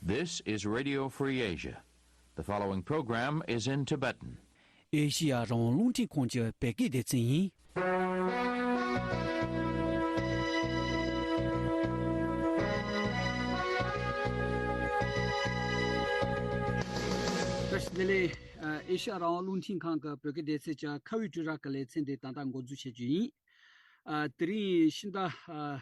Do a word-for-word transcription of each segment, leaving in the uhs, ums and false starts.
This is Radio Free Asia. The following program is in Tibetan. ཨེ་ཤི་ཡ་རང་དབང་རླུང་འཕྲིན་ཁང་གི་བོད་སྐད་སྡེ་ཚན་ཡིན། བཀྲ་ཤིས་བདེ་ལེགས། ཨེ་ཤི་ཡ་རང་དབང་རླུང་འཕྲིན་ཁང་གི་བོད་སྐད་སྡེ་ཚན་གྱི་ཁ་བའི་དྲིལ་བསྒྲགས་ཀྱི་ལེ་ཚན་དེ་ད་ལྟ་འགོ་འཛུགས་བྱེད་རྒྱུ་ཡིན། ཨ། དེ་རིང་ཕྱི་ཟླ་ཨ་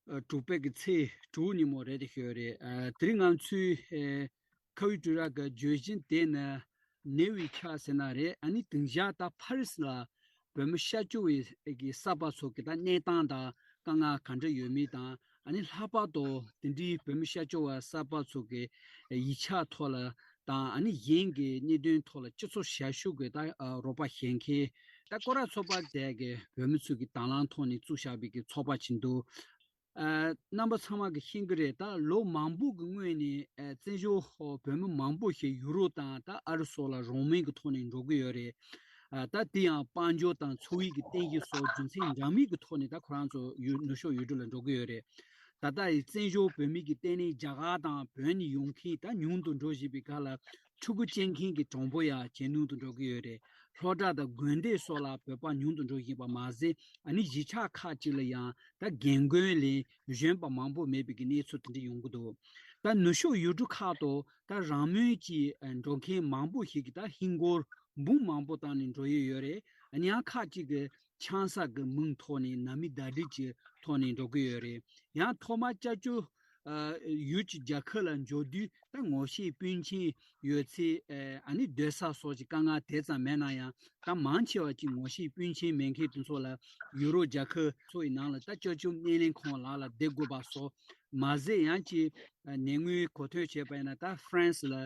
ཨ་དྲུག་པའི་གི་ཚེས་དྲུག་ཉིན་མོ་རེད་དེ་ཤོད་རེད། ཨ། དེ་རིང་ང་ཚོའི་ཨ་ཁ་བའི་དྲིལ་བསྒྲགས་ཀྱི་བརྗོད་གཞི་དེ་ནི་ནེའུ་ཡིག་ཆ་ཟེར་ན་རེད། ཨ་ནི་དེང་ཞག་ད་ཕ་རི་སི་ལ་བོད་མི་ཤ་སྐྱོ་བའི་གི་གསར་པ་ཚོ་གི་ད་གནས་སྟངས་དང་དཀའ་ངལ་ག་འདྲ་ཡོད་མེད་དང་། ཨ་ནི་ལྷག་པར་དུ་དེ་འདྲའི་བོད་མི་ཤ་སྐྱོ་བ་གསར་པ་ཚོ་གི་ཡིག་ཆ་ཐོག་ལ་དང་། ཨ་ནི་གཞན་གྱི་གནད་དོན་ཐོག་ལ་སྤྱི་ཚོགས་ཞབས་ཞུ་གི་ད་ཨ་རོགས་པ་བྱེད་མཁན། ད་སྐོར་ར་ཚོགས་པ་དེ་གི་བོད་མི་ཚོ་གི་དང་བླངས་ཐོག་ནས་བཙུགས་བཞག་པའི་གི་ཚོགས་པ་ཅིག་འདུག། ཨ། རྣམ་པ་ཚང་མ་གི་ཤེས་ཀྱི་རེད། ད་ལོ་མང་པོ་གི་སྔོན་ནས་ཨ་བཙན་བྱོལ་བོད་མི་མང་པོ་ཞིག་ཡུ་རོབ་དང་ད་ཨ་རི་སོགས་ལ་རང་མོས་ཀྱི་ཐོག་ནས་འགྲོ་གི་ཡོད་རེད། ཨ། ད་དེ་ཡང་དཔལ་འབྱོར་དང་འཚོ་བའི་གི་རྟེན་གཞི་སོགས་རྒྱུ་མཚན་འདྲ་མིན་གྱི་ཐོག་ནས་ད་ཁོ་རང་ཚོ་ཡུ་ནུབ་ཕྱོགས་ཡུལ་གྲུ་ལ་འགྲོ་གི་ཡོད་རེད། ད་ལྟ་ཡི་བཙན་བྱོལ་བོད་མི་གི་ལྟེ་གནས་རྒྱ་གར་དང་བོད་ནས་ཡོང་མཁན་ད་ཉུང་དུ་འགྲོ་བཞིན་པའི་སྐབས་ལ། ཕྲུ་གུ་སྐྱེ་མཁན་གྱི་གྲངས་འབོར་ཡང་ཇེ་ཉུང་དུ་འགྲོ་གི་ཡོད་རེད། སློབ་གྲྭ་དང་དགོན་སྡེ་སོགས་ལ་བོད་པ་ཉུང་དུ་འགྲོ་བཞིན་པ་མ་ཟད། ཨ་ནི་གཞིས་ཆགས་ཁག་ཅིག་ལ་ཡང་ད་རྒན་རྒོན་ལས་གཞོན་པ་མང་པོ་མེད་པའི་གི་གནས་ཚུལ་དེ་འདྲ་ཡོང་གི་འདུག། ད་ནུབ་ཕྱོགས་ཡུལ་གྲུ་ཁག་ཏུ་ད་རང་མོས་ཀྱིས་འགྲོ་མཁན་མང་པོ་ཞིག་གིས་ད་ཧིན་སྒོར་འབུམ་མང་པོ་བཏང་ནས་འགྲོ་ཡི་ཡོད་རེད། ཨ་ནི་ཡང་ཁག་ཅིག་གིས་ཆང་ས་གི་མིང་ཐོག་ནས་ནང་མི་ཟླ་སྒྲིལ་གྱི་ཐོག་ནས་འགྲོ་གི་ཡོད་རེད། ཡང་ཐོག་མར་སྐྱབས་བཅོལ་ཨ་ཡུལ་གྱི་རྒྱལ་ཁབ་ལ་འབྱོར་དུས་ད་ངོ་ཤེས་སྤུན་མཆེད་ཡོད་ཚེ། ཨ་ནི་སྡོད་ས་སོགས་ཀྱི་དཀའ་ངལ་དེ་ཙམ་མེད་ན་ཡང་། ད་མང་ཆེ་བ་ཅིག་ངོ་ཤེས་སྤུན་མཆེད་མེད་མཁན་དེ་ཚོ་ལ་ཡུ་རོབ་རྒྱལ་ཁབ་ཚོ་ཡི་ནང་ལ་ད་སྐྱབས་བཅོལ་སྣེ་ལེན་ཁང་ལག་ལ་བསྡད་དགོས་པ་སོགས་མ་ཟད། ཡང་ཅིག་ཨ་ནད་ངོས་གོ་ཐོས་བྱས་པ་ཡིན་ན་ད་ཧྥ་རན་སི་ལ་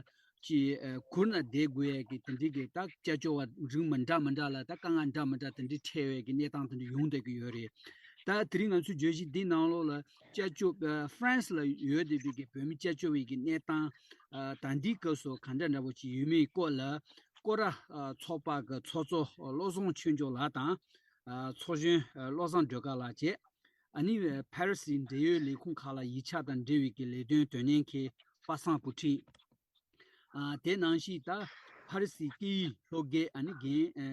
ཅིག་ཨ་གུར་ནང་བསྡད་དགོས་ཡས་ཀྱི་དེ་འདྲའི་གི་ད་སྐྱབས་བཅོལ་བ་རིགས་མི་འདྲ་མི་འདྲ་ལ་ད་དཀའ་ངལ་འདྲ་མི་འདྲ་དེ་འདྲའི་འཕྲད་ཡས་ཀྱི་གནས་སྟངས་དེ་འདྲ་ཡོང་བསྡད་ཀྱི་ཡོད་རེད། ད་དེ་རིང་ང་ཚོའི་བརྗོད་གཞི་འདི་ནང་ལོགས་ལ་སྐྱབས་བཅོལ་ཨ་ཧྥ་རན་སི་ལ་ཡོད་བསྡད་པའི་གི་བོད་མི་སྐྱབས་བཅོལ་བའི་གི་གནས་སྟངས་ཨ་ད་ལྟའི་སྐབས་སུ་ག་འདྲ་འདྲ་པོ་ཅིག་ཡོད་མེད་སྐོར་ལ་སྐོར་ར་ཨ་ཚོགས་པ་གི་ཚོགས་གཙོ་བློ་བཟང་ཆོས་འབྱོར་ལགས་དང་། ཨ་ཚོགས་གཞོན་ཨ་བློ་བཟང་སྒྲོལ་དཀར་ལགས་བཅས། ཨ་ནི་ཕ་རི་སིའི་འབྲེལ་ཡོད་ལས་ཁུངས་ཁག་ལ་ཡིག་ཆ་དང་འབྲེལ་བའི་གི་ལས་དོན་དོན་གཉེར་མཁན་པ་སངས་བུ་ཁྲིད། ཨ་དེ་ནང་བཞིན་ད་ཕ་རི་སིའི་སྐད་ཡིག་སློབ་དགེ་ཨ་ནི་རྒན་ཨ་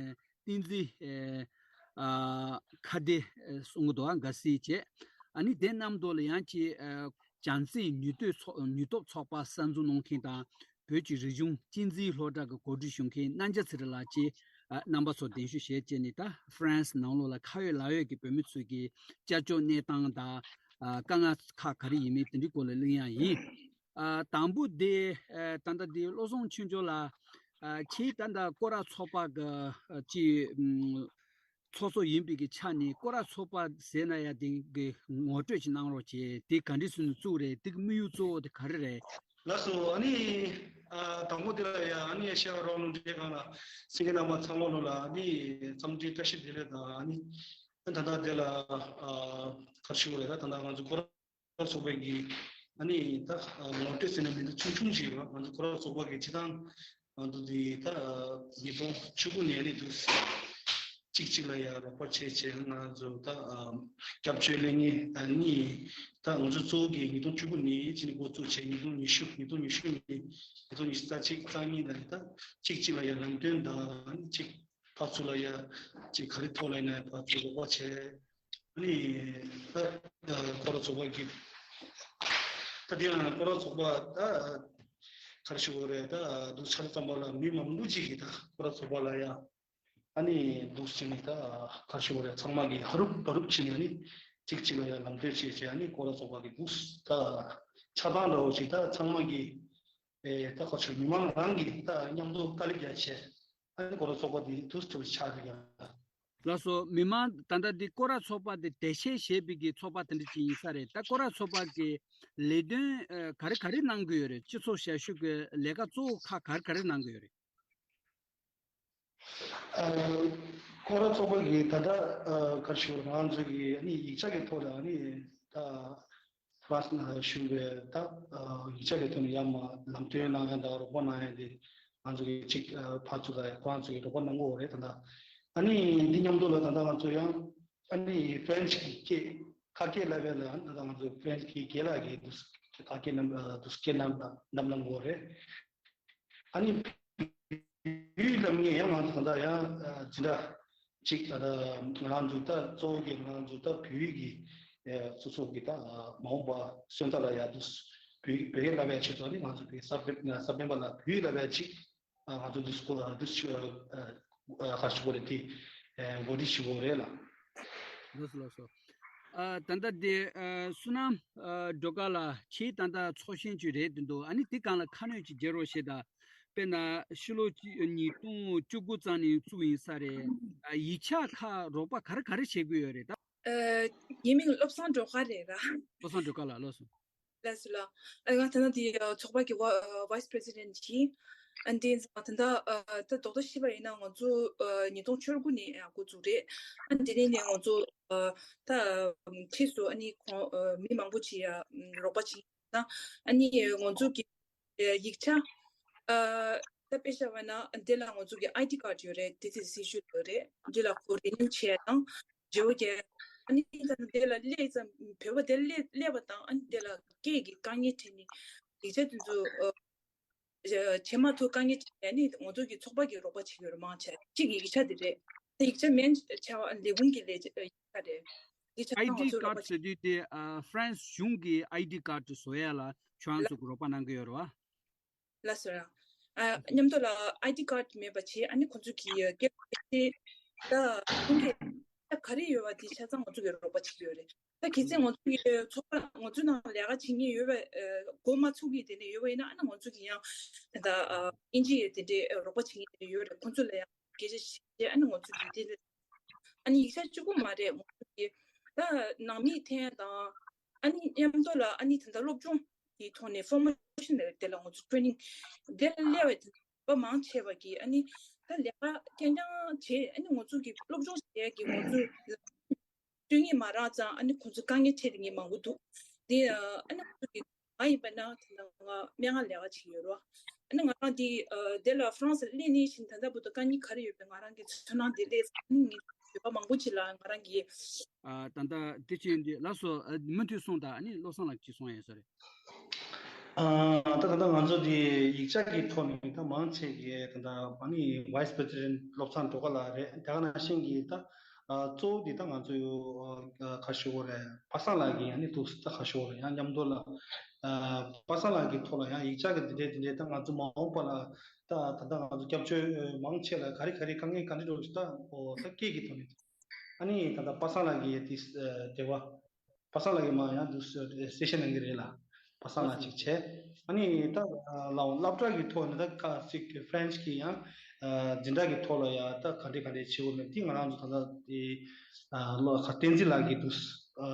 བསྟན་འཛིན་ཨ་ཨ་ཁ་བདེ་ཨ་གསུང་གི་འདུག་ཨ་དགའ་སེ་བྱས། ཨ་ནི་དེ་རྣམས་དོ་ལ་ཡང་ཅིག་ཨ་བྱམས་བརྩེའི་ནུས་སྟོབས་ཚོགས་ནུས་སྟོབས་ཚོགས་པ་གསར་འཛུགས་གནང་མཁན་དང་། བོད་ཀྱི་རིག་གཞུང་གཅེས་འཛིན་སློབ་གྲྭ་གི་གོ་སྒྲིག་ཞུ་མཁན་རྣམ་རྒྱལ་ཚེ་རིང་ལགས་བཅས་ཨ་རྣམ་པ་ཚོ་གདན་ཞུ་བྱས་བྱས་ནས་ད་ཧྥ་རན་སི་ནང་ལོགས་ལ་ཁ་ཡོད་ལག་ཡོད་ཀྱི་བོད་མི་ཚོས་ཀྱི་སྐྱབས་བཅོལ་གནས་སྟངས་དང་ཨ་དཀའ་ངལ་ཁག་ག་རེ་ཡིན་མིན་དེ་འདྲའི་སྐོར་ལ་གླེང་ཡག་ཡིན། ཨ་དང་པོ་དེ་ཨ་ད་ལྟ་དེ་བློ་བཟང་ཆོས་འབྱོར་ལགས། ཨ་ཁྱེད་ད་ལྟ་སྐོར་ར་ཚོགས་པ་གི་ཨ་ཅིག་ཨམ་ཚོགས་གཙོ་ཡིན་པའི་གི་ཆ་ནས་སྐོར་ར་ཚོགས་པ་ཟེར་ན་ཡ་དེ་གི་ངོ་སྤྲོད་ཅིག་གནང་རོགས་བྱེད། དེ་ག་འདྲས་སེ་ནས་བཙུགས་རེད། དེ་གི་དམིགས་ཡུལ་གཙོ་བོ་དེ་ག་རེ་རེད། ལགས་སོ། ཨ་ནི་ཨ་དང་པོ་དེ་ལ་ཡ་ཨ་ནི་ཨེ་ཤ་ཡ་རང་དབང་རླུང་འཕྲིན་ཁང་ལ་གསན་མཁན་རྣམ་པ་ཚང་མ་ལོ་ལ་ཨ་ནི་འཚམས་འདྲི་བཀྲ་ཤིས་བདེ་ལེགས་དང་། ཨ་ནི་ད་ལྟ་དེ་ལ་ཨ་ག་རེ་ཞུ་དགོས་རེད། ད་ད་ལྟ་ང་ཚོ་སྐོར་ར་ཚོགས་པའི་གི་ཨ་ནི་ད་ངོ་སྤྲོད་ཟེར་ན་མི་འདུག་ཆུང་ཆུང་ཞིག་རེད་པ། ང་ཚོ་སྐོར་ར་ཚོགས་པ་གི་སྤྱི་བཏང་ང་ཚོ་འདི་ད་ཉིས་སྟོང་བཅུ་དགུ་ནས་ནི་འདུག་གཅིག་གཅིག་ལ་ཡ་རོགས་པ་བྱས་བྱས་ང་ཚོ་ད་སྐྱབས་བཅོལ་སླེབས་མཁན་ད་གཉིས། ད་ང་ཚོ་གཙོ་བོ་གི་ཉིས་སྟོང་བཅུ་དགུ་ནས་ཕྱི་ནས་འགོ་བཙུགས་བྱས་ཉིས་སྟོང་ཉི་ཤུ་ཉིས་སྟོང་ཉི་ཤུ་ནས་ཉིས་སྟོང་ཉི་ཤུ་རྩ་གཅིག་རྩ་གཉིས་ལ་ནི་ད་གཅིག་གཅིག་ལ་ཡ་ལམ་སྟོན་དང་གཅིག་ཕར་ཚུར་ལ་ཡ་ཅིག་ག་རེ་ཐོག་ལ་ཡིན་ན་ཕར་ཚུར་རོགས་པ་བྱས། ཨ་ནི་ད་སྐོར་ར་ཚོགས་པ་གི་ད་དེ་ཡང་སྐོར་ར་ཚོགས་པ་ད་ག་རེ་ཞུ་དགོས་རེད། ད་འདུག་ཆ་ཙམ་པ་ལ་མི་མང་པོ་ཅིག་གིས་ད་སྐོར་ར་ཚོགས་པ་ལ་ཡ་ཨ་ནི་འདུག་ཕྱིན་ནས་ད་ག་རེ་ཞུ་དགོས་རེད། ཚང་མ་གིས་ཧ་རུབ་བ་རུབ་ཕྱིན་ནས་ཨ་ནི་གཅིག་གཅིག་ལ་ཡ་ལམ་སྟོན་བྱས་བྱས་ཨ་ནི་སྐོར་ར་ཚོགས་པ་གི་འདུག་ད་ཆ་ཚང་འདྲ་བོ་ཅིག་ད་ཚང་མ་གིས་ཨེ་ད་ག་རེ་ཞུ་མི་མང་རང་གིས་ད་མཉམ་དུ་དཀའ་ལས་རྒྱག་བྱས་ཨ་ནི་སྐོར་ར་ཚོགས་པ་འདི་འདུག་ཐུབ་ཆགས་ཀྱི་ཡ། ལགས་སོ། མི་མང་ད་ལྟ་འདི་སྐོར་ར་ཚོགས་པ་འདི་དེ་ཤེས་ཞེས་པའི་གི་ཚོགས་པ་དེ་འདྲ་ཅིག་ཡིན་ས་རེད། ད་སྐོར་ར་ཚོགས་པ་གི་ལས་དོན་ཨ་ག་རེ་ག་རེ་གནང་གི་ཡོད་རེད། སྤྱི་ཚོགས་ཞབས་ཞུ་གི་ལས་ཀ་གཙོ་བོ་ཁག་ག་རེ་ག་རེ་གནང་གི་ཡོད་རེད། ཨ་སྐོར་ར་ཚོགས་པ་གི་ད་ལྟ་ཨ་ག་རེ་ཞུ་ང་ཚོ་གི་ཨ་ནི་ཡིག་ཆ་གི་ཐོག་ལ་ཨ་ནི་ད་ཧྥ་རན་སི་ནང་བཞུགས་པའི་ད་ཡིག་ཆ་གི་ཐོག་ནས་ཡར་མར་ལམ་སྟོན་གནང་མཁན་དང་རོགས་པ་གནང་མཁན་དེ་ང་ཚོ་གི་གཅིག་ཕར་ཚུར་ལ་ཁོ་རང་ཚོ་གི་རོགས་པ་གནང་གི་ཡོད་རེད། ད་ལྟ་ཨ་ནི་འདི་མཉམ་དུ་ལ་ད་ལྟ་ང་ཚོ་ཡང་ཨ་ནི་ཧྥ་རན་སི་གི་སྐད་ཁ་སྐད་ལབ་པའི་ལ་ད་ལྟ་ང་ཚོ་ཧྥ་རན་སི་གི་རྒན་ལགས་ཀྱིས་འདུག་ ཁ་སྐད་རྣམས་ཨ་དུ་སྐད་རྣམས་རྣམས་གནང་དགོས་རེད། ཨ་ནི་བོད་ཡིག་ལམ་ངེས་ཡང་ང་ཚོ་ད་ལྟ་ཡང་ཨ་འཛིན་གྲྭ་གཅིག་ད་ལྟ་ང་རང་ཚོ་ད་གཙོ་བོ་གི་ང་རང་ཚོ་ད་བོད་ཡིག་གི་ཨ་སོ་སོ་གི་ད་ཨ་མ་འོངས་པ་སོན་རྩ་ལ་ཡ་དུ་བོད་ཡིག་བོད་སྐད་བསླབ་པའི་ཆེད་དུ་ནི་ང་ཚོ་བོད་ས་བོད་ས་སྤེན་པ་ལ་བོད་ཡིག་བསླབ་པའི་ཆེད། ང་ཚོ་འདི་སྐོར་ལ་འདི་ཞུ་ཨ་ཁ་ཞུ་གོ་རེད་དེ་འགོ་ཁྲིད་ཞུ་གོ་རེད་ལ། ལགས་སོ་ལགས་སོ། ཨ་ད་ལྟ་དེ་ཨ་བསོད་ནམས་ཨ་སྒྲོལ་དཀར་ལགས་ཁྱེད་ད་ལྟ་ཚོགས་ཆེན་ཅིག་རེད་འདུག་ཨ་ནི་དེ་སྒང་ལ་ཁ་སྣོན་ཅིག་རྒྱག་རོགས་བྱེད་དང་། དཔེར་ན་ཕྱི་ལོ་གཅིག་ཉིས་སྟོང་བཅུ་དགུ་ཙམ་ནས་བཙུགས་ཡིན་ས་རེད། ཨ་ཡིག་ཆ་ཁག་རོགས་པ་ག་རེ་ག་རེ་བྱེད་ཀྱི་ཡོད་རེད་ད། ཨ་ངའི་མིང་བློ་བཟང་སྒྲོལ་དཀར་རེད་ར། བློ་བཟང་སྒྲོལ་དཀར་ལགས་ལགས་སོ། ལགས་སོ་ལགས། ཨ་ང་ད་ལྟ་འདི་ཚོགས་པ་གི་ཝ་ཨ་vice president ཡིན། ཨ་འདི་ད་ལྟ་ཨ་ད་རྡོག་རྡོག་ཤེས་པ་ཡིན་ན་ང་ཚོ་ཨ་ཉིས་སྟོང་བཅུ་དགུ་ནས་ཨ་འགོ་བཙུགས་རེད། ཨ་འདི་ནས་ནས་ང་ཚོ་ཨ་ད་ཕྱིས་སུ་ཨ་ནི་ཁོང་ཨ་མི་མང་པོ་ཅིག་ཡ་རོགས་པ་བྱེད་ན་ཨ་ནི་ང་ཚོ་གི་ཡིག་ཆ་ཨ་ད་དཔེ་བཞག་པ་ན་འདི་ལ་ང་ཚོ་གི་ཨའི་ཌི་ཀར་ཌི་ཡོད་རེད། དེ་དེ་སི་ཤུ་ཡོད་རེད། འདི་ལ་ཁོ་རི་ནིའུ་བྱས་དང་། བརྗེ་པོ་རྒྱག་ཨ་ནི་ད་ལྟ་དེ་ལ་སླེབས་ཙམ་བོད་པ་དེ་སླེབས་སླེབས་པ་དང་ཨ་ནི་དེ་ལ་སྐད་ཀྱི་དཀའ་ངལ་འཕྲད་ནས་ཡིག་ཆ་དེ་ཚོ་ཨ་བྱེད་མ་ཐུབ་དཀའ་ངལ་འཕྲད་ནས་ཨ་ནི་ང་ཚོ་གི་ཚོགས་པ་གི་རོགས་པ་བྱེད་ཀྱི་ཡོད་རེད། མང་ཆེ་གཅིག་གི་ཡིག་ཆ་དེ་རེད། ད་ཡིག་ཆ་མིན་ཆ་བ་ལས་ཁུངས་ཀྱི་ལས་ཡིག་ཆ་རེད། ཡིག་ཆ་ཨའི་ང་ཌི་ཚོ་རོགས་ཀར་ཌི་པ་བྱེད་ཟེར་དུས་དེ་ཨ་ཧྥ་རན་སི་གཞུང་གི་ཨའི་ཌི་ཀར་ཌི་བཟོ་ཡ་ལ་ཁྱོད་རང་ཚོ་གི་རོགས་པ་གནང་གི་ཡོད་རེད་བ། ལགས་སོ་ར། ཨ་མཉམ་དུ་ལ་ཨའི་ཌི་ཀར་ཌི་མེད་པ་བྱས་ཨ་ནི་ཁོང་ཚོ་གི་སྐད་ཀྱི་ད་ཁོང་གི་ག་རེ་ཡོད་པ་དེ་ཆ་ཚང་ང་ཚོ་གི་རོགས་པ་བྱེད་ཀྱི་ཡོད་རེད། ད་གལ་སྲིད་ང་ཚོ་གི་ཚོགས་པ་ང་ཚོ་ནང་ལས་ཀ་བྱེད་མཁན་ཡོད་པ་འགོ་མ་ཚུགས་ཀྱི་དེ་འདྲ་ཡོད་པ་ཡིན་ན་ཨ་ནི་ང་ཚོ་གི་ཡང་ད་ལྟ་ཨིན་ཇི་ཡི་དེ་འདྲའི་རོགས་པ་བྱེད་མཁན་དེ་འདྲ་ཡོད་རེད། ཁོང་ཚོ་ལ་ཡང་སྐད་ཆ་བཤད་ཨ་ནི་ང་ཚོ་གི་དེ་ཨ་ནི་ཡིག་ཆ་གཅིག་པུ་མ་རེད། ང་ཚོ་གི་ད་ནང་མི་འཐེན་དང་ཨ་ནི་མཉམ་དུ་ལ་ཨ་ནི་ད་ལྟ་སློབ་སྦྱོང་གི་ཐོག་ནས་ཕོར་མེ་ཤན་ལབ་དེ་ལ་ང་ཚོ་ཊེ་རེ་ནིང་དེ་ལ་སླེབས་པ་དེ་བ་མང་ཆེ་བ་གི་ཨ་ནི་ད་ལས་ཀ་རྐྱང་རྐྱང་བྱས་ཨ་ནི་ང་ཚོ་གི་སློབ་སྦྱོང་བྱས་ཀྱི་ང་ཚོ་སྤྲོད་ངེས་མ་རག་ཙང་ཨ་ནི་ཁོང་ཚོ་དཀའ་ངལ་འཕྲད་དེ་ངས་མང་པོ་འདུག་དེ་ཨ་ནི་ཁོང་ཚོ་གི་ང་ཡིན་པ་ན་དེ་ན་ང་སྨན་ཁང་ལས་ཀ་བྱེད་ཡོད་རོ། ཨ་ནི་ང་རང་དེ་དེ་ལ་ཧྥ་རན་སི་སླེབས་ནས་བཞིན་ད་ལྟ་བར་དུ་དཀའ་ངལ་ག་རེ་ཡོད་པའི་ང་རང་གི་ཚོར་སྣང་དེ་སླེབས་ཨ་ནི་ངས་བོད་པ་མང་པོ་ཅིག་ལ་ང་རང་གི་ཨ་ད་ལྟ་དེ་ཅན་དེ་ལགས་སོ། ཨ་མུ་མཐུད་སོང་དང་ཨ་ནི་བློ་བཟང་ལགས་ཀྱིས་གསུང་ཡ་ཡོད་ས་རེད། ཨ་ད་ད་ལྟ་ང་ཚོ་དེ་ཡིག་ཆ་གི་ཐོག་ནས་ད་མང་ཆེ་གི་ད་ལྟ་ཨ་ནི་vice president བློ་བཟང་སྒྲོལ་དཀར་ལགས་རེད། དེ་ག་ནང་བཞིན་གྱི་ད་ཨ་གཙོ་བོ་དེ་ད་ང་ཚོ་ཡོ་ཨ་ཁ་ཤོ་རེད། པ་སངས་ལགས་ཀྱི་ཨ་ནི་འདུག་ད་ཁ་ཤོ་རེད། ཡང་མཉམ་དུ་ལ་ཨ་པ་སངས་ལགས་ཀྱི་ཐོག་ལ་ཡང་ཡིག་ཆ་གི་དེ་འདྲས་དེ་འདྲས་ད་ང་ཚོ་མ་འོངས་པ་ལ་ད་ད་ལྟ་ང་ཚོ་སྐྱབས་བཅོལ་མང་ཆེ་ལ་ག་རེ་ག་རེ་དཀའ་ངལ་ག་འདྲས་འགྲོ་ཞིག་ད་ཨོ་ད་སྐད་ཀྱི་ཐོག་ནས་ཨ་ནི་ད་ལྟ་པ་སངས་ལགས་ཀྱི་དེ་འབྲེལ་བ། པ་སངས་ལགས་ཀྱིས་མ་ཡང་དུ་སེ་ཤན་གནང་གི་རེད་ལ། པ་སངས་ལགས་ཅིག་བྱས། ཨ་ནི་ད་ལའོ་སློབ་གྲྭ་གི་ཐོག་ནས་ད་ཁ་ཅིག་ཧྥ་རན་སི་གི་ཡང་འཛིན་གྲྭ་གི་ཐོག་ལ་ཡང་ད་ག་འདྲས་ག་འདྲས་བྱེད་དགོས་མེད་དེ་ང་རང་ཚོ་ད་ལྟ་དེ་ལོ་ཁ་བསྟན་འཛིན་ལགས་ཀྱིས་དུ་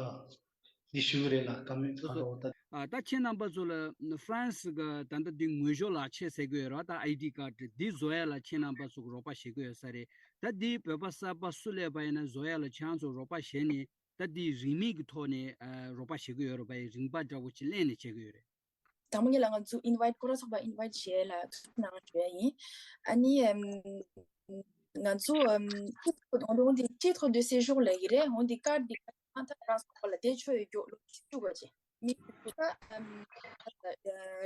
འདི་ཞུ་གི་རེད་ལ་ད་མི་ད་ལོ་ད། ད་ཁྱེད་རྣམ་པ་ཚོ་ལ་ཧྥ་རན་སི་གི་ད་ལྟ་འདི་ངོས་སྦྱོར་ལག་ཁྱེར་ཟེར་གི་ཡོད་ར། ད་ཨའི་ཌི་ཀར་ཌི་འདི་བཟོ་ཡ་ལ་ཁྱེད་རྣམ་པ་ཚོ་གི་རོགས་པ་བྱེད་གི་ཡོད་ས་རེད། ད་འདི་བོད་པ་གསར་པ་སུ་སླེབས་པ་ཡིན་ན་བཟོ་ཡ་ལ་ཁྱེད་རང་ཚོ་རོགས་པ་བྱས་ནས། ད་འདི་རིན་མེད་ཀྱི་ཐོག་ནས་ཨ་རོགས་པ་བྱེད་ཀྱི་ཡོད་རེད་པ། རིན་པ་འདྲ་བོ་ཅིག་ལེན་ནས་བྱེད་ཀྱི་ཡོད་རེད། དང་པོ་ཉིད་ལ་ང་ཚོ་ཨིན་ཝའིཊ་སྐོར་ར་ཚོགས་པ་ཨིན་ཝའིཊ་བྱས་ལ་ཐུགས་སྣང་ཞུ་ཡ་ཡིན། ཨ་ནི་ཨམ་ང་ཚོ་ཨམ་ཊིཊ་ཌེ་ཌེ་སེ་ཞོར་ལབ་ཀྱི་རེད། འོན་ཏེ་ཀར་འདི་ཨ་ད་རང་སོ་ལ་བསྡད་ཆོག་ཡོད་རྒྱུ་ལོ་བཅུ་དགུ་བྱས་མི་ད་ཨམ་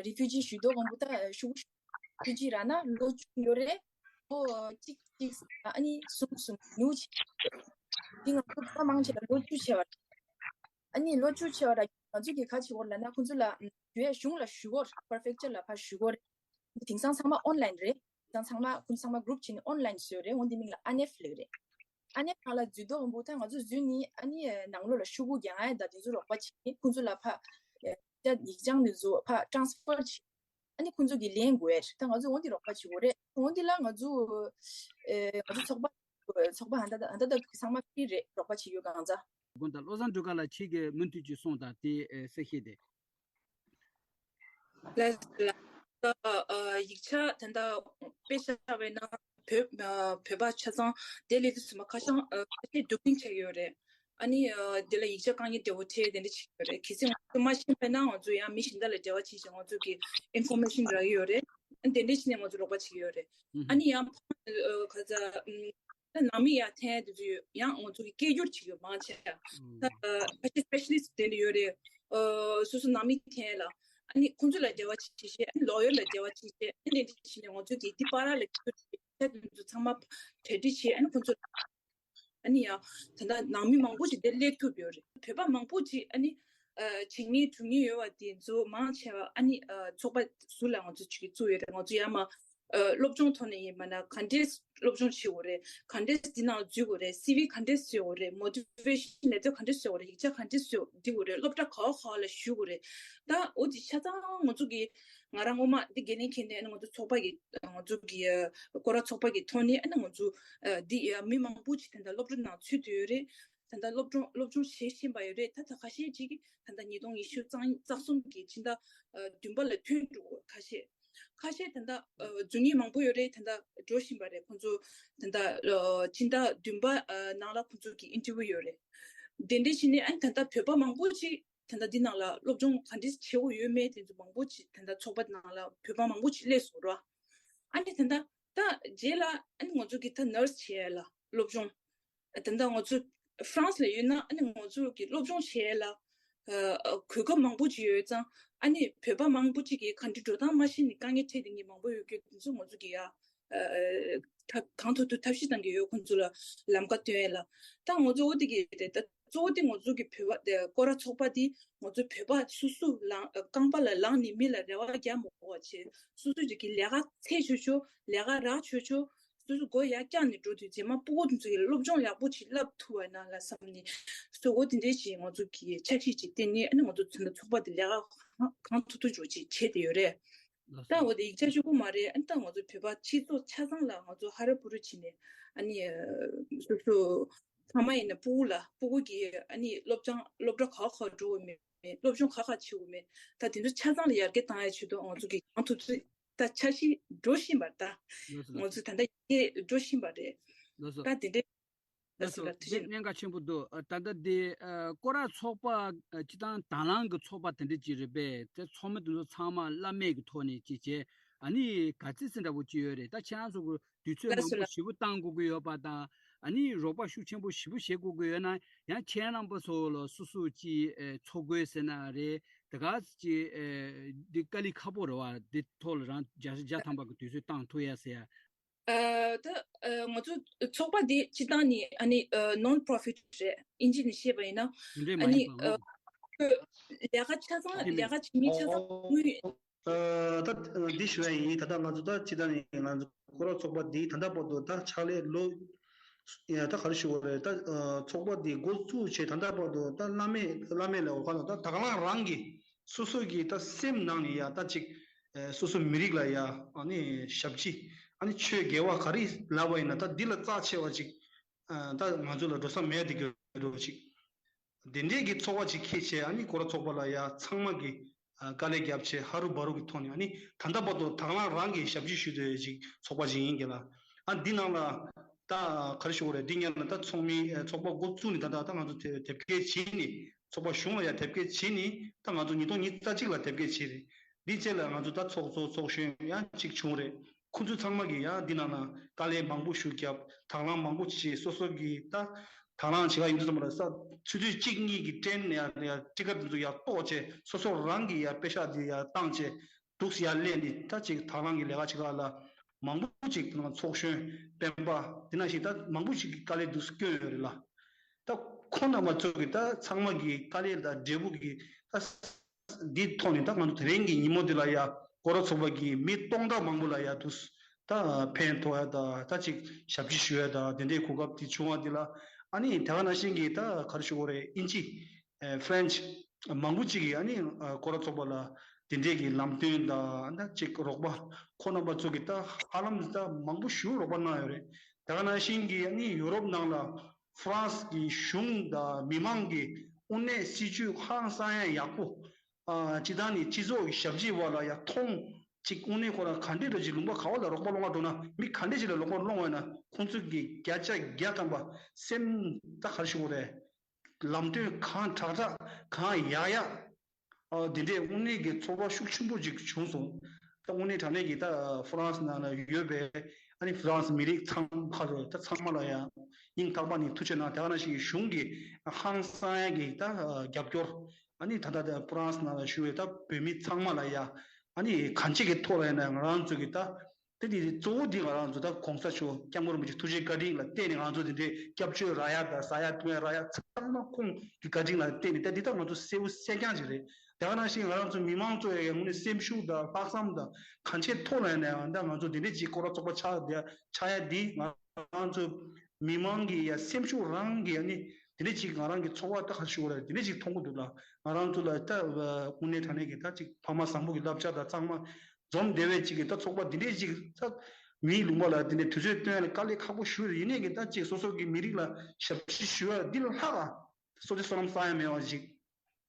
རི་ཕུ་ཇི་ཞུ་དོ་དགོངས་པོ་ད་ཞུ་ཞུ་ཅི་ར་ན་ལོ་བཅུ་ཡོད་རེད། ལོ་གཅིག་གཅིག་ཨ་ནི་གསུམ་གསུམ་ནུ་ཆེ། འདི་ང་ཚོ་ཚོ་མང་ཆེ་ལ་ལོ་བཅུ་ཆེ་བ་རེད། ཨ་ནི་ལོ་བཅུ་ཆེ་བ་ར་ང་ཚོ་གི་ག་ཆེ་བོར་ལ་ན་ཁོང་ཚོ་ལ་ཞུ་ཡ་གཞུང་ལ་ཞུ་གོ་ར་པར་ཕེག་ཅར་ལ་ཕར་ཞུ་གོ་ར། དེང་སང་ཚང་མ་ཨོན་ལན་རེད། དེང་སང་ཚང་མ་ཁོང་ཚང་མ་གུ་རུབ་བྱས་ནས་ཨོན་ལན་བཟོས་རེད། འོན་དེ་མིང་ལ་ཨ་ནེཕ་ལབ་རེད། ཨ་ནེ་ནང་ལ་འཛུལ་དོ་འོན་པོ་ད་ང་ཚོ་འཛུལ་ནི་ཨ་ནི་ནང་ལོགས་ལ་ཤོག་གུ་རྒྱག་ཡ་ད་དེ་ཚོ་རོགས་པ་བྱེད་ཁོང་ཚོ་ལ་ཕ་ཡིག་ཆ་ནི་ཚོ་ཕ་ཊ་རན་སི་ཕར་བྱེད། ཨ་ནི་ཁོང་ཚོ་གི་ལེན་དགོས་ཡ་ད་ང་ཚོ་འོན་དེ་རོགས་པ་བྱེད་དགོས་རེད། འོན་དེ་ལ་ང་ཚོ་ཨེ་ང་ཚོ་ཚོགས་པ་ཚོགས་པ་ཧ་ད་ཧ་ད་ད་ཚང་མ་ཕི་རེད་རོགས་པ་བྱེད་ཡོད་གང་ཚ། དགོན་དང་བློ་བཟང་སྒྲོལ་དཀར་ལགས་ཁྱེད་ཀྱིས་མུ་མཐུད་ཀྱིས་གསུངས་དང་དེ་ཨེ་གསལ་བཤད་དེ། ལགས་ལགས། ད་ཨ་ཡིག་ཆ་ད་ལྟ་དཔེ་བཞག་པ་ཡིན་ན་བོད་ཨ་བོད་པ་ཆ་ཚང་དེ་ལས་དུས་སུ་མ་ཁ་བྱང་ཨ་ཁ་ཤས་སྡུག་རིང་ཆགས་ཡོད་རེད། ཨ་ནི་ཨ་དེ་ལ་ཡིག་ཆ་དཀའ་ངལ་འདྲ་བོ་འཕྲད་དེ་འདྲ་བྱེད་ཡོད་རེད། གལ་སྲིད་ང་ཚོ་མ་ཤེས་པ་ན་ང་ཚོ་ཡང་མི་གཞན་དག་ལ་འབྲེལ་བ་བྱེད་ཅིང་ང་ཚོ་གི་ཨིན་ཕོར་མེ་ཤན་རག་གི་ཡོད་རེད། ཨ་དེ་འདྲ་བྱས་ནས་ང་ཚོ་རོགས་པ་བྱེད་ཀྱི་ཡོད་རེད། ཨ་ནི་ཡང་ཕ་ཨ་ག་ཚ་ཨམ། ད་ནང་མི་ཡར་འཐེན་དེ་ཚོ་ཡང་ང་ཚོ་གི་སྐད་སྒྱུར་བྱེད་ཀྱི་ཡོད་མང་ཆེ། ད་ཨ་ཁ་ཤས་སི་པེ་ཤ་ལི་སི་ཊི་དེ་འདྲ་ཡོད་རེད། ཨ་སོ་སོ་ནང་མི་འཐེན་ལ་ ཨ་ནི་ཁོང་ཚོ་ལ་འབྲེལ་བ་བྱེད་བྱེད། ཨ་ནི་ལོ་ཡར་ལ་འབྲེལ་བ་བྱེད་བྱེད། ཨ་ནི་དེ་འདྲ་བྱས་ནས་ང་ཚོ་གི་འདི་པར་ལ་ཁྱབ་ཆ་དེ་ཚོ་ཚང་མ་གྲ་སྒྲིག་བྱེད། ཨ་ནི་ཁོང་ཚོ་ཨ་ནི་ཡང་ད་ལྟ་ནང་མི་མང་པོ་ཞིག་དེ་སླེབས་ཐུབ་ཡོད་རེད། བོད་པ་མང་པོ་ཅིག་ཨ་ནི་ཨ་བྱེད་མཁན་སྒྲུབ་མཁན་ཡོད་པ་དེ་ཚོ་མང་ཆེ་བ་ཨ་ནི་ཨ་ཚོགས་པ་ཟུར་ལ་ང་ཚོ་ཅིག་བཙུགས་ཡོད་རེད། ང་ཚོ་ཡར་མར་ཨ་སློབ་སྦྱོང་ཐོག་ནས་ཡིན་པ་ན་ག་འདྲས་སློབ་སྦྱོང་བྱེད་དགོས་རེད། ག་འདྲས་འདི་ནང་འཛུལ་དགོས་རེད། སི་ཝི་ག་འདྲས་བཟོ་དགོས་རེད། མོ་ཊི་ཝེ་ཤན་ལེ་ཚན་ག་འདྲས་བཟོ་དགོས་རེད། ཡིག་ཆ་ག་འདྲས་བཟོ་འབྲི་དགོས་རེད། སློབ་གྲྭ་ག་བ་ག་བ་ལ་ཞུགས་དགོས་རེད། ད་འོ་དེ་ཆ་ཚང་ང་ཚོ་གི་ང་རང་ངོ་མ་འདི་འགན་ལེན་འཁྱེར་ནས་ཨ་ནི་ང་ཚོ་ཚོགས་པ་གི་ང་ཚོ་གི་ཨ་སྐོར་ར་ཚོགས་པ་གི་ཐོག་ནས་ཨ་ནི་ང་ཚོ་ཨ་འདི་ཨ་མི་མང་པོ་ཅིག་ད་ལྟ་སློབ་གྲྭ་ནང་ཚུད་དུ་ཡོད་རེད། ད་ལྟ་སློབ་སྦྱོང་སློབ་སྦྱོང་བྱེད་བཞིན་པ་ཡོད་རེད། ད་ད་ཁ་ཤས་ཅིག་ད་ལྟ་ཉིས་སྟོང་ཉི་ཤུ་རྩ་རྩ་གསུམ་གི་ཕྱི་ཟླ་ཨ་བདུན་པ་ལ་ཐོན་འགྲོ་གི་ཁ་ཤས། ཁ་ཤས་ད་ལྟ་ཨ་འཛུལ་མཁན་མང་པོ་ཡོད་རེད། ད་ལྟ་འགྲོ་བཞིན་པ་རེད། ཁོང་ཚོ་ད་ལྟ་ཨ་ཕྱི་ཟླ་བདུན་པ་ཨ་ནང་ལ་ཁོང་ཚོ་གི་ཨིན་ཊར་བིའུ་ཡོད་རེད། དེ་འདྲ་བྱས་ནས་ཨ་ནི་ད་ལྟ་བོད་པ་མང་པོ་ཅིག་ད་ལྟ་འདི་ནང་ལ་སློབ་སྦྱོང་ག་འདྲས་བྱེད་དགོས་ཡོད་མེད་དེ་ཚོ་མང་པོ་ཅིག་ད་ལྟ་ཚོགས་པ་ནང་ལ་བོད་པ་མང་པོ་ཅིག་སླེབས་སོང་ར། ཨ་ནི་ད་ལྟ་ད་རྗེས་ལ་ཨ་ནི་ང་ཚོ་གི་ད་ནར་སི་བྱེད་ཡ་ལ་སློབ་སྦྱོང་། ད་ལྟ་ང་ཚོ་ཧྥ་རན་སི་ལ་ཡོད་ན་ཨ་ནི་ང་ཚོ་གི་སློབ་སྦྱོང་བྱེད་ཡ་ལ་ཨ་གོ་སྐབས་མང་པོ་ཅིག་ཡོད་ཙང་། ཨ་ནི་བོད་པ་མང་པོ་ཅིག་གིས་ག་འདྲ་འགྲོ་སྟངས་མ་ཤེས་ནས་དཀའ་ངལ་འཕྲད་བསྡད་མཁན་མང་པོ་ཡོད་རྒྱུ་དེ་ཚོ་ང་ཚོ་གི་ཡ་ཨ་ཐབས་གང་ཐུབ་ཐུབ་ཐབས་ཤེས་གཏང་གི་ཡོད། ཁོང་ཚོ་ལ་ལམ་ཁ་སྟོན་ཡ་ལ། ད་ང་ཚོ་འོ་དེ་གི་རེད། ད་གཙོ་བོ་དེ་ང་ཚོ་གི་བོད་པ་དེ་སྐོར་ར་ཚོགས་པ་དེ་ང་ཚོ་བོད་པ་སོ་སོ་ལངས་རྐང་པ་ལ་ལངས་ནས་མི་ལ་རེ་བ་རྒྱག་མ་དགོས་པ་བྱས། སོ་སོ་ཅིག་གི་ལས་ཀ་འཚོལ་ཆོག་ཆོག་ལས་ཀ་རག་ཆོག་ཆོག་སོ་སོ་མགོ་ཡར་བཀྱགས་ནས་འགྲོ་དུས་རྗེས་མ་སྤུ་གུ་དེ་ཚོ་གི་སློབ་སྦྱོང་ཡག་པོ་ཅིག་བསླབ་ཐུབ་པ་ན་ལ་བསམ་ནས། སོ་འོ་དེ་འདྲའི་ཅིག་ང་ཚོ་གི་འཆར་གཞི་ཅིག་བཏིང་ནས་ཨ་ནི་ང་ཚོ་ཚོགས་པ་དེ་ལས་ཀ་གང་ཐུབ་ཐུབ་འཇོག་ཅིག་བྱས་ཏེ་ཡོད་རེད། ལགས་ད་སོ། འོ་དེ་ཡིག་ཆ་གཅིག་པོ་མ་རེད། ཨ་ནི་ད་ང་ཚོ་བོད་པ་སྤྱི་ཚོགས་ཆ་ཚང་ལ་ང་ཚོ་ཧ་ར་པུ་ར་བྱས་ནས་ཨ་ནི་སོ་སོ་ཚང་མ་ཡིན་ན་སྤུ་གུ་ལ་སྤུ་གུ་གི་ཨ་ནི་སློབ་སྦྱོང་སློབ་གྲྭ་ག་ག་འགྲོ་དགོས་མེད། སློབ་སྦྱོང་ག་ག་བྱེད་དགོས་མེད། ད་དེ་ཚོ་ཆ་ཚང་ལ་ཡར་རྒྱས་བཏང་ཡ་ཆེད་དུ་ང་ཚོ་གི་གང་ཐུབ་ཐུབ་ད་འཆར་གཞི་འགྲོ་བཞིན་པ་རེད། ད་ལགས་སོ་ལགས་ང་ཚོ་ད་ལྟ་ཡར་རྒྱས་འགྲོ་བཞིན་པ་རེད། ལགས་སོ། ད་དེ་འདྲའི་ལགས་སོ། ལགས་སོ་ལགས། ཐུགས་རྗེ་ཆེ། དེ་གནད་འགག་ཆེན་པོ་འདུག་ཨ་ད་ལྟ་དེ་ཨ་སྐོར་ར་ཚོགས་པ་ཨ་སྤྱི་བཏང་དང་བླངས་ཀྱི་ཚོགས་པ་དེ་འདྲ་ཅིག་རེད་པས། དེ་ཚོགས་མི་དེ་ཚོ་ཚང་མ་བླ་མེད་ཀྱི་ཐོག་ནས་ཅིག་བྱས། ཨ་ནི་ག་ཚོད་ཙམ་འདྲ་པོ་ཅིག་ཡོད་རེད། ད་ཁྱེད་རང་ཚོ་གི་དུས་ཚོད་ལགས་མང་སོ་པོ་ལགས། ཞེ་པོ་བཏང་དགོས་ཀྱི་ཡོད་པ་དང་། ཨ་ནི་རོགས་པ་ཤུགས་ཆེན་པོ་ཞེ་པོ་བྱེད་དགོས་ཀྱི་ཡོད་ན་ཡང་ཁྱེད་རྣམ་པ་ཚོ་ལ་སོ་སོ་ཅིག་ཨེ་ཚོགས་དགོས་ཟེར་ན་རེད། དེ་ག་ཅིག་ཨེ་འདི་དཀའ་ལས་ཁག་པོ་རེད་བ། འདི་ཐོག་ལ་རང་བརྒྱ་ཆ་བརྒྱ་ཐམ་པ་གི་དུས་ཚོད་བཏང་ཐུབ་ཡ་ཟེར་ཡ། ཨ་ད་ཨ་ང་ཚོ་ཚོགས་པ་འདི་སྤྱི་བཏང་ནི་ཨ་ནི་ཨ་ནོན་པོ་རོ་ཕིཊ་རེད། ཨིན་ཇི་ནས་བཤད་པ་ཡིན་ན། དེ་འདྲས་མ་ཨ་ནི་ཡིན་པ་ཨ་ངོ་། ཁོས་ལས་ཀ་ཆ་ཚང་། ཨ་ནི་ལས་ཀ་བྱེད་མི་ཆ་ཚང་དངུལ། ཨ་ད་འདི་ཞུ་ཡ་ཡིན། ད་ལྟ་ང་ཚོ་ད་སྤྱི་བཏང་ནི་ང་ཚོ་སྐོར་ར་ཚོགས་པ་འདི་ད་ལྟ་བར་དུ་ད་ཕྱག་ལས་ལོ་ཡ་ད་ག་རེ་ཞུ་དགོས་རེད། ད་ཨ་ཚོགས་པ་འདི་འགོ་བཙུགས་བྱས་ད་ལྟ་བར་དུ་ད་བླ་མེད་བླ་མེད་ལ་འོ་ག་ལ་ད་དང་བླངས་རང་གི་སོ་སོ་གི་ད་སེམས་ནང་ནས་ཡ་ད་ཅིག་ཨ་སོ་སོ་མི་རིགས་ལ་ཡ་ཨ་ནི་ཞབས་ཕྱི་ཨ་ནི་ཆོས་དགེ་བ་ག་རེ་ལབ་པ་ཡིན་ན་ད་འདི་ལ་རྩ་ཆེ་བ་ཅིག་ཨ་ད་ང་ཚོ་ལ་འགྲོ་ས་མེད་དེ་གི་འགྲོ་ཅིག་དེ་འདྲས་ཀྱི་ཚོགས་པ་ཅིག་འཁྱེར་བྱས། ཨ་ནི་སྐོར་ར་ཚོགས་པ་ལ་ཡ་ཚང་མ་གི་ཨ་དཀའ་ལས་བརྒྱབ་བྱས་ཧ་རུ་བ་རུ་གི་ཐོག་ནས་ཨ་ནི་ད་ལྟ་བར་དུ་དང་བླངས་རང་གི་ཞབས་ཕྱི་ཞུ་སྡོད་ཅིག་ཚོགས་པ་ཅིག་ཡིན་གྱི་ལ། ཨ་འདི་ནང་ལ་ད་ག་རེ་ཞུ་དགོས་རེད། འདི་སྔོན་ལ་ད་ཚོགས་མི་ཨ་ཚོགས་པ་འགོ་བཙུགས་ནས་ད་ལྟ་ད་ང་ཚོ་དེ་དེབ་སྐྱེལ་བྱས་ནས་ཚོགས་པ་གཞུང་ལ་ཡ་དེབ་སྐྱེལ་བྱས་ནས་ད་ང་ཚོ་ཉིས་སྟོང་ཉི་ཤུ་རྩ་གཅིག་ལ་དེབ་སྐྱེལ་བྱས་རེད། འདི་རྗེས་ལ་ང་ཚོ་ད་ཚོགས་གཙོ་ཚོགས་གཞོན་ཡང་གཅིག་བྱུང་རེད། ཁོང་ཚོ་ཚང་མ་གིས་ཡང་འདི་ནང་ན་དཀའ་ལས་མང་པོ་ཞིག་བརྒྱབ། དང་བླངས་མང་པོ་བྱས། སོ་སོ་གིས་ད་དང་བླངས་བྱེད་ག་ཡིན་དུས་ཙམ་ལ་ས་ཆུ་ཚོད་གཅིག་གཉིས་ཀྱི་ཊེན་ཡ་ཡ་ཊི་ཀེ་ཊི་འདི་ཚོ་ཡ་གཏོར་བྱས། སོ་སོ་རང་གིས་ཡ་པེ་ཤག་འདི་ཡ་བཏང་བྱས་འདུག་སེ་ཡ་སླེབས་ནས་ད་ཅིག་དང་བླངས་ཀྱི་ལས་ཀ་བྱེད་ག་ལ་མང་པོ་ཅིག་ཚོགས་གཞོན་སྤེན་པ་འདི་ནང་བཞིན་ད་མང་པོ་ཅིག་གིས་དཀའ་ལས་འདུག་སེ་བསྐྱོན་ཡོད་རེད་ལ། ད་ཁོང་རྣམ་པ་ཚོ་གིས་ད་ཚང་མ་གིས་དཀའ་ལས་དང་འབྲས་བུ་གི་ད་འདི་ཐོག་ནས་ད་ང་ཚོ་དེ་རིང་གི་ཉིན་མོ་འདི་ལ་ཡ་སྐོར་ར་ཚོགས་པ་གི་མི་སྟོང་ཕྲག་མང་པོ་ལ་ཡ་འདུག་ད་ཕན་ཐོགས་ཡ་ད་ད་ཅིག་ཞབས་ཕྱི་ཞུ་ཡ་ད་དེ་འདྲའི་གོ་སྐབས་དེ་བྱུང་བ་འདི་ལ། ཨ་ནི་དེ་ག་ནང་བཞིན་གྱི་ད་ག་རེ་ཞུ་དགོས་རེད། ཨིན་ཇི་ཨེ་ཧྥ་རན་ཆི་མང་པོ་ཅིག་གིས་ཨ་ནི་ཨ་སྐོར་ར་ཚོགས་པ་ལ་དེ་འདྲའི་གི་ལམ་སྟོན་ད་ད་ཅིག་རོགས་པ་ཁོང་རྣམ་པ་ཚོ་གིས་ད་ཧ་ལམ་ད་མང་པོ་ཞིག་རོགས་པ་གནང་ཡོད་རེད། དེ་ག་ནང་བཞིན་གྱི་ཨ་ནི་ཡུ་རོབ་ནང་ལ་ཧྥ་རན་སི་གི་གཞུང་དང་མི་མང་གི་དངོས་གནས་སྲིད་ཇུས་ཧང་སང་ཡ་ཡག་པོ། ཨ་སྤྱི་བཏང་ནས་སྤྱི་ཚོགས་ཀྱི་ཞབས་ཕྱི་བ་ལ་ཡ་མཐོང་ཅིག་དངོས་གནས་ཁོ་རང་ག་འདྲས་འདྲ་ཅིག་ལུང་པ་ག་བ་ལ་རོགས་པ་སློང་ག་འགྲོ་ན་མི་ག་འདྲས་ཅིག་ལ་རོགས་པ་སློང་བ་ཡིན་ན་ཁོང་ཚོ་གི་བརྒྱ་ཆ་བརྒྱ་ཐམ་པ་སེམས་ད་ག་རེ་ཞུ་དགོས་རེད། ལམ་སྟོན་གང་དྲག་དྲག་གང་ཡག་ཡག་ཨ་འདི་འདྲས་དངོས་གནས་ཀྱི་ཚོར་བ་ཤུགས་ཆེན་པོ་ཅིག་བྱུང་སོང་། ད་དངོས་གནས་དྲང་གནས་ཀྱི་ད་ཧྥ་རན་སི་ནང་ལ་ཡོད་པའི་ ཨ་ནི་ཧྥ་རན་སི་མི་རིགས་ཚང་ཁ་རུ་ད་ཚང་མ་ལ་ཡང་སྙིང་ཐག་པ་ནས་ཐུགས་རྗེ་གནང་། དེ་ག་ནང་བཞིན་གྱི་གཞུང་གི་ཧང་སང་ཡ་གི་ད་རྒྱབ་སྐྱོར། ཨ་ནི་ད་ལྟ་ཧྥ་རན་སི་ནང་ལ་བཞུགས་པའི་ད་བོད་མི་ཚང་མ་ལ་ཡ་ཨ་ནི་གང་ཅི་གི་ཐོག་ལ་ཡིན་ན་ང་རང་ཚོ་གི་ད་དེ་དེ་གཙོ་བོ་འདི་ང་རང་ཚོ་ད་གོང་ས་མཆོག་སྐྱབས་མགོན་རིན་པོ་ཆེ་ཐུགས་རྗེ་བཀའ་དྲིན་ལ་བརྟེན་ནས་ང་ཚོ་དེ་འདྲའི་སྐྱབས་བཅོལ་རག་ཡ་དང་ཟ་ཡ་འཐུང་ཡ་རག་ཡ་ཚང་མ་ཁོང་གི་བཀའ་དྲིན་ལ་བརྟེན་ནས་ད་འདི་ད་ང་ཚོ་གསལ་བོ་གསལ་རྐྱང་ཅིག་རེད། དེ་ག་ནང་བཞིན་ང་རང་ཚོ་མི་མང་ཚོ་ཡ་ངོས་ནས་སེམས་ཤུགས་དང་ལྷག་བསམ་དང་གང་ཆེ་ཐོག་ལ་ཡིན་ན་ཡང་ད་ང་ཚོ་དེ་འདྲའི་ཅིག་སྐོར་ར་ཚོགས་པ་ཆགས་བསྡད་ཆགས་ཡ་འདི་ང་རང་ཚོ་མི་མང་གི་ཡ་སེམས་ཤུགས་རང་གི་ཡ་ནི་དེ་འདྲ་ཅིག་ང་རང་གི་ཚོར་བ་ད་ག་ཞུ་བ་རེད། དེ་འདྲ་ཅིག་མཐོང་གི་འདུག་ལ། ང་རང་ཚོ་ལ་ད་དངོས་གནས་དྲང་གནས་ཀྱི་ད་ཅིག་ཕ་མ་བཟང་པོ་གི་བསླབ་བྱ་དང་གཙང་མ་འཛོམས་བསྡད་པའི་ཅིག་གི་ད་ཚོགས་པ་འདི་འདྲའི་ཅིག་ད་མིའི་ལུང་པ་ལ་དེ་འདྲའི་དུས་ཚོད་བཏོན་ཡ་ལ་དཀའ་ལས་ཁག་པོ་ཞུ་རེད། ཡིན་ནའི་གི་ད་ཅིག་སོ་སོ་གི་མི་རིགས་ལ་ཞབས་ཕྱི་ཞུ་ཡ་འདི་ལ་ལྷག་ག་སོ་སོའི་བསོད་ནམས་བསག་ཡ་མེད་པ་ཅིག་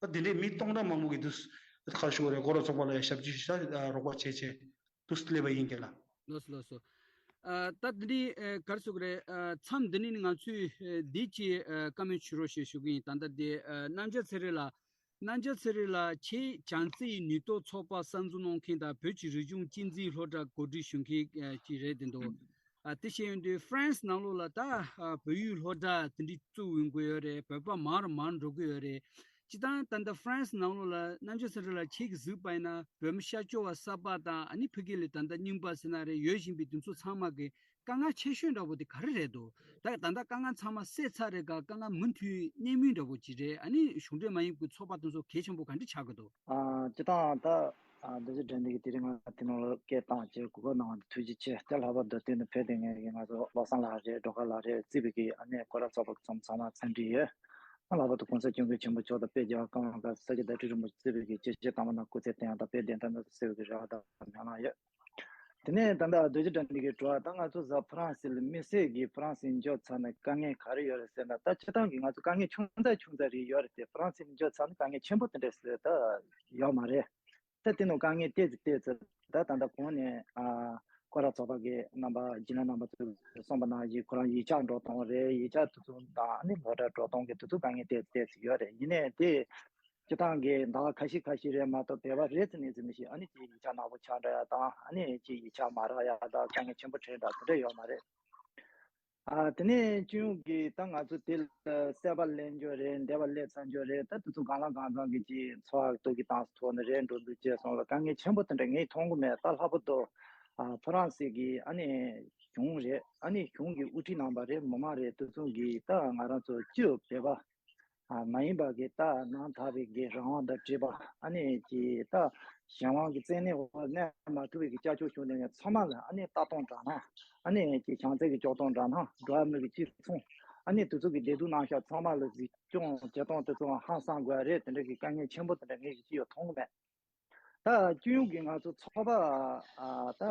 ད་དེ་འདྲའི་མི་སྟོང་ཕྲག་མང་པོ་གི་དུས་ཁ་ཤོར་རེད། སྐོར་ར་ཚོགས་པ་ལ་ཡ་ཞབས་ཕྱི་ཞུ་ས་རོགས་པ་བྱས་བྱས་དུས་སླེབས་པ་ཡིན་གྱི་ལ། ལགས་སོ་ལགས་སོ། ཨ་ད་འདི་ནི་ཨ་ག་རེ་ཟེར་དགོས་རེད། ཨ་མཚམས་འདི་ནི་ང་ཚོས་ཨ་འདི་ཅིག་ཨ་བཀའ་མོལ་ཞུ་རོགས་ཞེས་ཞུ་གི་ཡིན། ད་ལྟ་འདི་ཨ་རྣམ་རྒྱལ་ཚེ་རིང་ལགས། རྣམ་རྒྱལ་ཚེ་རིང་ལགས་ཁྱེད་བྱང་རྩེའི་ནུས་སྟོབས་ཚོགས་པ་གསར་འཛུགས་གནང་མཁན་དང་བོད་ཀྱི་རིག་གཞུང་གཅེས་འཛིན་སློབ་གྲྭ་གོ་སྒྲིག་ཞུ་མཁན་ཨ་ཅིག་རེད་དེ་འདུག་ཨ་དེ་བྱས་ཡོང་དུས་ཧྥ་རན་སི་ནང་ལོགས་ལ་ད་ཨ་བོད་ཡིག་སློབ་གྲྭ་དེ་འདྲ་བཙུགས་ཡོང་གི་ཡོད་རེད། བོད་པ་མང་རུ་མང་རུ་འགྲོ་གི་ཡོད་རེད། སྤྱིར་བཏང་ད་ལྟ་ཧྥ་རན་སི་ནང་ལོགས་ལ་རྣམ་རྒྱལ་ཚེ་རིང་ལགས་ཁྱེད་ཀྱིས་གཟིགས་པ་ཡིན་ན་བོད་མི་ཤར་ཕྱོགས་པ་གསར་པ་དང་ཨ་ནི་ཕ་གི་ལ་ད་ལྟ་རྙིང་པ་ཟེར་ན་རེད་ཡོད་བཞིན་པའི་དེ་ཚོ་ཚང་མ་གི་དཀའ་ངལ་ཆེ་ཤོས་འདྲ་པོ་དེ་ག་རེ་རེད་འདུག་ད་ད་ལྟ་དཀའ་ངལ་ཚང་མ་སེལ་ཚར་རེད་ག་དཀའ་ངལ་མུ་མཐུད་གནས་མུས་འདྲ་པོ་ཅིག་རེད། ཨ་ནི་གཞུང་འབྲེལ་མ་ཡིན་པའི་ཚོགས་པ་དེ་ཚོ་གལ་ཆེན་པོ་ག་འདྲ་ཆགས་ཀྱི་འདུག་ཨ་སྤྱིར་བཏང་ད་ཨ་རྡོ་རྗེ་དགྲ་འདུལ་གྱིས་དེ་རིང་ང་དེ་ནང་ལ་སྐད་བཏང་བྱས་གོ་སྐབས་གནང་བ་ཐུགས་རྗེ་ཆེ། ད་ལྷག་པར་དུ་དེ་ནི་བོད་དེ་ངས་ཀྱི་ང་ཚོ་བློ་བཟང་ལགས་རེད། སྒྲོལ་དཀར་ལགས་རེད། བརྩིས་པའི་གི་ཨ་ནེ་སྐོར་ར་ཚོགས་པ་ཚང་ཚང་མ་འཚམས་འདྲི་ཡོད། ཨ་ལྷག་པར་དུ་༸གོང་ས་༸སྐྱབས་མགོན་ཆེན་པོ་མཆོག་དང་དཔལ་རྒྱལ་བ་ཀརྨ་པ་ས་སྐྱ་བདག་ཁྲི་རིན་པོ་ཆེ་བརྩིས་པའི་གི་སྐྱེས་ཆེན་དམ་པ་རྣམས་སྐུ་ཚེ་བརྟན་ཡག་དང་དཔལ་ལྡན་ལྟར་མྱུར་དུ་གསལ་བའི་གི་རེ་བ་དང་སྨོན་ལམ་ཡོད། དེ་ནས་ད་ལྟ་རྡོ་རྗེ་དགྲ་འདུལ་གྱི་དྲི་བ། ད་ང་ཚོ་གཟའ་ཕུ་རན་སི་ལ་དམིགས་བསལ་གྱི་ཕུ་རན་སི་འབྱོར་ཚར་ནས་དཀའ་ངལ་ག་རེ་ཡོད་རེད་ཟེར་ན། ད་སྤྱིར་བཏང་གི་ང་ཚོ་དཀའ་ངལ་ཆུང་ཙག་ཆུང་ཙག་རེ་ཡོད་རེད་དེ། ཕུ་རན་སི་ལ་འབྱོར་ཚར་ནས་དཀའ་ངལ་ཆེན་པོ་དེ་འདྲ་ཟེར་ད་ཡོད་མ་རེད། ད་དེ་ནང་དཀའ་ངལ་ཏོག་ཙམ་ཏོག་ཙམ་ད་ད་ལྟ་གོང་ནས་ཨ་སྐོར་ར་ཚོགས་པ་གི་རྣམ་པ་སྦྱིན་བདག་རྣམ་པ་ཚོས་གསུངས་པ་ནང་བཞིན་ཁོ་རང་ཡིག་ཆ་འགྲོ་སྟངས་རེད། ཡིག་ཆ་དེ་ཚོ་དང་ཨ་ནི་སློབ་གྲྭ་འགྲོ་སྟངས་ཀྱི་དེ་ཚོ་དཀའ་ངལ་ཏོག་ཙམ་ཏོག་ཙམ་ཡོད་རེད། ཡིན་ནའི་དེ་སྤྱིར་བཏང་གི་ཟླ་བ་ཁ་ཤས་ཁ་ཤས་རེད་མ་གཏོགས་བོད་པ་རེ་ཙམ་ནས་ཙམ་ཞིག་ཨ་ནི་ཅིག་ཡིག་ཆ་ནག་པོ་ཆགས་འདྲ་ཡ་དང་ཨ་ནི་ཅིག་ཡིག་ཆ་མ་རག་ཡ་དང་དཀའ་ངལ་ཆེན་པོ་འཕྲད་འདྲ་དེ་འདྲ་ཡོད་མ་རེད། ཨ་དེ་ནས་སྤྱི་ཡོངས་ཀྱི་ད་ང་ཚོ་དེ་ལ་སེ་བ་ལེན་རྒྱུ་རེད། འདེབས་པ་ལས་ཚར་རྒྱུ་རེད། ད་དེ་ཚོ་གང་ལ་གང་འཚམ་གྱི་ཅིག་འཚོ་བ་ཐོག་གི་སྟངས་སུ་ཐོག་ནས་རེད་འགྲོ་འདུག་བྱས་སོང་ལ་དཀའ་ངལ་ཆེན་པོ་དེ་འདྲ་ངས་མཐོང་གི་མེད། ད་ལྷག་པར་དུ་ཨ་ཕ་རན་སི་གི་ཨ་ནི་གཞུང་རེད། ཨ་ནི་གཞུང་གི་དབུ་ཁྲིད་རྣམ་པ་རེད། མི་མང་རེད། དེ་ཚོ་གིས་ད་ང་རང་ཚོ་སྤྱི་བོད་པ་ཨ་མ་ཡིན་པ་གི་ད་ནང་དག་པའི་གི་རང་དབང་དང་བཅས་པ་ཨ་ནི་ཀྱི་ད་གཞན་དབང་གི་བཙན་གནོན་འོག་གནས་མ་ཐུབ་པའི་གི་སྐྱབས་བཅོལ་བྱུང་ནས་ཚང་མ་ལ་ཨ་ནི་ལྟ་སྟངས་དྲག་སྣང་ཨ་ནི་ཀྱི་བྱམས་བརྩེ་གི་སྐྱོབ་སྟངས་དྲག་སྣང་འགྲོ་བ་མི་གི་གཅིག་མཚུངས་ཨ་ནི་དེ་ཚོ་གི་བདེ་སྡུག་རྣམ་གཞག་ཚང་མ་ལ་གཟིགས་སྐྱོང་བྱེད་སྟངས་དེ་ཚོ་ཧང་སང་དགོས་རེད། དེ་འདྲ་གི་དཀའ་ངལ་ཆེན་པོ་དེ་འདྲ་ངས་ཀྱི་ཅི་ཡོད་མཐོང་གི་མེད། ད་སྤྱི་ཡོངས་ཀྱི་ང་ཚོ་ཚོགས་པ་ཨ་ད་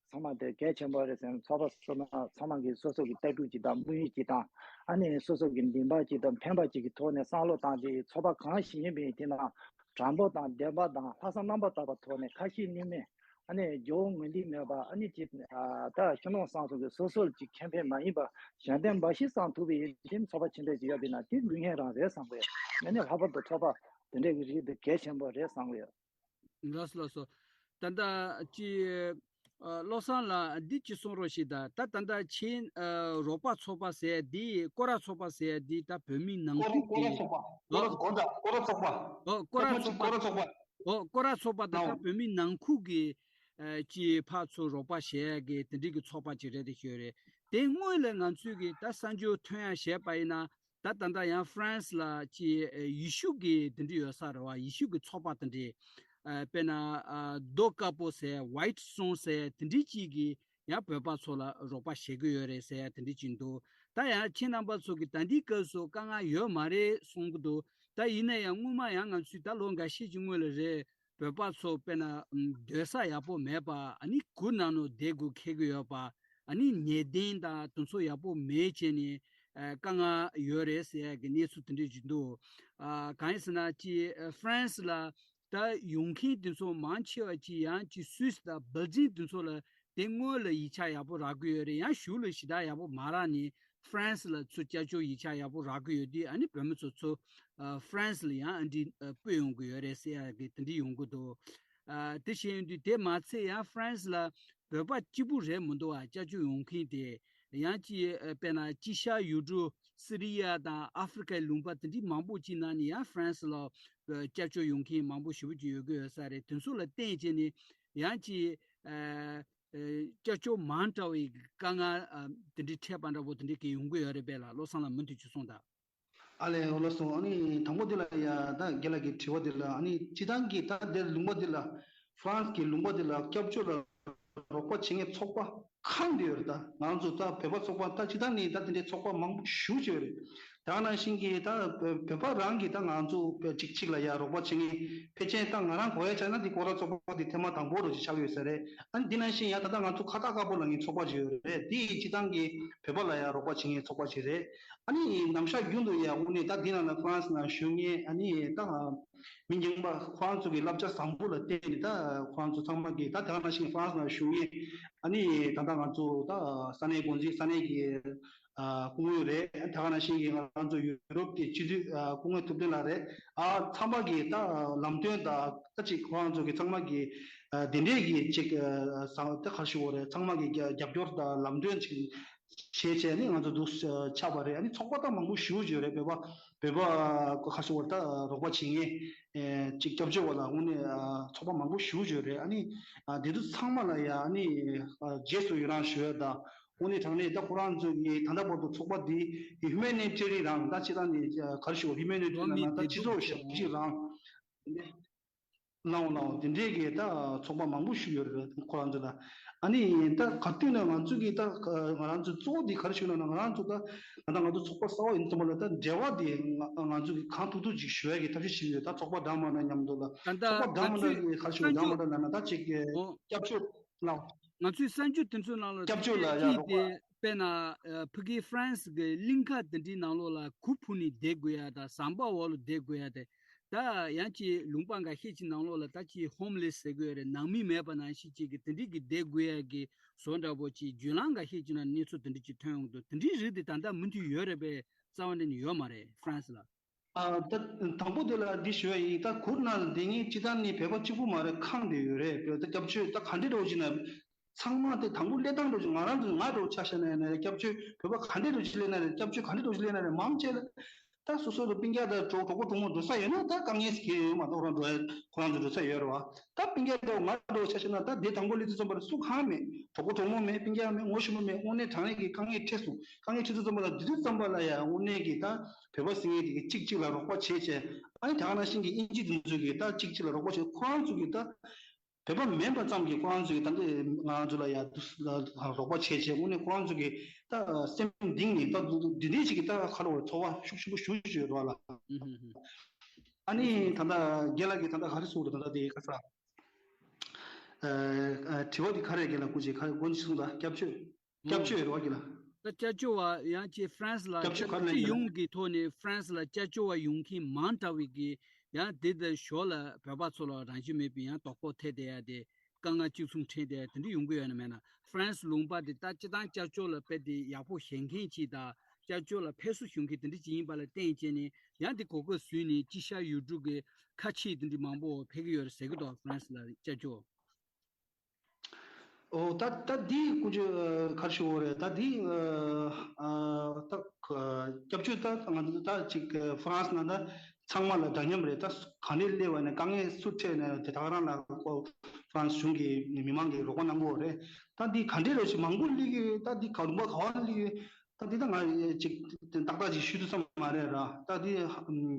ཚང་མ་དེ་གལ་ཆེན་པོ་རེད་ཟེར་ན། ཚོགས་པ་སོ་ན་ཚང་མ་གིས་སོ་སོ་གི་ལྟ་གྲུབ་ཅིག་དང་དམིགས་ཡུལ་ཅིག་དང་ཨ་ནི་སོ་སོ་གི་འདུན་པ་ཅིག་དང་འཕེན་པ་ཅིག་གི་ཐོག་ནས་བསམ་བློ་བཏང་སྟེ་ཚོགས་པ་གང་ཞིག་ཡིན་པའི་དེ་ནང་དྲང་པོ་དང་བདེན་པ་དང་ལྷག་བསམ་རྣམ་པར་དག་པའི་ཐོག་ནས་ཁ་ཞེ་གཉིས་མེད་ཨ་ནི་རྒྱུ་ངོས་འཛིན་མེད་པ་ཨ་ནི་ཅིག་ད་ཕྱི་ནང་གསང་གསུམ་གྱི་སོ་སོར་ཅིག་ཁེ་ཕན་མ་ཡིན་པ་གཞན་དོན་འབའ་ཞིག་བསམ་ཐུབ་པའི་ཡིན་ཕྱིན་ཚོགས་པ་ཆེན་པོ་ཅིག་ཡོད་པས་ན་དེ་ལུས་ངན་རང་རེད་བསམ་གི་ཡོད། ཨ་ནི་ལྷག་པར་དུ་ཚོགས་པ་དེ་འདྲའི་རིགས་དེ་གལ་ཆེན་པོ་རེད་བསམ་གི་ཡོད། ལགས་སོ་ལགས་སོ། ད་ལྟ་ཅི་ཨ་བློ་བཟང་ལགས་འདི་ཅི་གསུང་རོགས་ཞིག་ད་ད་ད་ལྟ་ཆེན་ཨ་རོགས་པ་ཚོགས་པ་ཟེར་འདི་སྐོར་ར་ཚོགས་པ་ཟེར་འདི་ད་བོད་མི་ནང་སྐོར་ཁུལ་གྱི་སྐོར་ར་ཚོགས་པ་སྐོར་ར་སྐོར་ར་སྐོར་ར་ཚོགས་པ་ཨོ་སྐོར་ར་ཚོགས་པ་ཨོ་སྐོར་ར་ཚོགས་པ་ད་ད་བོད་མི་ནང་ཁུལ་གྱི་ཨ་ཅི་ཕར་ཚུར་རོགས་པ་བྱེད་ཡ་གི་དེ་འདྲའི་གི་ཚོགས་པ་ཅིག་རེད་དེ་ཤོད་རེད། དེ་སྔོན་ལ་ང་ཚོས་གི་ད་གསར་འགྱུར་ཐོན་ཡ་བྱས་པ་ཡིན་ན། ད་ད་ལྟ་ཡང་ཧྥ་རན་སི་ལ་ཅིག་ཡེ་ཤུ་གི་དེ་འདྲ་ཡོད་ས་རེད་བ། ཡེ་ཤུ་གི་ཚོགས་པ་དེ་འདྲ་ཨ་དཔེར་ན་ཨ་རྡོ་དཀར་པོ་ཟེར་ཝའི་ཊི་སི་ཊོན་ཟེར་དེ་འདྲ་ཅིག་གིས་ཡང་བོད་པ་ཚོ་ལ་རོགས་པ་བྱེད་ཀྱི་ཡོད་རེད་ཟེར་ཡ་དེ་འདྲ་ཅིག་འདུག་ད་ཡང་ཁྱེད་རྣམ་པ་ཚོ་གི་ད་ལྟའི་སྐབས་སུ་དཀའ་ངལ་ཡོད་མ་རེད་གསུང་གི་འདུག་ད་ཡིན་ན་ཡང་སྔོན་མ་ཡང་ང་ཚོས་ད་ལོ་འགའ་ཤས་ཀྱི་སྔོན་ལ་རེད། བོད་པ་ཚོ་དཔེར་ན་ཨམ་སྡོད་ས་ཡག་པོ་མེད་པ། ཨ་ནི་གུར་ནང་ནང་བསྡད་དགོས་འཁེལ་གྱི་ཡོད་པ། ཨ་ནི་ཉལ་གདན་དང་དེ་ཚོ་ཡག་པོ་མེད་བྱས་ནས་ཨ་དཀའ་ངལ་ཡོད་རེད་ཟེར་ཡ་གི་གནས་ཚུལ་དེ་འདྲ་ཅིག་འདུག་ཨ་གང་ཡིན་ཟེར་ན་ཅིག་ཨ་ཧྥ་རན་སི་ལ་ད་ཡོང་མཁན་དེ་ཚོ་མང་ཆེ་བ་ཅིག་ཡང་ཅིག་སུད་སི་དང་སྦེལ་ཇམ་དེ་ཚོ་ལ་དེ་སྔོན་ལ་ཡིག་ཆ་ཡག་པོ་རག་གི་ཡོད་རེད། ཡང་གཞུག་ལ་ཞེ་དྲག་ཡག་པོ་མ་རག་ནས་ཧྥ་རན་སི་ལ་ཚུར་སྐྱབས་བཅོལ་ཡིག་ཆ་ཡག་པོ་རག་གི་ཡོད་དུས། ཨ་ནི་བོད་མི་ཚོ་ཚུར་ཨ་ཧྥ་རན་སི་ལ་ཡང་ཨ་འདྲ་ཨ་སྤོས་ཡོང་གི་ཡོད་རེད་ཟེར་ཡ་གི་དེ་འདྲ་ཡོང་གི་འདུག་ཨ་དེ་བྱས་ཡོང་དུས་དེ་མ་ཚད་ཡང་ཧྥ་རན་སི་ལ་ བོད་པ་གཅིག་པུ་རེད་མི་འདུག་བ། སྐྱབས་བཅོལ་ཡོང་མཁན་དེ་ཡང་ཅིག་དཔེར་ན་དཀྱིལ་ཤར་ཡུལ་གྲུ་སི་རི་ཡ་དང་ཨ་ཧྥེ་རི་ཁའི་ལུང་པ་དེ་འདྲའི་མང་པོ་ཅིག་ནང་ནས་ཡང་ཧྥ་རན་སི་ལ་སྐྱབས་བཅོལ་ཡོང་མཁན་མང་པོ་ཞེ་པོ་ཅིག་ཡོད་ཀྱི་ཡོད་ས་རེད། དེ་ཚོ་ལ་བརྟེན་བྱས་ནས་ཡང་ཅིག་ཨ་ཨ་སྐྱབས་བཅོལ་མང་དྲགས་པའི་དཀའ་ངལ་ཨ་དེ་འདྲའི་འཕྲད་པ་འདྲ་པོ་དེ་འདྲའི་གི་ཡོང་གི་ཡོད་རེད་པས་ལགས། བློ་བཟང་ལགས་མུ་མཐུད་ཅིག་གསུངས་དང་། ཨ་ལས་འོ་ལགས་སོ། ཨ་ནི་དང་པོ་འདི་ལ་ཡ་ད་རྒན་ལགས་ཀྱི་དྲི་བ་འདི་ལ་ཨ་ནི་སྤྱི་བཏང་གི་ད་འདིར་ལུང་པ་འདི་ལ་ཧྥ་རན་སི་གི་ལུང་པ་འདི་ལ་སྐྱབས་བཅོལ་ལ་རོགས་པ་བྱེད་མཁན་ཚོགས་པ་གང་དེ་ཡོད་རེད། ད་ང་ཚོ་ད་བོད་པ་ཚོགས་པ་ད་སྤྱི་བཏང་ནི་ད་དེ་འདྲའི་ཚོགས་པ་མང་པོ་ཞེ་པོ་ཅིག་ཡོད་རེད། ད་ག་ནང་བཞིན་གྱི་ད་བོད་པ་རང་གིས་ད་ང་ཚོ་གཅིག་གཅིག་ལ་ཡ་རོགས་པ་བྱེད་མཁན་ཕལ་ཆེར་ད་ང་རང་གོ་ཡ་ཆ་ན་འདི་སྐོར་ར་ཚོགས་པ་འདི་ཐེངས་མ་དང་པོ་རུ་ཅིག་ཆགས་ཡོད་ས་རེད། ཨ་ནི་འདི་ནང་བཞིན་ཡ་ད་ལྟ་ང་ཚོ་ཁ་བཏགས་དཀར་པོ་ལབ་མཁན་ཚོགས་པ་ཅིག་ཡོད་རེད། འདི་སྤྱི་བཏང་གི་བོད་པ་ལ་ཡ་རོགས་པ་བྱེད་མཁན་ཚོགས་པ་ཅིག་རེད། ཨ་ནི་ནམ་ཞག་རྒྱུན་དུ་ཡ་དངོས་གནས་ད་འདི་ནང་ལ་ཧྥ་རན་སི་ནང་བཞུགས་མཁན་ཨ་ནི་ད་མི་རྒན་པ་ཁོ་རང་ཚོ་གི་བསླབ་བྱ་བཟང་པོ་ལ་བརྟེན་ནས་ད་ཁོ་རང་ཚོ་ཚང་མ་གི་ད་དེ་ག་ནང་བཞིན་ཧྥ་རན་སི་ནང་བཞུགས་མཁན་ཨ་ནི་ད་ལྟ་ང་ཚོ་ད་ས་གནས་འགོ་འཛིན་ས་གནས་ཀྱི་ཨ་སྐུ་ངོ་རེད། དེ་ག་ནང་བཞིན་གྱི་ང་རང་ཚོ་ཡུ་རོབ་ཀྱི་སྤྱི་འཐུས་ཨ་སྐུ་ངོ་ཐུབ་བསྟན་ལགས་རེད། ཨ་ཚང་མ་གི་ད་ལམ་སྟོན་དང་ད་ཅིག་ཁོ་རང་ཚོ་གི་ཚང་མ་གི་ཨ་དེ་འདྲས་ཀྱི་ཅིག་ཨ་ད་ག་རེ་ཞུ་དགོས་རེད། ཚང་མ་གི་རྒྱབ་རྒྱབ་སྐྱོར་དང་ལམ་སྟོན་ཅིག་བྱས་བྱས་ནས་ང་ཚོ་འདུག་ཆགས་པ་རེད། ཨ་ནི་ཚོགས་པ་ད་མང་པོ་ཞེ་པོ་ཅིག་ཡོད་རེད། བོད་པ་བོད་པ་ག་རེ་ཞུ་དགོས་རེད། ད་རོགས་པ་བྱེད་མཁན་ཨེ་ཅིག་སྐྱབས་བཅོལ་བ་ལ་དངོས་གནས་ཨ་ཚོགས་པ་མང་པོ་ཞེ་པོ་ཅིག་ཡོད་རེད། ཨ་ནི་ཨ་དེ་ཚོ་ཚང་མ་ལ་ཡ་ཨ་ནི་ཨ་རྗེས་སུ་ཡི་རང་ཞུ་ཡ་དང་། དངོས་གནས་དྲང་གནས་ད་ཁོ་རང་ཚོ་གི་ད་ལྟ་བར་དུ་ཚོགས་པ་འདི་ཧིའུ་མེ་ནི་ཊེ་རི་རང་ད་ཅི་ད་ནི་ག་རེ་ཞུ་ཧིའུ་མེ་ནི་ཊེ་རི་ལབ་ན་ད་སྤྱི་ཚོགས་ཞབས་ཕྱི་རང་ལའོ་ལའོ་དེ་འདྲས་ཀྱི་ད་ཚོགས་པ་མང་པོ་ཞིག་ཡོད་རེད། ཁོ་རང་ཚོ་ལ་ཨ་ནི་ད་ག་དུས་ན་ང་ཚོ་གི་ད་ང་རང་ཚོ་གཙོ་བོ་འདི་ག་རེ་ཞུ་ན་ང་རང་ཚོ་ད་ད་ང་ཚོ་ཚོགས་པ་གསར་པ་ཡིན་ཙམ་པ་ལ་ད་འབྲེལ་བ་འདི་ང་ང་ཚོ་གི་གང་ཐུབ་ཐུབ་ཅིག་ཞུ་ཡ་གི་ཐབས་ཤེས་བྱེད་ཀྱི་ཡོད། ད་ཚོགས་པ་འདྲ་མ་འདྲ་མཉམ་དུ་ལ་ད་ལྟ་ཚོགས་པ་འདྲ་མ་འདྲ་གི་ག་རེ་ཞུ་འདྲ་མ་འདྲ་ལབ་ན་ད་ཅིག་གི་སྐྱབས་བཅོལ་ལའོ། ང་ཚོའི་གསར་འགྱུར་དེ་ཚོའི་ནང་ལ་ཅིག་དེ་དཔེར་ན་ཕ་གི་ཧྥ་རན་སི་གི་གླིང་ཁ་དེ་འདྲའི་ནང་ལོགས་ལ་གུར་ཕུབ་ནས་བསྡད་དགོས་ཡ་དང་ཟམ་པ་འོག་ལ་བསྡད་དགོས་ཡ་དེ། ད་ཡང་ཅིག་ལུང་པ་འགའ་ཤས་ཅིག་ནང་ལོགས་ལ་ད་ཅིག་ཧོམ་ལེ་སི་ཟེར་དགོས་རེད། ནང་མི་མེད་པ་ནང་བཞིན་ཅིག་གི་དེ་འདྲའི་གི་བསྡད་དགོས་ཡ་གི་བཟོ་འདྲ་པོ་ཅིག་བརྒྱུད་ལམ་འགའ་ཤས་ཅིག་ནང་གནས་ཚུལ་དེ་འདྲ་ཅིག་ཐོན་ཡོང་འདུག་དེ་འདྲའི་རིགས་དེ་ད་ལྟ་མུ་མཐུད་ཡོད་རེད་པས། རྩ་བ་ནས་ཡོད་མ་རེད་ཧྥ་རན་སི་ལ། ཨ་ད་དང་པོ་དེ་ལ་འདི་ཞུ་ཡ་ཡིན། ད་གུར་ནང་ལ་བསྡད་མཁན་སྤྱི་བཏང་ནི་བོད་པ་གཅིག་པུ་མ་རེད། ཁག་འདི་ཡོད་རེད། བོད་ད་སྐྱབས་བཅོལ་ད་ག་འདྲས་འདྲ་བོ་ཅིག་ན་ཚང་མ་དེ་དང་པོ་སླེབས་སྟངས་འདྲ་བོ་ཅིག་ང་རང་ཚོ་ང་འདྲ་བོ་ཆ་བཞག་ན་ཡིན་ན་རེད། སྐྱབས་བཅོལ་བོད་པ་ག་འདྲས་འདྲ་བོ་ཅིག་སླེབས་ན་རེད། སྐྱབས་བཅོལ་ག་འདྲས་འདྲ་བོ་ཅིག་སླེབས་ན་རེད། མང་ཆེ་ལ་ད་སོ་སོ་ལ་སྤུན་ཀྱག་དང་གྲོགས་གྲོགས་པོ་གྲོགས་མོ་འགྲོ་ས་ཡོད་ན་ད་དཀའ་ངལ་ཞིག་ཡོད་མ་གཏོགས་ཁོ་རང་འགྲོ་ཁོ་རང་ཚོ་འགྲོ་ས་ཡོད་རེད་བ། ད་སྤུན་ཀྱག་དང་ང་འདྲ་བོ་ཆ་བཞག་ན་ད་དེ་དང་པོ་སླེབས་དུས་ཙམ་པ་ལ་སུ་གང་མེད། གྲོགས་པོ་གྲོགས་མོ་མེད། སྤུན་ཀྱག་མེད། ངོ་ཤེས་པ་མེད། དངོས་གནས་དྲང་གནས་ཀྱི་དཀའ་ངལ་འཕྲད་སོང་། དཀའ་ངལ་འཕྲད་དུས་ཙམ་པ་ལ་འདི་དུས་ཙམ་པ་ལ་ཡང་དངོས་གནས་ཀྱི་ད་བོད་པ་ཟེར་མཁན་དེ་གི་གཅིག་གཅིག་ལ་རོགས་པ་བྱེད་བྱས། ཨ་ནི་ད་ག་ནང་བཞིན་གྱི་དབྱིན་ཇི་དེ་ཚོ་གི་ད་གཅིག་གཅིག་ལ་རོགས་པ་བྱེད། ཁོ་རང་ཚོ་གི་ད་བོད་པ་མིན་པ་ཙམ་གྱིས་ཁོ་རང་ཚོ་གི་ད་འདི་ང་ཚོ་ལ་ཡ་དུ་ལ་རོགས་པ་བྱེད་བྱས། དངོས་གནས་ཁོ་རང་ཚོ་གི་ད་སེམས་གཏིང་ནས་ད་འདི་འདྲའི་ཅིག་གི་ད་ཁ་ལོ་ཚོར་བ་ཤུགས་ཆེན་པོ་ཞུ་ཞུ་ཡོད་རེད་བ་ལ། ཨ་ནི་ད་ལྟ་རྒན་ལགས་ཀྱིས་ད་ལྟ་ག་རེ་གསུངས་འདུག་ད་ལྟ་དེ་ག་ས། ཨ་ཨ་དྲི་བ་འདི་ག་རེ་རྒན་ལགས་སྐུ་མཁྱེན། ག་རེ་དགོངས་གཞི་གསུངས་དང་སྐྱབས་བཅོལ། སྐྱབས་བཅོལ་ཡོད་རེད་བ་རྒན་ལགས། ད་སྐྱབས་བཅོལ་བ་ཡང་ཅིག་ཧྥ་རན་སི་ལ་སྐྱབས་བཅོལ་ག་རེ་ལེན་སྤྱི་ཡོངས་ཀྱི་ཐོག་ནས་ཧྥ་རན་སི་ལ་སྐྱབས་བཅོལ་བ་ཡོང་མཁན་མང་དྲགས་པའི་གི་ཡང་དེ་དང་ཞོར་ལ་བོད་པ་ཚོ་ལ་རང་བཞིན་མེད་པའི་ཡང་དོ་ཕོག་ཐེབས་བསྡད་ཡ་དེ། དཀའ་ངལ་གཅིག་མཚུངས་འཕྲད་བསྡད་ཡ་དེ་འདྲ་ཡོང་གི་ཡོད་ན་མེད་ན། ཧྥ་རན་སི་ལུང་པ་དེ་ད་སྤྱི་བཏང་སྐྱབས་བཅོལ་ལ་དཔེ་དེ་ཡག་པོ་ཤེས་མཁན་ཅིག་དང་སྐྱབས་བཅོལ་ལ་ཕེབས་བསུ་ཞུ་མཁན་དེ་འདྲ་ཅིག་ཡིན་པ་ལ་བརྟེན་བྱས་ནས་ཡང་དེ་གོ་སྐབས་བཟུང་ནས་དཀྱིལ་ཤར་ཡུལ་གྲུ་གི་ཁ་ཆེ་དེ་འདྲ་མང་པོ་ཕེབས་ཀྱི་ཡོད་རེད་ཟེར་གི་འདུག་ཧྥ་རན་སི་ལ་སྐྱབས་བཅོལ། ཨོ་ད་ད་འདི་ཀུ་ཅོ་ཨ་ག་རེ་ཞུ་དགོས་རེད། ད་འདི་ཨ་ཨ་ད་ཁ་སྐྱབས་བཅོལ་ད་ང་ཚོ་ད་ཅིག་ཧྥ་རན་སི་ནང་ད་ཚང་མ་ལ་འདྲ་མཉམ་རེད། ད་ག་ནས་སླེབས་པ་ནས་དཀའ་ངལ་སུ་འཕྲད་ནས་དེ་ད་ག་རང་ལ་ཁོ་ཧྥ་རན་སི་གཞུང་གི་མི་མང་གིས་རོགས་པ་གནང་གི་ཡོད་རེད། ད་འདི་ག་འདྲས་རེད་ཞིག་མང་པོ་སླེབས་ཀྱི་ཡོད། ད་འདི་ག་ལུང་པ་ག་བ་སླེབས་ཀྱི་ཡོད། ད་འདི་ད་ང་ཅིག་ཏག་ཏག་ཅིག་ཞུ་ཐུབ་ས་མ་རེད་ར། ད་འདི་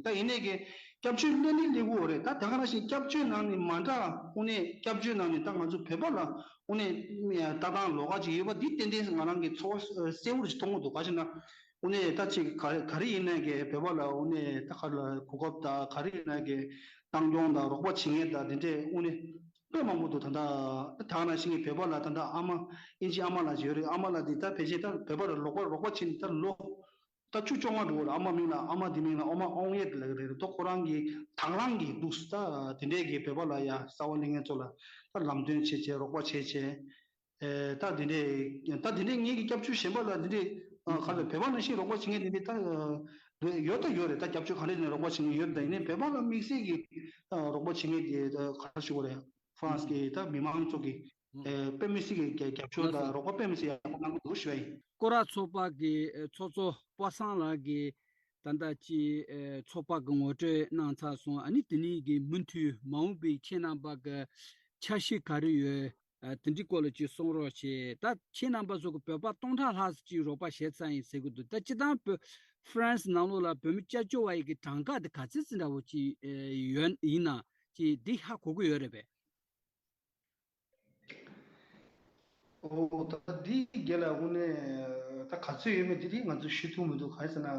ད་ཡིན་ནའི་གི་སྐྱབས་བཅོལ་སླེབས་ནི་སླེབས་ཀྱི་རེད། ད་དེ་ག་ནང་བཞིན་སྐྱབས་བཅོལ་ནང་ནས་མ་འདྲ་དངོས་གནས་སྐྱབས་བཅོལ་ནང་ནས་ད་ང་ཚོ་བོད་པ་ལ་དངོས་གནས་ལྟ་སྟངས་ལོགས་ཀ་ཅིག་ཡོད་པ་འདི་ཏན་ཏན་ང་རང་གི་ཚོར་བ་གསལ་བོ་ཅིག་མཐོང་གི་འདུག་ག་ཅི་ན་དངོས་གནས་ད་ཅིག་ག་ག་རེ་ཡིན་ནའི་གི་བོད་པ་ལ་དངོས་གནས་ད་ག་ལ་གོ་སྐབས་དང་ག་རེ་ཡིན་ནའི་གི་བཏང་སྐྱོང་དང་རོགས་པ་བྱེད་མཁན་དང་དེ་འདྲས་དངོས་གནས་དཔེ་མང་པོ་འདུག་ད་ལྟ་ད་ག་ནང་བཞིན་གྱི་བོད་པ་ལ་ད་ལྟ་ཨ་མ་ཨིན་ཇི་ཨ་མ་ལགས་ཅིག་ཡོད་རེད། ཨ་མ་ལགས་འདི་ད་ཕལ་ཆེར་ད་བོད་པ་ལ་རོགས་པ་རོགས་པ་བྱེད་ནས་ད་ལོ་ད་བཅུ་བཅོ་ལྔ་འགྲོ་གི་རེད། ཨ་མ་མིང་ལ་ཨ་མ་འདི་མིང་ལ་ཨ་མ་ཨོང་ཡེ་ལབ་ཀྱི་རེད། ད་ཁོ་རང་གི་དང་བླངས་ཀྱིས་འདུག་ད་དེ་འདྲས་ཀྱི་བོད་པ་ལ་ཡ་རྩ་བ་ལེན་མཁན་ཚོ་ལ་ད་ལམ་སྟོན་བྱེད་བྱེད་རོགས་པ་བྱེད་བྱེད། ཨེ་ད་དེ་འདྲས་ད་དེ་འདྲས་ངེད་ཀྱི་སྐྱབས་བཅོལ་གཞན་པ་ལ་དེ་འདྲས་ཨ་ག་ལ་བོད་པ་ནང་བཞིན་རོགས་པ་བྱེད་མཁན་དེ་འདྲས་ད་ཡོད་ད་ཡོད་རེད། ད་སྐྱབས་བཅོལ་ག་འདྲས་ནས་རོགས་པ་བྱེད་མཁན་ཡོད་རེད། ད་ཡིན་ནའི་བོད་པ་ལ་དམིགས་བསལ་གྱི་ཨ་རོགས་པ་བྱེད་མཁན་དེ་ད་ག་རེ་ཞུ་དགོས་རེད། ཧྥ་རན་སི་གི་ད་མི་མང་ཚོ་གི་ ཨ། ཨེ། དཔེ་མི་སྲིད་ཀྱི་རྒྱབ་སྐྱོར་དང་རོགས་པ་དཔེ་མི་སྲིད་ཡག་པོ་གནང་གི་འདུག་ཞུ་བ་ཡིན། སྐོར་ར་ཚོགས་པ་གི་ཚོགས་གཙོ་པ་སངས་ལགས་ཀྱིས་ད་ལྟ་ཅི་ཚོགས་པ་གི་ངོ་སྤྲོད་གནང་ཚར་སོང་། ཨ་ནི་དེ་ནས་གི་མུ་མཐུད་མ་འོངས་པའི་ཁྱེད་རྣམ་པ་གི་འཆར་གཞི་ག་རེ་ཡོད། ཨ། དེ་འདྲའི་སྐོར་ལ་ཅིག་གསུང་རོགས་བྱེད། ད་ཁྱེད་རྣམ་པ་ཚོ་གི་བོད་པ་སྟོང་ཕྲག་ལྷག་ཙམ་ཅིག་རོགས་པ་བྱས་ཚར་ཡིན་ཟེར་གི་འདུག་ད་སྤྱིར་བཏང་བོད་ཧྥ་རན་སི་ནང་ལོགས་ལ་བོད་མི་སྐྱབས་བཅོལ་བ་ཡི་གི་གྲངས་ཀ་དེ་ག་ཚོད་ཙམ་འདྲ་བོ་ཅིག་ཡོད་ཡིན་ན་ཅིག་འདི་ཧ་གོ་གི་ཡོད་རེད་པས། ཨོ། ད་འདི་རྒྱལ་ལ་དངོས་གནས་ད་ག་ཚོད་ཡོད་མེད་འདི་དེ་ང་ཚོས་ཤེས་ཐུབ་མི་འདུག་གང་ཡིན་ཟེར་ན།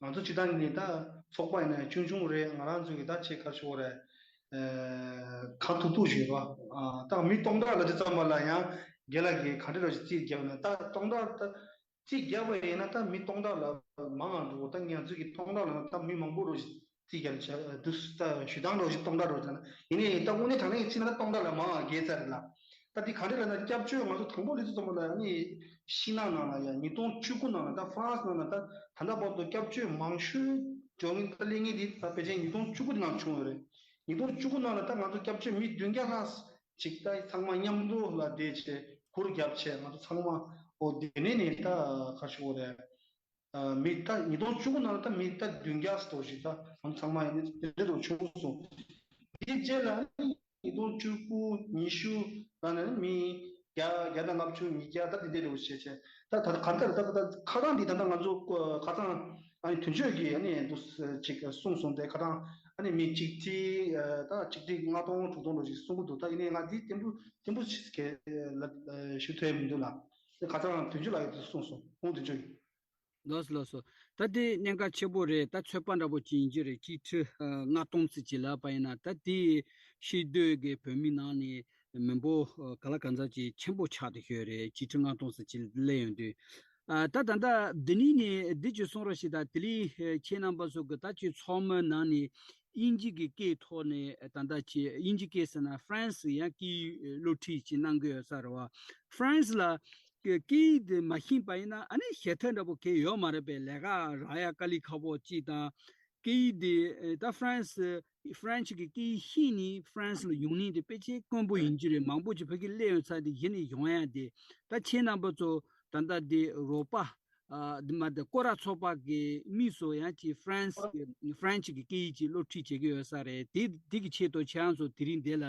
ང་ཚོ་སྤྱི་བཏང་ནས་ད་ཚོགས་པ་ཡིན་ན་ཆུང་ཆུང་རེད། ང་རང་ཚོ་གི་ད་ཆེ་ཁ་ཤོར་རེད། ཨེ། གང་ཐུབ་ཐུབ་ཞིག་རེད་པ། ཨ། ད་མི་སྟོང་ཕྲག་ལ་དེ་ཙམ་པ་ལ་ཡང་རྒྱལ་ལ་གིས་ག་འདྲ་རོགས་ཞིག་རྩིས་རྒྱབ་ན། ད་སྟོང་ཕྲག་ད་རྩིས་རྒྱབ་པ་ཡིན་ན་ད་མི་སྟོང་ཕྲག་ལ་མང་ང་འགྲོ། ད་ང་ཚོ་གི་སྟོང་ཕྲག་ལ་ད་མི་མང་པོ་རོགས་ཞིག་རྩིས་རྒྱབ་བྱ་འདུག་ད་ཞུ་སྟངས་རོགས་ཞིག་སྟོང་ཕྲག་རོགས་ཞིག་ན་ཡིན་ནའི་ད་དངོས་གནས་དྲང་གནས་ཕྱིན་ན་ད་སྟོང་ཕྲག་ལ་མང་བ་བརྒལ་ཚར་རེད་ལ། ད་འདི་ག་འདྲ་ལབ་ན་སྐྱབས་བཅོལ་ང་ཚོ་དང་པོ་སླེབས་དུས་ཙམ་པ་ལ་ནི་ཤིང་ནགས་ནང་ལ་ཡང་ཉིས་སྟོང་བཅུ་དགུ་ནང་ལ་ད་ཧྥ་རན་སི་ནང་ལ་ད་ད་ལྟ་བར་དུ་སྐྱབས་བཅོལ་མང་ཤོས་འབྱོར་མཁན་ད་སླེབས་མཁན་དེ་ད་ཕལ་ཆེར་ཉིས་སྟོང་བཅུ་དགུ་དེ་ནང་བྱུང་ཡོད་རེད། ཉིས་སྟོང་བཅུ་དགུ་ནང་ལ་ད་ང་ཚོ་སྐྱབས་བཅོལ་མི་བདུན་བརྒྱ་ལྷག་ཅིག་ད་ཚང་མ་མཉམ་དུ་ལ་བསྡད་བྱས་གུར་བརྒྱབ་བྱས་ང་ཚོ་ཚང་མ་ཨོ་དེ་ནས་ནས་ད་ག་ཞུ་དགོས་རེད། ཨ། མི་ད་ཉིས་སྟོང་བཅུ་དགུ་ནང་ལ་ད་མི་ད་བདུན་བརྒྱ་ཙམ་ཞིག་ད་ང་ཚང་མ་ཡིན་ན་དེ་འདྲ་དུ་བྱུང་སོང་། དེའི་རྗེས་ལ་ཉིས་སྟོང་བཅུ་དགུ་ཉི་ཤུ་ལ་ནི་མི་བརྒྱ་བརྒྱ་དང་ལྔ་བཅུ་ཉིས་བརྒྱ་ད་དེ་འདྲ་རེ་བྱས་བྱས་ད་ད་ག་འདྲ་ད་ད་ཁ་སང་འདི་ད་ད་ང་ཚོ་ཁ་སང་ཨ་ནི་དོན་གཅོད་ཀྱིས་ཨ་ནི་འདུག་ཅིག་གསུངས་སོང་། དེ་ཁ་སང་ཨ་ནི་མི་གཅིག་ཁྲི་ད་གཅིག་ཁྲི་ལྔ་སྟོང་དྲུག་སྟོང་ལོ་ཞིག་གསུང་གི་འདུག་ད་ཡིན་ནའི་ང་འདི་བརྟན་པོ་བརྟན་པོ་ཞིག་ལ་ཞུ་ཐུབ་ཡ་མི་འདུག་ལ། དེ་ཁ་སང་དོན་གཅོད་ལགས་ཀྱིས་འདུག་གསུངས་སོང་། ཁོང་དོན་གཅོད་ཀྱིས། ལགས་སོ་ལགས་སོ། ད་དེ་གནད་འགག་ཆེན་པོ་རེད། ད་ཚོད་དཔག་འདྲ་པོ་ཅིག་ཡིན་གྱི་རེད། གཅིག་ཁྲི་ལྔ་སྟོང་ཙམ་ཅིག་ལབ་པ་ཡིན་ན་ད་དེ་ཤེས་འདོད་ཀྱི་བོད་མི་ནང་ནས་མི་འབོར་ག་ལ་ག་ཚ་ཅིག་ཆེན་པོ་ཆགས་བསྡད་ཡོད་རེད། གཅིག་ཁྲི་ལྔ་སྟོང་ཙམ་ཅིག་སླེབས་ཡོང་དུས། ད་ད་ལྟ་འདི་ནས་ནས་འདི་ཅིག་གསུང་རོགས་ཞེས། ད་དེ་ལས་ཁྱེད་རྣམ་པ་ཚོ་གི་ད་ཅིག་ཚོགས་མི་ནང་ནས་དབྱིན་ཇི་གི་སྐད་ཐོག་ནས་ད་ལྟ་ཅིག་དབྱིན་ཇི་སྐད་ཟེར་ན་ཧྥ་རན་སི་ཡང་སྐད་ཡིག་སློབ་ཁྲིད་ཅིག་གནང་གི་ཡོད་ས་རེད་བ། ཧྥ་རན་སི་ལ། སྐད་ཡིག་དེ་མ་ཤེས་པ་ཡིན་ན་ཨ་ནི་ཞེ་ཐག་འདྲ་པོ་གང་ཡང་ཡོད་མ་རེད་པས། ལས་ཀ་རག་ཡ་དཀའ་ལས་ཁག་པོ་ཅིག་དང་། སྐད་ཡིག་དེ་ད་ཧྥ་རན་སི་ཧྥ་རན་སི་གི་སྐད་ཡིག་ཤེས་ནས་ཧྥ་རན་སི་ལ་ཡོང་ནི་དེ་དཔེ་ཆའི་དཀོན་པོ་ཡིན་གྱི་རེད། མང་པོ་ཅིག་ཕ་གིར་སླེབས་ཡོང་ཚར་དེ་གཞི་ནས་ཡོང་ཡ་དེ། ད་ཁྱེད་རྣམ་པ་ཚོ་ད་ལྟ་དེ་རོགས་པ་ཨ་དེ་མ་དེ་སྐོར་ར་ཚོགས་པ་གི་མི་ཚོ་ཡང་ཅིག་ཧྥ་རན་སི་གི་ཧྥ་རན་སི་གི་སྐད་ཡིག་ཅིག་སློབ་ཁྲིད་བྱེད་ཀྱི་ཡོད་ས་རེད། དེ་དེ་གི་ཆེད་དུ་ཁྱེད་རང་ཚོ་དེ་རིང་འདི་ལ།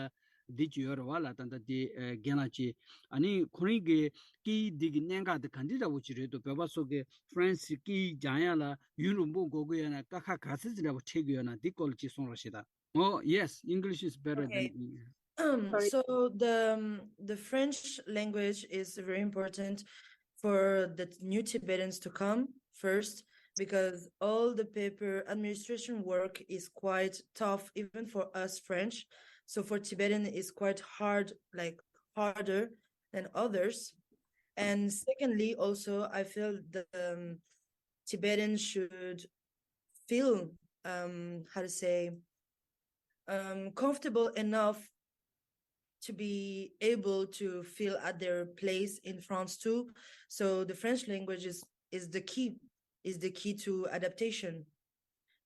འདི་ཅི་ཡོད་རེད་བ་ལ། ད་ལྟ་དེ་ཨ་རྒན་ལགས་ཀྱིས་ཨ་ནི་ཁོ་རང་གི་སྐད་ཡིག་འདི་གི་གནད་འགག་དེ་ག་འདྲ་འདྲ་བོ་ཅིག་རེད་འདུག་བོད་པ་ཚོ་གི་ཧྥ་རན་སི་སྐད་ཡིག་སྦྱང་ཡ་ལ་ཡུན་རིང་པོ་འགོར་གི་ཡོད་ན་དཀའ་ཁག་ག་ཚོད་ཅིག་འདྲ་བོ་འཕྲད་ཀྱི་ཡོད་ན་འདི་སྐོར་ལ་ཅིག་གསུང་རོགས་ཞེས་དང་། Oh, yes, English is better Okay. than English. Sorry. So the um, the French language is very important for the new Tibetans to come first, because all the paper administration work is quite tough, even for us French. So for Tibetan, it's quite hard, like, harder than others. And secondly, also, I feel the um, Tibetans should feel, um, how to say, um, comfortable enough to be able to feel at their place in France too. So the French language is, is the key, is the key to adaptation.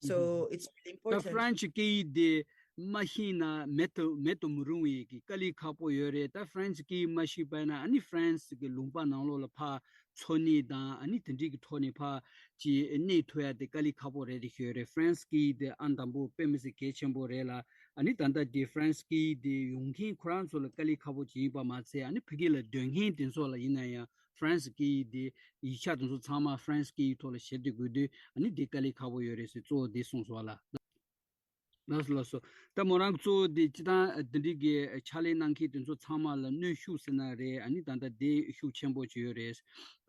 So it's really important. ད་ཧྥ་རན་སི་སྐད་ཡིག་དེ་མ་ཤེས་ན་མེད་དུ་མེད་དུ་མི་རུང་བའི་གི་དཀའ་ལས་ཁག་པོ་ཡོད་རེད། ད་ཧྥ་རན་སི་སྐད་ཡིག་མ་ཤེས་པ་ཡིན་ན་ཨ་ནི་ཧྥ་རན་སི་གི་ལུང་པ་ནང་ལོགས་ལ་ཕར་འཚོ་གནས་དང་ཨ་ནི་དེ་འདྲའི་གི་ཐོག་ནས་ཕར་ཅིག་གནས་ཐུབ་ཡ་དེ་དཀའ་ལས་ཁག་པོ་རེད་དེ་ཤོད་རེད། ཧྥ་རན་སི་སྐད་ཡིག་དེ་ཨ་དང་པོ་དཔེ་མི་སྲིད་གལ་ཆེན་པོ་རེད་ལ། ཨ་ནི་ད་ལྟ་དེ་ཧྥ་རན་སི་སྐད་ཡིག་དེ་ཡོང་མཁན་ཁོ་རང་ཚོ་ལ་དཀའ་ལས་ཁག་པོ་ཅིག་ཡིན་པ་མ་ཚད་ཨ་ནི་ཕ་གི་ལ་སྡོད་མཁན་དེ་ཚོ་ལ་ཡིན་ན་ཡང་ཧྥ་རན་སི་སྐད་ཡིག་དེ་ཡིག་ཆ་དེ་ཚོ་ཚང་མ་ཧྥ་རན་སི་སྐད་ཡིག་ཐོག་ལ་ཞིབ་ཏུ་དགོས་དུས་ཨ་ནི་དེ་དཀའ་ལས་ཁག་པོ་ཡོད་རེད་ཟེར་གཙོ་བོ་དེ་གསུངས་སོང་ལ། ལགས་སོ་ལགས་སོ། ད་མོ་རང་གཙོ་བོ་དེ་སྤྱི་བཏང་འདི་འདྲའི་གི་ཕྱག་ལས་གནང་མཁན་དེ་ཚོ་ཚང་མ་ལ་གནོན་ཤུགས་ཟེར་ན་རེད། ཨ་ནི་ད་ལྟ་དེ་ཤུགས་ཆེན་པོ་ཅིག་ཡོད་རེད།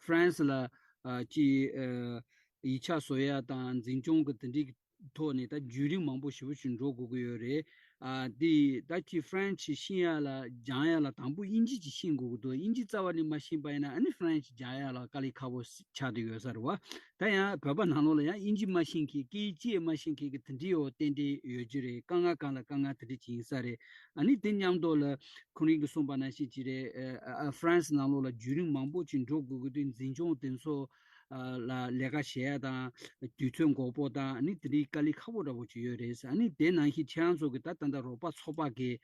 ཧྥ་རན་སི་ལ་ཨ་ཅི་ཨ་ཡིག་ཆ་བཟོ་ཡ་དང་འཛིན་སྐྱོང་གི་དེ་འདྲའི་གི་ཐོག་ནས་ད་བརྒྱུད་རིམ་མང་པོ་ཞེ་པོ་ཅིག་འགྲོ་དགོས་ཀྱི་ཡོད་རེད། ཨ་དེ་ད་ཅི་ཧྥ་རན་སི་ཤེས་ཡ་ལ་སྦྱང་ཡ་ལ་དང་པོ་དབྱིན་ཇི་ཅིག་ཤེས་དགོས་ཀྱི་འདུག་དབྱིན་ཇི་རྩ་བ་ནས་མ་ཤེས་པ་ཡིན་ན་ཨ་ནི་ཧྥ་རན་སི་སྦྱང་ཡ་ལ་དཀའ་ལས་ཁག་པོ་ཆགས་བསྡད་ཡོད་ས་རེད་བ། ད་ཡང་བོད་པ་ནང་ལོགས་ལ་ཡང་དབྱིན་ཇི་མ་ཤེས་མཁན་སྐད་ཡིག་གཅིག་མ་ཤེས་མཁན་གྱི་དེ་འདྲའི་འོ་ཏན་ཏན་ཡོད་ཀྱི་རེད། དཀའ་ངལ་གང་ལ་དཀའ་ངལ་དེ་འདྲ་ཅིག་ཡིན་ས་རེད། ཨ་ནི་དེ་མཉམ་དུ་ལ་ཁོ་རང་གིས་གསུངས་པ་ནང་བཞིན་ཅིག་རེད། ཨ་ཧྥ་རན་སི་ནང་ལོགས་ལ་བརྒྱུད་རིམ་མང་པོ་ཅིག་འགྲོ་དགོས་ཀྱི་འདུག་འཛིན་སྐྱོང་དེ་ཚོ་ལ་ལས་ཀ་བྱེད་ཡ་དང་དུས་ཚོད་འགོར་པོ་དང་ཨ་ནི་དེ་འདྲའི་དཀའ་ལས་ཁག་པོ་འདྲ་པོ་ཅིག་ཡོད་རེད། ཨ་ནི་དེ་ནང་བཞིན་ཁྱེད་རང་ཚོ་གི་ད་ད་ལྟ་རོགས་པ་ཚོགས་པ་གི་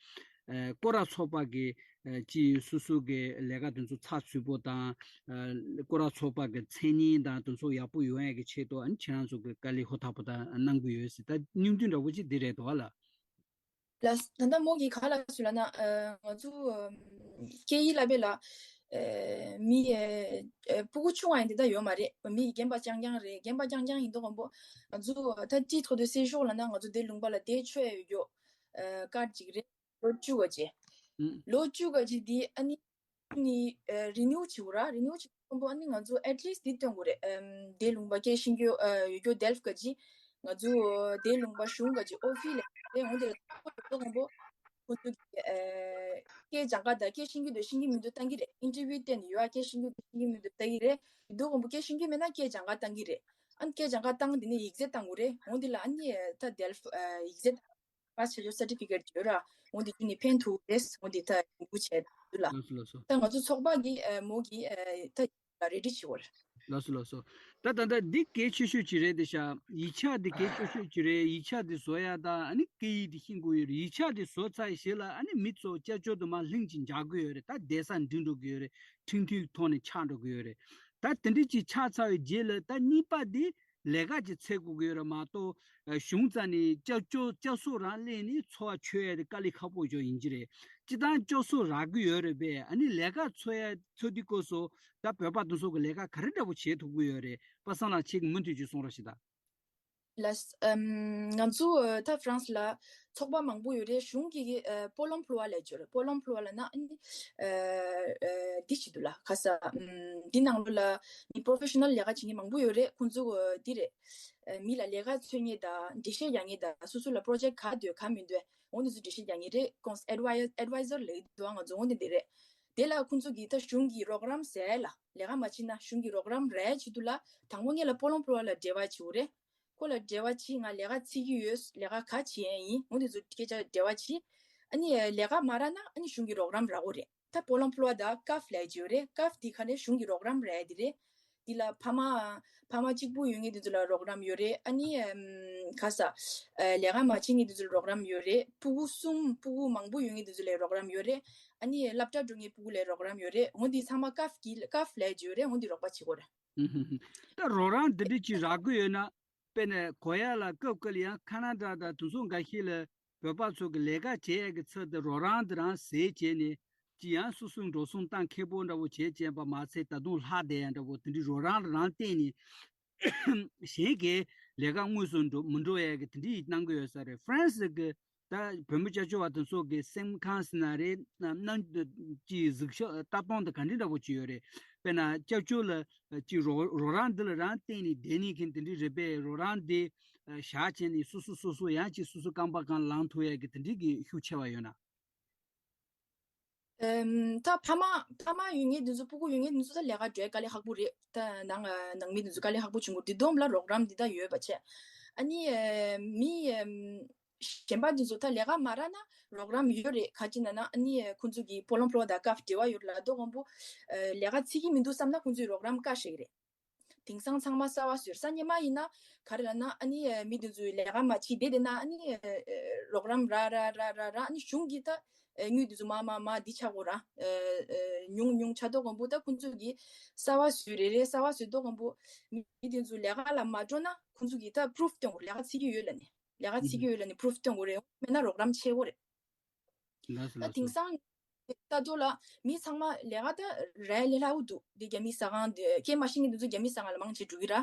ཨ་སྐོར་ར་ཚོགས་པ་གི་ཨ་ཅི་སོ་སོ་གི་ལས་ཀ་དེ་ཚོ་ཚགས་ཚུད་པོ་དང་། ཨ་སྐོར་ར་ཚོགས་པ་གི་མཚན་སྙན་དང་དེ་ཚོ་ཡག་པོ་ཡོང་ཡ་གི་ཆེད་དུ་ཨ་ནི་ཁྱེད་རང་ཚོ་གི་དཀའ་ལས་ཧུར་ཐག་པོ་དང་གནང་གི་ཡོད་ཟེར། ད་སྙིང་བསྡུས་འདྲ་བོ་ཅིག་འདི་རེད་འདུག་ཨ་ལ། ལགས། ད་ལྟ་མོ་གིས་ག་ལབ་སོང་ལབ་ན། ཨ་ང་ཚོ་ཨ་སྐད་ཡིག་བསླབ་པའི་ལ་ཨ་མི་ཨ་ཨ་སྤུ་གུ་ཆུང་བ་ཡིན་དེ་འདྲ་ཡོད་མ་རེད། མི་རྒན་པ་རྐྱང་རྐྱང་རེད། རྒན་པ་རྐྱང་རྐྱང་ཡིན་དུས་ཙམ་པོ་ང་ཚོ་ད་titre de séjour་ལབ་ན་ང་ཚོ་དེ་ལུང་པ་ལ་བསྡད་ཆོག་ཡ་ཡོད་རྒྱུ་ཨ་ཀར་ཅིག་རེད། ལོ་བཅུ་ག་ཅིག་ཨུམ། ལོ་བཅུ་ག་ཅིག་དེ་ཨ་ནི་ནི་ཨ་renew་བྱེད་དགོས་ར། renew་བྱེད་དགོས་པོ་ཨ་ནི་ང་ཚོ་at least་འདི་སྟོན་དགོས་རེད། ཨམ་དེ་ལུང་པ་སྐད་ཤེས་རྒྱུ་ཨ་ཡོད་རྒྱུ་Delft་ག་ཅིག་ང་ཚོ་དེ་ལུང་པ་གཞུང་ག་ཅིག་office་ལ་དེ་འོང་དེ་ལ་ཁོ་ཚོ་ཁོ་ཚོ་གི་ཨ་སྐད་སྦྱང་ག་དང་སྐད་ཤེས་རྒྱུ་དང་ཤེས་ཀྱི་མི་འདུག་བཏང་གི་རེད། interview་བལྟས་ནས་ཡོད་ཨ་སྐད་ཤེས་རྒྱུ་དང་ཤེས་ཀྱི་མི་འདུག་བལྟ་གི་རེད། དེ་འདུག་ཁོ་ཚོ་སྐད་ཤེས་རྒྱུ་མེད་ན་སྐད་སྦྱང་ག་བཏང་གི་རེད། ཨ་ནི་སྐད་སྦྱང་ག་བཏང་དེ་ནས་ཡིག་ཚད་བཏང་དགོས་རེད། འོང་དེ་ལ་ཨ་ནི་ད་Delft་ཨ་ཡིག་ཚད་pass་བྱ་རྒྱུ་certificate་ཡོད་ར། འོ་འདི་བརྒྱུད་ནས་ཕན་ཐོགས་རེད། འོ་འདི་ད་འགུ་བྱས་འདུག་ལ། ལགས་སོ་ལགས་སོ། ད་ང་ཚོ་ཚོགས་པ་གི་ཨ་མོ་གི་ཨ་ད་ready་བྱེད་དགོས་རེད། ལགས་སོ་ལགས་སོ། ད་ད་ད་འདི་གལ་ཆེ་ཤོས་ཅིག་རེད་དེ་ཤག་ཡིག་ཆ་འདི་གལ་ཆེ་ཤོས་ཅིག་རེད། ཡིག་ཆ་འདི་བཟོ་ཡ་ད་ཨ་ནི་སྐད་ཡིག་འདི་ཤེས་དགོས་ཡོད་རེད། ཡིག་ཆ་འདི་བཟོ་ཚར་ཞེ་ལ་ཨ་ནི་མི་ཚོ་སྐྱབས་བཅོལ་དུ་མར་ལྷིང་ཅིག་འཇགས་དགོས་ཡོད་རེད། ད་བསྡད་ས་འགྲིག་འགྲོ་གི་ཡོད་རེད། ཁྲིམས་མཐུན་ཐོག་ནས་ཆགས་འགྲོ་གི་ཡོད་རེད། ད་དེ་འདྲ་ཅིག་ཆགས་ཚར་བའི་རྗེས་ལ་ད་གཉིས་པ་འདི་ལས་ཀ་ཅིག་འཚོལ་དགོས་ཀྱི་ཡོད་རེད་མ་གཏོགས། ཨ་གཞུང་རྩ་ནས་སྐྱབས་བཅོལ་སྐྱབས་གསོལ་རང་ལེན་ནས་འཚོ་བ་འཆོལ་ཡ་དེ་དཀའ་ལས་ཁག་པོ་ཅིག་ཡིན་གྱི་རེད། སྤྱིར་བཏང་སྐྱབས་གསོལ་རག་གི་ཡོད་རེད་པས། ཨ་ནི་ལས་ཀ་འཚོལ་ཡ་འཚོལ་དུས་སྐབས་སུ་ད་བོད་པ་དེ་ཚོ་གི་ལས་ཀ་ག་རེ་འདྲ་པོ་བྱེད་ཐུབ་ཀྱི་ཡོད་རེད། པ་སངས་ལགས་ཁྱེད་ཀྱིས་མུ་མཐུད་ཅིག་གསུང་རོགས་ཞེས་དང་། ལགས། ཨམ་ང་ཚོ་ཨ་ད་France་ལ་ཚོགས་པ་མང་པོ་ཡོད་རེད། གཞུང་གི་ཨ་Pôle emploi་ལབ་ཀྱི་ཡོད་རེད། Pôle emploi་ལབ་ན་ཨ་ནི་ཨ་ཨ་འདི་བྱེད་འདུག་ལ། ཁ་ས་ཨམ་འདི་ནང་ལོགས་ལ་མི་professional་ལས་ཀ་བྱེད་མཁན་མང་པོ་ཡོད་རེད། ཁོང་ཚོ་ཨ་འདི་རེད། ཨ་མི་ལ་ལས་ཀ་འཚོལ་མཁན་དང་འགྲེལ་བཤད་རྒྱག་མཁན་དང་སོ་སོ་ལ་project་ག་འདོད་ག་མི་འདོད་འོ་འདི་ཚོ་འགྲེལ་བཤད་རྒྱག་མཁན་རེད། ཁོང་advi- advisor་ལབ་ཀྱི་འདུག་ང་ཚོ་འོ་འདི་འདི་རེད། དེ་ལ་ཁོང་ཚོ་གིས་ད་གཞུང་གི་རོགས་རམ་ཟེར་ལ་ལས་ཀ་མ་བྱེད་ན་གཞུང་གི་རོགས་རམ་རག་ཆེད་དུ་ལ་དང་པོ་ངེད་ལ་Pôle emploi་ལ་འབྲེལ་བ་བྱེད་དགོས་རེད། ཁོ་ལ་འབྲེལ་བ་བྱེད། ང་ལས་ཀ་འཚོལ་གྱི་ཡོད། ལས་ཀ་ག་བྱེད་ཡས་ཡིན། འོ་དེ་ཚོ་སྐད་ཆ་འབྲེལ་བ་བྱེད། ཨ་ནི་ལས་ཀ་མ་རག་ན་ཨ་ནི་གཞུང་གི་རོགས་རམ་རག་གི་རེད། ད་Pôle emploi་དང་CAF་ལབ་ཀྱི་ཡོད་རེད། CAF་དེ་ག་ནས་གཞུང་གི་རོགས་རམ་རག་ཡས་དེ་རེད། དེ་ལ་ཕ་མ་ཕ་མ་གཅིག་པུ་ཡོད་མཁན་དེ་ཚོ་ལ་རོགས་རམ་ཡོད་རེད། ཨ་ནི་ཨམ་ག་ས་ཨ་ལས་ཀ་མ་བྱེད་མཁན་དེ་ཚོ་ལ་རོགས་རམ་ཡོད་རེད། སྤུ་གུ་གསུམ་སྤུ་གུ་མང་པོ་ཡོད་མཁན་དེ་ཚོ་ལ་རོགས་རམ་ཡོད་རེད། ཨ་ནི་སློབ་གྲྭ་འགྲོ་མཁན་སྤུ་གུ་ལ་རོགས་རམ་ཡོད་རེད། འོ་འདི་ཚང་མ་CAF་གི་CAF་ལབ་ཀྱི་ཡོད་རེད། འོ་འདི་རོགས་པ་བྱེད་དགོས་རེད། ད་རོགས་རམ་འདི་འདྲ་ཅིག་རག་གི་ཡོད་ན། དཔེར་ན་གོ་ཡ་ལ་སྐབས་སྐབས་ལ་ཡང་ཁ་ན་ཌ་དང་དེ་ཚོ་འགའ་ཤས་ལ་བོད་པ་ཚོ་གི་ལས་ཀ་བྱེད་ཡ་གི་ཚད་དེ་རོགས་རམ་དེ་རང་ཟས་བྱས་ནས་ཅི་ཡང་སོ་སོའི་འགྲོ་སོང་བཏང་ཁེ་པོ་འདྲ་བོ་བྱེད་བྱས་པ་མ་ཚད་ད་དུང་ལྷག་བསྡད་ཡ་འདྲ་བོ་དེ་འདྲའི་རོགས་རམ་རང་བརྟེན་ནས་གཞན་གྱི་ལས་ཀ་དངོས་སུ་འགྲོ་མི་འགྲོ་ཡ་གི་དེ་འདྲའི་གནང་གི་ཡོད་ས་རེད། France་གི་ད་བོད་མི་སྐྱབས་བཅོལ་བ་དེ་ཚོ་གི་སེམས་ཁམས་ཟེར་ན་རེད། རྣམ་ཅིག་གཟིགས་ཞིབ་ལྟ་སྟངས་དེ་ག་འདྲ་འདྲ་པོ་ཅིག་ཡོད་རེད། དཔེར་ན་སྐྱབས་བཅོལ་ལ་ཅིག་རོགས་རོགས་རམ་འདི་ལ་རང་བརྟེན་ནས་བསྡད་ནས་མཁན་དེ་འདྲ་རེད་པས། རོགས་རམ་འདི་བཞག་བྱས་ནས་སོ་སོ་སོ་སོ་ཡང་ཅིག་སོ་སོ་རྐང་པ་གང་ལངས་ཐུབ་ཡ་གི་དེ་འདྲའི་གི་ཤུགས་ཆེ་བ་ཡོད་ན། ཨམ་ད་ཕ་མ་ཕ་མ་ཡོད་མཁན་དེ་ཚོ་སྤུ་གུ་ཡོད་མཁན་དེ་ཚོ་ད་ལས་ཀ་འགྲོ་ཡ་དཀའ་ལས་ཁག་པོ་རེད། ད་ནང་ནང་མི་དེ་ཚོ་དཀའ་ལས་ཁག་པོ་བྱུང་གི་འདུག་དེ་སྡོམ་ལ་རོགས་རམ་འདི་ད་ཡོད་པ་བྱས། ཨ་ནི་ཨ་མི་ཨམ་གཞན་པ་དེ་ཚོ་ད་ལས་ཀ་མ་རག་ན་རོགས་རམ་ཡོད་རེད། ག་ཅི་ན་ན་ཨ་ནི་ཁོང་ཚོ་གི་Pôle emploi་དང་CAF་འབྲེལ་བ་ཡོད་ལ་དོ་དགོང་པོ་ཨ་ལས་ཀ་འཚོལ་གྱི་མི་འདུག་བསམ་ན་ཁོང་ཚོས་རོགས་རམ་བཀའ་ཤིག་རེད། དེང་སང་ཚང་མ་གསར་བ་བཟོས། སང་ཉིན་མ་ཡིན་ན་ག་རེ་ལབ་ན་ཨ་ནི་མི་དེ་ཚོས་ལས་ཀ་མ་བྱེད་བསྡད་བསྡད་ན་ཨ་ནི་རོགས་རམ་རག་རག་རག་རག་རག་ཨ་ནི་གཞུང་གིས་ད་དངུལ་དེ་ཚོ་མ་མ་མ་འདི་ཆག་གོ་ར་ཉུང་ཉུང་ཆག་དོ་དགོང་པོ་ད་ཁོང་ཚོ་གི་གསར་བ་བཟོས་རེ་རེ་གསར་བ་བཟོས་དོ་དགོང་པོ་མི་དེ་ཚོ་ལས་ཀ་ལ་མ་འགྲོ་ན་ཁོང་ཚོ་གིས་ད་པུ་རུབ་སྟོན་དགོས། ལས་ཀ་འཚོལ་གྱི་ཡོད་ལབ་ནས། ལས་ཀ་འཚོལ་གྱི་ཡོད་ལབ་ནས་པུ་རུབ་སྟོན་དགོས་རེད། མེད་ན་རོགས་རམ་བྱེད་དགོས་རེད། ལགས་སོ་ད་ལགས་སོ། དེང་སང་ལྟ་རྟོག་ལ་མི་ཚང་མ་ལས་ཀ་ད་རག་ལས་སླ་བོ་འདུག་དེ་རྒྱ་མི་ཟ་ཁང་དེ་སྐད་མ་ཤེས་མཁན་དེ་ཚོ་རྒྱ་མི་ཟ་ཁང་ལ་མང་ཆེ་འགྲོ་གི་ར།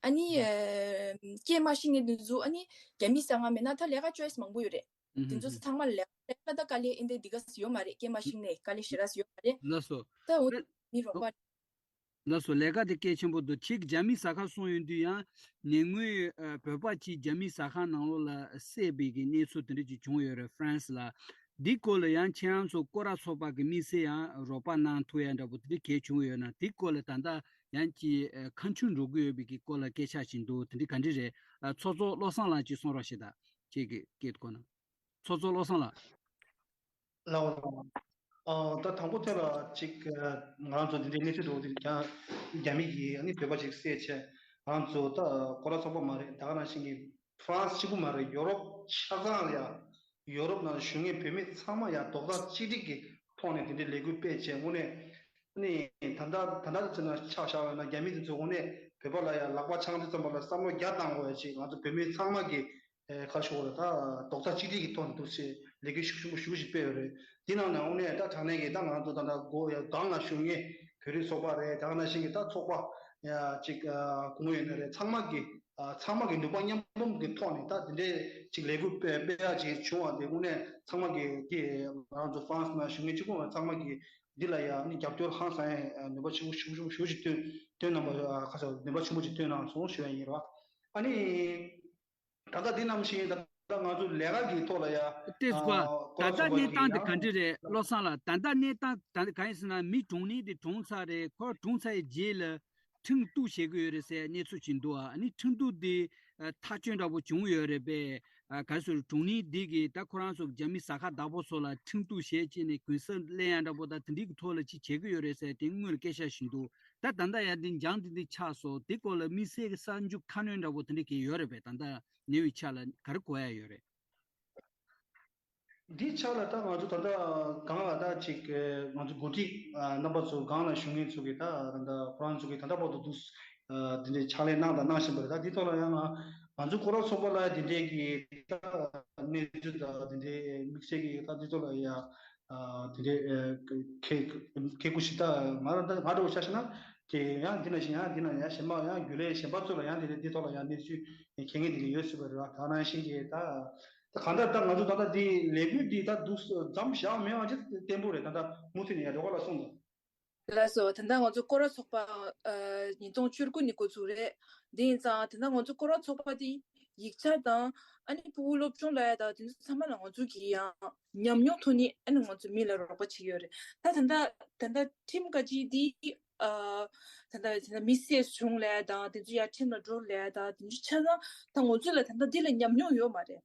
ཨ་ནི་ལགས། ཨ་སྐད་མ་ཤེས་མཁན་དེ་ཚོ་ཨ་ནི་རྒྱ་མི་ཟ་ཁང་མེད་ན་ད་ལས་ཀ་choice་མང་པོ་ཡོད་རེད། ཨུ་དེ་ཚོ་ཚང་མ་ལས་ཀ་ལས་ཀ་ད་དཀའ་ལས་ཨིན་དེ་འདི་ག་ཡོད་མ་རེད། སྐད་མ་ཤེས་ནས་དཀའ་ལས་ཞེ་དྲག་ཡོད་མ་རེད། ལགས་སོ། ད་འོ་ད་མི་རོགས་པ། ལགས་སོ། ལས་ཀ་དེ་གལ་ཆེན་པོ་འདུག་ཁྱེད་རྒྱ་མི་ཟ་ཁང་གསུངས་ཡོང་དུས་ཡང་ཉེ་སྔོན་ཨ་བོད་པ་གཅིག་རྒྱ་མི་ཟ་ཁང་ནང་ལོགས་ལ་བསད་པའི་གི་གནས་ཚུལ་དེ་འདྲ་ཅིག་བྱུང་ཡོད་རེད། France་ལ། འདི་སྐོར་ལ་ཡང་ཁྱེད་རང་ཚོ་སྐོར་ར་ཚོགས་པ་གི་དམིགས་བསལ་ཡང་རོགས་པ་གནང་ཐུབ་ཡ་འདྲ་པོ་དེ་འདྲ་གལ་བྱུང་ཡོད་ན། དེ་སྐོར་ལ་ད་ལྟ་ཡང་ཅིག་ཨ་ཁ་མཆུ་འགྲོ་གི་ཡོད་པའི་གི་སྐོར་ལ་སྐད་ཆ་ཅིག་འདུག་དེ་འདྲ་ག་འདྲ་རེད། ཨ་ཚོགས་གཙོ་བློ་བཟང་ལགས་ཀྱིས་གསུང་རོགས་ཞེས་དང་ཁྱེད་ཀྱི་སྐད་སྐོར་ན། ཚོགས་གཙོ་བློ་བཟང་ལགས། ལགས་འོང་། ཨ་ད་དང་པོ་དེ་ལ་ཅིག་ང་རང་ཚོ་འདི་འདྲའི་གནས་ཚུལ་འདུག་དེ་ཀྱང་རྒྱ་མི་གིས་ཨ་ནི་བོད་པ་ཅིག་བསད་བྱས་ང་རང་ཚོ་ད་སྐོར་ར་ཚོགས་པ་མ་རེད། ད་ག་ནང་བཞིན་གྱི་ཧྥ་རན་སི་གཅིག་པུ་མ་རེད། ཡོ་རོབ་ཆ་ཚང་ལ་ཡང་ ཡོ་རོབ་ནང་བཞུགས་མཁན་བོད་མི་ཚང་མ་ཡང་རྡོག་རྩ་གཅིག་སྒྲིལ་གྱི་ཐོག་ནས་དེ་འདྲའི་ལས་འགུལ་སྤེལ་བྱས། དངོས་གནས་ནི་ད་ལྟ་ད་ལྟ་ཚོད་ན་ཆ་བཞག་པ་ཡིན་ན། རྒྱ་མི་དེ་ཚོ་དངོས་གནས་བོད་པ་ལ་ཡང་ལག་པ་འཆང་དུས་ཙམ་པ་ལ་བསམ་བློ་བརྒྱ་བཏང་དགོས་ཡ་ཅིག་ང་ཚོ་བོད་མི་ཚང་མ་གི་ཨེ་ག་རེ་ཞུ་དགོས་རེད། ད་རྡོག་རྩ་གཅིག་སྒྲིལ་གྱི་ཐོག་ནས་འདུག་སེ་ལས་འགུལ་ཤུགས་ཆེན་པོ་ཞེ་པོ་ཞིག་སྤེལ་ཡོད་རེད། དེ་ནང་ནས་དངོས་གནས་ད་དྲང་གནས་ཀྱི་ད་ང་ཚོ་ད་ལྟ་སྒོ་ཡ་གང་ལ་བཞུགས་མཁན་བོད་རིགས་ཚོགས་པ་རེད། དེ་ག་ནང་བཞིན་གྱི་ད་ཚོགས་པ་ཡ་ཅིག་ཨ་སྐུ་ངོ་ཡོད་ན་རེད། ཚང་མ་གི་ཨ་ཚང་མ་གི་ནུས་པ་མཉམ་སྤུངས་ཀྱི་ཐོག་ནས་ད་དེ་འདྲའི་ཅིག་ལས་འགུལ་སྤེལ་སྤེལ་ཡ་ཅིག་བྱུང་བ་དེ་དངོས་གནས་ཚང་མ་གི་གི་ང་ཚོ་ཧྥ་རན་སི་ནང་བཞུགས་མཁན་གཅིག་པུ་མ་ཚང་མ་གི་འདི་ལ་ཡ་ནི་རྒྱབ་སྐྱོར་ཧང་སང་ཡ་ནུས་པ་ཆེན་པོ་ཞེ་པོ་ཞེ་པོ་ཞེ་པོ་ཅིག་བཏོན་བཏོན་གནང་བ། ཁ་ཚ་ནུས་པ་ཆེན་པོ་ཅིག་བཏོན་གནང་སོང་ཞུ་ཡ་ཡིན་རེད་བ། ཨ་ནི། ད་ལྟ་འདི་ནང་བཞིན་ད་ལྟ་ང་ཚོ་ལས་ཀ་གི་ཐོག་ལ་ཡ་ལྟས་སུ་བ། ཨ་ད་ལྟ་གནས་སྟངས་དེ་ག་འདྲ་རེད། བློ་བཟང་ལགས། ད་ལྟ་གནས་སྟངས་ད་གང་ཡིན་ཟེར་ན། མི་གྲོངས་ནི་དེ་གྲོངས་ཚར་རེད། ཁོ་གྲོངས་ཚར་ཡི་རྗེས་ལ་ཁྲིམས་གཏུག་བྱེད་ཀྱི་ཡོད་རེད་ཟེར་གནས་ཚུལ་ཅིག་འདུག་ཨ་ནི་ཁྲིམས་གཏུག་དེ་ཐག་གཅོད་འདྲ་པོ་བྱུང་ཡོད་རེད་པས། ཨ་ག་རེ་ཟེར། གྲོངས་ནི་འདི་གི་ད་ཁོ་རང་ཚོ་རྒྱ་མི་ཟ་ཁང་བདག་པོ་ཚོ་ལ་ཁྲིམས་གཏུག་བྱས་བྱས་ནས་གུན་གསབ་ལེན་ཡ་འདྲ་པོ་ད་དེ་འདྲའི་གི་ཐོག་ལ་ཅིག་བྱེད་ཀྱི་ཡོད་རེད་ཟེར་དེ་སྔོན་ལ་སྐད་ཆ་བཤད་འདུག་ད་ད་ལྟ་ཡ་འདི་འཇང་འདི་འདི་ཆགས་སོང་། དེ་སྐོར་ལ་དམིགས་བསལ་གྱི་གསར་འགྱུར་ཁ་སྣོན་འདྲ་པོ་དེ་འདྲ་གི་ཡོད་རེད་པས། ད་ལྟ་ཉེ་བའི་ཆར་ལ་ག་རེ་གོ་ཡ་ཡོད་རེད། འདི་ཆ་ལ་ད་ང་ཚོ་ད་ལྟ་གང་ལ་ད་ཅིག་ང་ཚོ་འགོ་ཁྲིད་རྣམ་པ་ཚོ་གང་ལ་བཞུགས་མཁན་ཚོ་གི་ད་ད་ལྟ་ཁོ་རང་ཚོ་གི་ད་ལྟ་བར་དུ་འདུག་དེ་འདྲའི་ཕྱག་ལས་གནང་དང་གནང་བཞིན་པ་རེད། ད་འདི་ཐོག་ལ་ཡང་ང་ང་ཚོ་སྐོར་ར་ཚོགས་པ་ལ་དེ་འདྲའི་གི་ད་གནས་ཚུལ་དང་དེ་འདྲའི་དམིགས་བསལ་གྱི་ད་འདི་ཚོ་ལ་ཡ། ཨ་དེ་འདྲའི་ཨ་ཁེ་ཁེ་ཁུ་ཞིག་ད་ང་རང་ད་ང་འདྲ་བོ་ཆ་བཞག་ན་དེ་ཡང་འདི་ན་བཞིན་ཡང་འདི་ན་ཡང་གཞན་པ་ཡང་རྒྱུན་ལས་གཞན་པ་ཚོ་ལ་ཡང་དེ་འདྲའི་འདི་ཐོག་ལ་ཡང་གནས་ཚུལ་མཁྱེན་མཁན་དེ་འདྲ་ཡོད་སྲིད་པ་རེད་བ། ད་ནང་བཞིན་གྱི་ད་ད་གང་ལྟར་ད་ང་ཚོ་ད་ལྟ་འདི་ལས་འགུལ་འདི་ད་འདུག་མཚམས་བཞག་མེད་པ་ཅིག་བརྟན་པོ་རེད། ད་ལྟ་མུ་མཐུད་ནས་ཡང་རོགས་པ་ལ་གསུངས་དང་། ལགས་སོ། ད་ལྟ་ང་ཚོ་སྐོར་ར་ཚོགས་པ་ཨ་ཉིས་སྟོང་བཅུ་དགུ་ནས་འགོ་ཚུགས་རེད། དེ་ཡིན་ཙང་ད་ལྟ་ང་ཚོ་སྐོར་ར་ཚོགས་པ་དེ་ཡིག་ཆ་དང་ཨ་ནི་ཕྲུ་གུ་སློབ་སྦྱོང་ལ་ཡ་དང་དེ་ཚོ་ཚང་མ་ལ་ང་ཚོ་གི་ཡང་ཉམས་མྱོང་ཐོག་ནས་ཨ་ནི་ང་ཚོ་མི་ལ་རོགས་པ་བྱེད་ཀྱི་ཡོད་རེད། ད་ད་ལྟ་ད་ལྟ་ཁྲིམས་ཀ་ཅི་དེ་ཨ་ད་ལྟ་ད་ལྟ་མི་སེར་གཞུང་ལ་ཡ་དང་དེ་ཚོ་ཡ་ཁྲིམས་ལ་འགྲོ་ལ་ཡ་དང་དེ་ཚོ་ཆ་ཚང་ད་ང་ཚོ་ལ་ད་ལྟ་འདི་ལ་ཉམས་མྱོང་ཡོད་མ་རེད།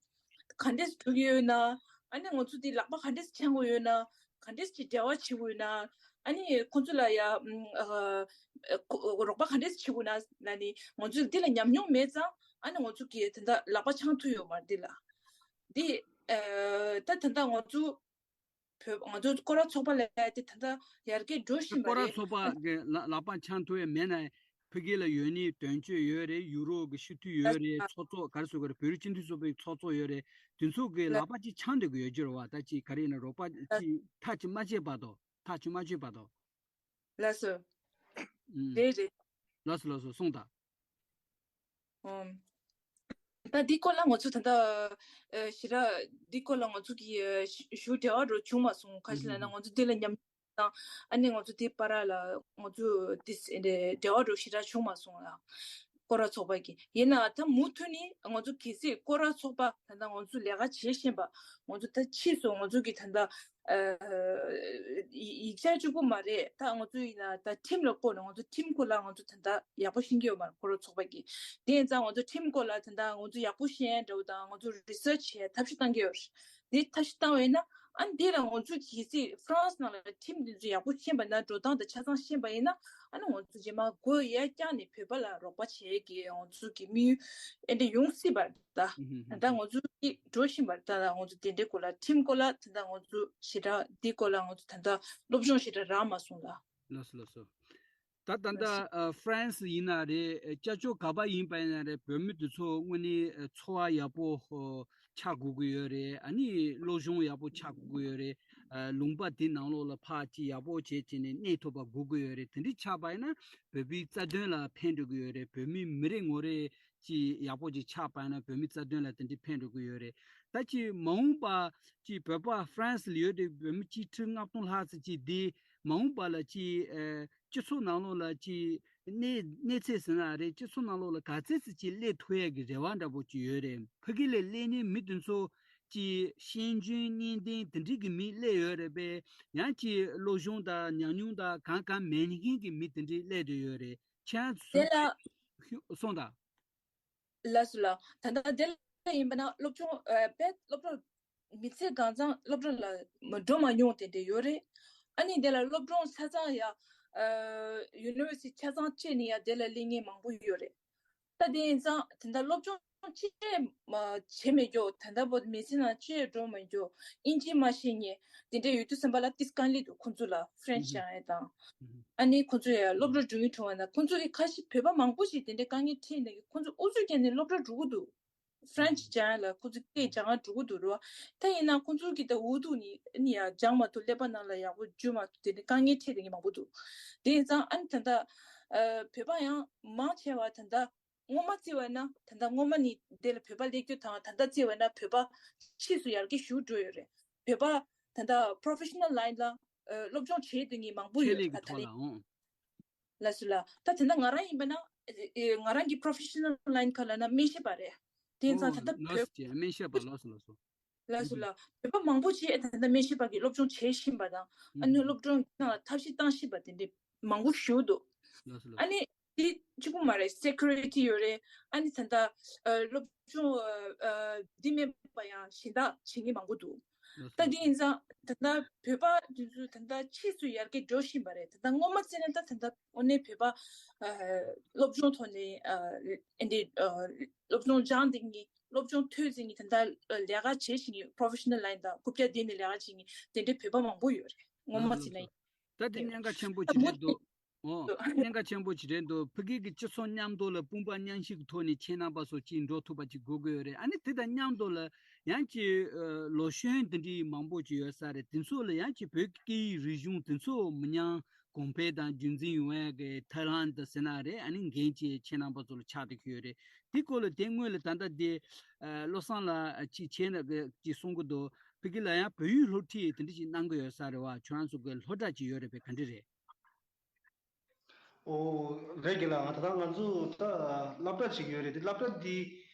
ག་འདྲས་འགྲོ་གི་ཡོད་ན། ཨ་ནི་ང་ཚོ་འདི་ལག་པ་ག་འདྲས་འཆང་དགོས་ཡོད་ན། ག་འདྲས་ཀྱི་འབྲེལ་བ་བྱེད་དགོས་ཡོད་ན། ཨ་ནི་ཁོང་ཚོ་ལ་ཡ་ཨ་ཨ་རོགས་པ་ག་འདྲས་བྱེད་དགོས་ན་ལ་ནི་ང་ཚོ་འདི་ལ་ཉམས་མྱོང་མེད་ཙང་ཨ་ནི་ང་ཚོ་གི་དེ་འདྲ་ལག་པ་འཆང་ཐུབ་ཡོད་མ་རེད་འདི་ལ། འདི་ཨ་ད་དེ་འདྲ་ང་ཚོ་བོད་ང་ཚོ་སྐོར་ར་ཚོགས་པ་ལ་དེ་ད་ལྟ་ཡར་རྒྱས་འགྲོ་བཞིན་པ་སྐོར་ར་རེད། ཚོགས་པ་གི་ལ་ལག་པ་འཆང་ཐུབ་ཡ་མེད་ན། ཕ་གི་ལ་ཡོད་ནི་དོན་གཅོད་ཡོད་རེད། ཡུ་རོབ་གི་སྤྱི་འཐུས་ཡོད་རེད། ཚོགས་གཙོ་ག་རེ་ཟེར་དགོས་རེད། བོད་རིགས་སྤྱི་མཐུན་ཚོགས་པའི་ཚོགས་གཙོ་ཡོད་རེད། དེ་ཚོ་གི་ལག་པ་ཅིག་འཆང་བསྡད་དགོས་ཡོད་ཀྱི་རེད་བ། ད་ཅིག་ག་རེ་ཡིན་ན་རོགས་པ་ཅིག་ཐག་ཅིག་མ་བཅད་བར་དུ། ཐག་ཅིག་མ་བཅད་བར་དུ། ལགས་སོ། ཨུམ། རེད་རེད། ལགས་སོ་ལགས་སོ། གསུངས་དང་། ཨོ། ད་འདི་སྐོར་ལ་ང་ཚོ་ད་ལྟ་ཨ་ཞེ་དྲག་འདི་སྐོར་ལ་ང་ཚོ་གི་ཨ་ཞུ་ཞུ་འབྲེལ་བ་འགྲོ་བྱུང་མ་སོང་། ག་ཞིག་ལབ་ན་ང་ཚོ་འདི་ལ་མཉམ་དང་ཨ་ནི་ང་ཚོ་འདི་བར་ལ་ང་ཚོ་འདི་འབྲེལ་བ་འགྲོ་ཞེ་དྲག་བྱུང་མ་སོང་ལ། སྐོར་ར་ཚོགས་པ་གི་ཡིན་ན་ད་མུ་མཐུད་ནས་ང་ཚོ་གལ་སྲིད་སྐོར་ར་ཚོགས་པ་ད་ལྟ་ང་ཚོ་ལས་ཀ་བྱེད་བཞིན་པ་ང་ཚོ་ད་ཕྱིས་སུ་ང་ཚོ་གི་ད་ལྟ་ཨ་ཡིག་ཡིག་ཆ་གཅིག་པུ་མ་རེད། ད་ང་ཚོ་ཡིན་ན་ད་ཁྲིམས་ལ་བསྐོར་ནས་ང་ཚོ་ཁྲིམས་སྐོར་ལ་ང་ཚོ་ད་ལྟ་ཡག་པོ་ཤེས་ཀྱི་ཡོད་མ་རེད། སྐོར་ར་ཚོགས་པ་གི་དེ་ཡིན་ཙང་ང་ཚོ་ཁྲིམས་སྐོར་ལ་ད་ལྟ་ང་ཚོ་ཡག་པོ་ཤེས་ཡ་འདྲ་བོ་དང་ང་ཚོ་རི་སར་ཆི་བྱེད་ཡ་ཐབས་ཤེས་བཏང་གི་ཡོད་རེད། དེ་ཐབས་ཤེས་བཏང་བ་ཡིན་ན་ཨ་ནི་དེ་ལ་ང་ཚོ་གལ་སྲིད་ཧྥ་རན་སི་ནང་ལ་ཁྲིམས་དེ་ཚོ་ཡག་པོ་ཤེས་པ་ན་འགྲོ་སྟངས་དང་ཆ་ཚང་ཤེས་པ་ཡིན་ན་ཨ་ནི་ང་ཚོ་རྗེས་མ་སྒོ་ཡར་བརྐྱངས་ནས་བོད་པ་ལ་རོགས་པ་བྱེད་ཀྱི་ང་ཚོ་གི་དམིགས་ཡུལ་ཨེ་འདྲ་ཡོང་སྲིད་པ་རེད། ད་ད་ལྟ་ང་ཚོ་གི་འགྲོ་བཞིན་པ་རེད། ད་ལྟ་ང་ཚོ་དེ་འདྲའི་སྐོར་ལ་ཁྲིམས་སྐོར་ལ་ད་ལྟ་ང་ཚོ་ཞེ་དྲག་འདི་སྐོར་ལ་ང་ཚོ་ད་ལྟ་སློབ་སྦྱོང་ཞེ་དྲག་རག་མ་སོང་ལ། ལགས་སོ་ལགས་སོ། ད་ད་ལྟ་ཨ་ཧྥ་རན་སི་ཡིན་ན་རེད། ཨ་སྐྱབས་བཅོལ་ག་པ་ཡིན་པ་ཡིན་ན་རེད། བོད་མི་དེ་ཚོ་དངོས་གནས་ཨ་འཚོ་བ་ཡག་པོ་ཨ་ཆགས་དགོས་ཀྱི་ཡོད་རེད། ཨ་ནི་སློབ་སྦྱོང་ཡག་པོ་ཆགས་དགོས་ཀྱི་ཡོད་རེད། ཨ་ལུང་པ་དེ་ནང་ལོགས་ལ་ཕར་ཅིག་ཡག་པོ་བྱས་བྱས་ནས་གནས་ཐུབ་པ་དགོས་ཀྱི་ཡོད་རེད། དེ་འདྲ་ཆགས་པ་ཡིན་ན་བོད་པའི་རྩ་དོན་ལ་ཕན་འགྲོ་གི་ཡོད་རེད། བོད་མི་མི་རེ་ངོ་རེ་ཅིག་ཡག་པོ་ཅིག་ཆགས་པ་ཡིན་ན་བོད་མི་རྩ་དོན་ལ་དེ་འདྲ་ཕན་འགྲོ་གི་ཡོད་རེད། ད་ཅིག་མ་འོངས་པ་ཅིག་བོད་པ་ཧྥ་རན་སི་ལ་ཡོད་དེ་བོད་མི་གཅིག་ཁྲི་ལྔ་སྟོང་ལྷག་ཙམ་ཅིག་འདི་མ་འོངས་པ་ལ་ཅིག་ཨེ་སྤྱི་ཚོགས་ནང་ལོགས་ལ་ཅིག་གནས་གནས་ཚད་ཟེར་ན་རེད། སྤྱི་ཚོགས་ནང་ལོགས་ལ་ག་ཚད་ཙམ་ཅིག་སླེབས་ཐུབ་ཡས་ཀྱི་རེ་བ་འདྲ་པོ་ཅིག་ཡོད་རེད། ཕ་གི་ལ་སླེབས་མཁན་མི་དེ་ཚོ་ཅིག་ཤེས་འཇོན་གཉིས་ལྡན་དེ་འདྲའི་གི་མི་སླེབས་ཡོད་རེད་པས། ཡང་ཅིག་སློབ་སྦྱོང་དང་ཉམས་མྱོང་དང་གང་གང་མེད་མཁན་གྱི་མི་དེ་འདྲའི་སླེབས་བསྡད་ཡོད་རེད། ཁྱེད་རང་ཚོ་དེ་ལ་ཅིག་གསུངས་དང་། ལགས་སོ་ལགས། ད་ལྟ་དེ་ལ་ཡིན་པ་ན་སློབ་སྦྱོང་ཨ་དཔེ་སློབ་གྲྭ་མི་ཚེ་གང་ཚང་སློབ་གྲྭ་ལ་མ་འགྲོ་མ་མྱོང་དེ་འདྲ་ཡོད་རེད། ཨ་ནི་དེ་ལ་སློབ་སྦྱོང་ཆ་ཚང་ཡ་ཨ་ཡུ་ནི་ཝར་སི་ཊི་ཆ་ཚང་བྱས་ནས་ཡ་དེ་ལ་སླེབས་མཁན་མང་པོ་ཡོད་རེད། ད་དེ་ཡིན་ཙང་དེ་འདྲ་སློབ་སྦྱོང་ སྦྱོང་ཅི་ཡང་བྱེད་མི་འགྱོ། ད་ལྟ་བར་དུ་མི་ཚེ་ནང་ཅི་ཡང་འགྲོ་མི་འགྱོ། ཨིན་ཇི་མ་ཤེས་མཁན་དེ་འདྲ་ཡོད་དུས་ཙམ་པ་ལ་ཏིས་དཀའ་ལས་འདུག་ཁོང་ཚོ་ལ་ཧྥ་རན་སི་སྦྱང་ཡས་དང་། ཨ་ནི་ཁོང་ཚོ་ཡང་སློབ་གྲྭ་འགྲོ་གི་འགྲོ་བ་ན་ཁོང་ཚོ་གི་ཁ་ཤས་བོད་པ་མང་པོ་ཞིག་དེ་འདྲའི་དཀའ་ངལ་འཕྲད་ནས་ཁོང་ཚོ་ཨུ་ཚུགས་བརྒྱབ་ནས་སློབ་གྲྭ་འགྲོ་གི་འདུག་ཧྥ་རན་སི་སྦྱང་ཡ་ལ་ཁོ་ཚོ་སྐད་སྦྱང་ཡ་འགྲོ་གི་འདུག་རེད་བ། ད་ཡིན་ན་ཁོ་ཚོ་གི་ད་འོས་ཐུག་ནི་ནི་ཡ་སྦྱང་མ་ཐུབ། ཀླད་པ་ནང་ལ་ཡག་པོ་འཇུ་མ་ཐུབ། དེ་ནི་དཀའ་ངལ་འཕྲད་དེ་གི་མང་པོ་འདུག་དེ་ཡིན་ཙང་ཨ་ནི་ད་ལྟ་ཨ་བོད་པ་ཡང་མང་ཆེ་བ་ད་ལྟ་སྔོན་མ་བརྩི་བ་ན་ད་ལྟ་སྔོན་མ་ནི་དེ་ལ་བོད་པ་སླེབས་རྒྱུ་དང་ད་ལྟ་བརྩི་བ་ན་བོད་པ་ཕྱིས་སུ་ཡར་རྒྱས་ཞུ་འགྲོ་ཡོད་རེད། བོད་པ་ད་ལྟ་པོ་རོ་ཕེ་ཤ་ནལ་ལའིན་ལ་ཨ་སློབ་སྦྱོང་བྱེད་སྡོད་མཁན་མང་པོ་ཆེད་ཡོད་ལས་ཀྱི་ད་ད་ཐོག་ལ་རེད། ཨང་། ལགས་སོ་ལགས། ད་དེ་འདྲ་ང་རང་ཡིན་པ་ན་ཨེ་ཨེ་ང་རང་གི་པོ་རོ་ཕེ་ཤ་ནལ་ལའིན་ག་ལ་ན་སྨན་ཞབས་པ་རེད། དེ་ཡིན་ཙང་ད་ལྟ་ནར་སི་བོད་བྱས་སྨན་ཞབས་པ། ལགས་སོ་ལགས་སོ། ལགས་སོ་ལགས། བོད་པ་མང་པོ་ཅིག་ད་ལྟ་སྨན་ཞབས་པ་གི་སློབ་སྦྱོང་བྱེད་བཞིན་པ་དང་ཨ་ནི་སློབ་སྦྱོང་གི་ནང་ལ་ཐབས་ཤེས་བཏང་བཞིན་པ་དེ་འདྲ་མང་པོ་ཞིག་འདུག་ལགས་སོ་ལགས། ཨ་ནི་དེ་གཅིག་པུ་མ་རེད། སེ་ཁུ་རི་ཊི་ཡོད་རེད། ཨ་ནི་ད་ལྟ་ཨ་སློབ་སྦྱོང་ཨ་ཨ་འདི་མེད་པ་ཡང་གཞན་དག་བྱེད་མཁན་མང་པོ་འདུག་ད་དེ་ཡིན་ཙང་ད་ལྟ་བོད་པ་དེ་ཚོ་ད་ལྟ་ཕྱིས་སུ་ཡར་རྒྱས་འགྲོ་བཞིན་པ་རེད། ད་ལྟ་སྔོན་མ་བརྩིས་ན་ད་ད་ལྟ་དངོས་གནས་བོད་པ་ཨ་སློབ་སྦྱོང་ཐོག་ནས་ཨ་ཨ་འདི་ཨ་སློབ་སྦྱོང་སྦྱངས་ཏེ་ནི་སློབ་སྦྱོང་ཐོན་ཚེ་ནི་ད་ལྟ་ལས་ཀ་བྱེད་བཞིན་པོ་རོ་ཕེ་ཤ་ནལ་ལའིན་དང་རྐུབ་བཀྱག་འདི་ནས་ལས་ཀ་བྱེད་མཁན་དེ་འདྲའི་བོད་པ་མང་པོ་ཡོད་རེད། སྔོན་མ་བརྩིས་ན། ད་དེ་གནད་འགག་ཆེན་པོ་ཅིག་རེད་འདུག་ཨོ། གནད་འགག་ཆེན་པོ་ཅིག་རེད་འདུག་ཕ་གི་གི་སྤྱི་ཚོགས་མཉམ་དུ་ལ་དཔུང་པ་མཉམ་གཤིབ་ཀྱི་ཐོག་ནས་ཁྱེད་རྣམ་པ་ཚོ་གཅིག་འགྲོ་ཐུབ་པ་ཅིག་དགོས་ཀྱི་ཡོད་རེད། ཨ་ནི་དེ་དང་མཉམ་དུ་ལ་ཡང་ཅིག་ཨ་ལོ་གཞོན་དེ་འདྲའི་མང་པོ་ཅིག་ཡོད་ས་རེད། དེ་ཚོ་ལ་ཡང་ཅིག་བོད་སྐད་ཡིག་རིག་གཞུང་དེ་ཚོ་མི་ཉམས་གོང་འཕེལ་དང་རྒྱུན་འཛིན་ཡོང་ཡ་གི་ཐའི་ལན་དུ་ཟེར་ན་རེད། ཨ་ནི་འགན་ཅིག་ཁྱེད་རྣམ་པ་ཚོ་ལ་ཆགས་བསྡད་ཀྱི་ཡོད་རེད། དེ་སྐོར་ལ་དེ་སྔོན་ལ་ད་ལྟ་དེ་ཨ་བློ་བཟང་ལགས་ཅིག་བྱས་ན་གི་ཅིག་གསུང་གི་འདུག་ཕ་གི་ལ་ཡང་བོད་ཡིག་སློབ་ཁྲིད་དེ་འདྲ་ཅིག་གནང་གི་ཡོད་ས་རེད་བ། ཁྱོད་རང་ཚོ་གི་སློབ་གྲྭ་ཅིག་ཡོད་རེད་པས། ག་འདྲ་རེད། ཨོ། རེད་རྒན་ལགས། ད་ལྟ་ང་ཚོ་ད་སློབ་གྲྭ་ཅིག་ཡོད་རེད། དེ་སློབ་གྲྭ་འདི་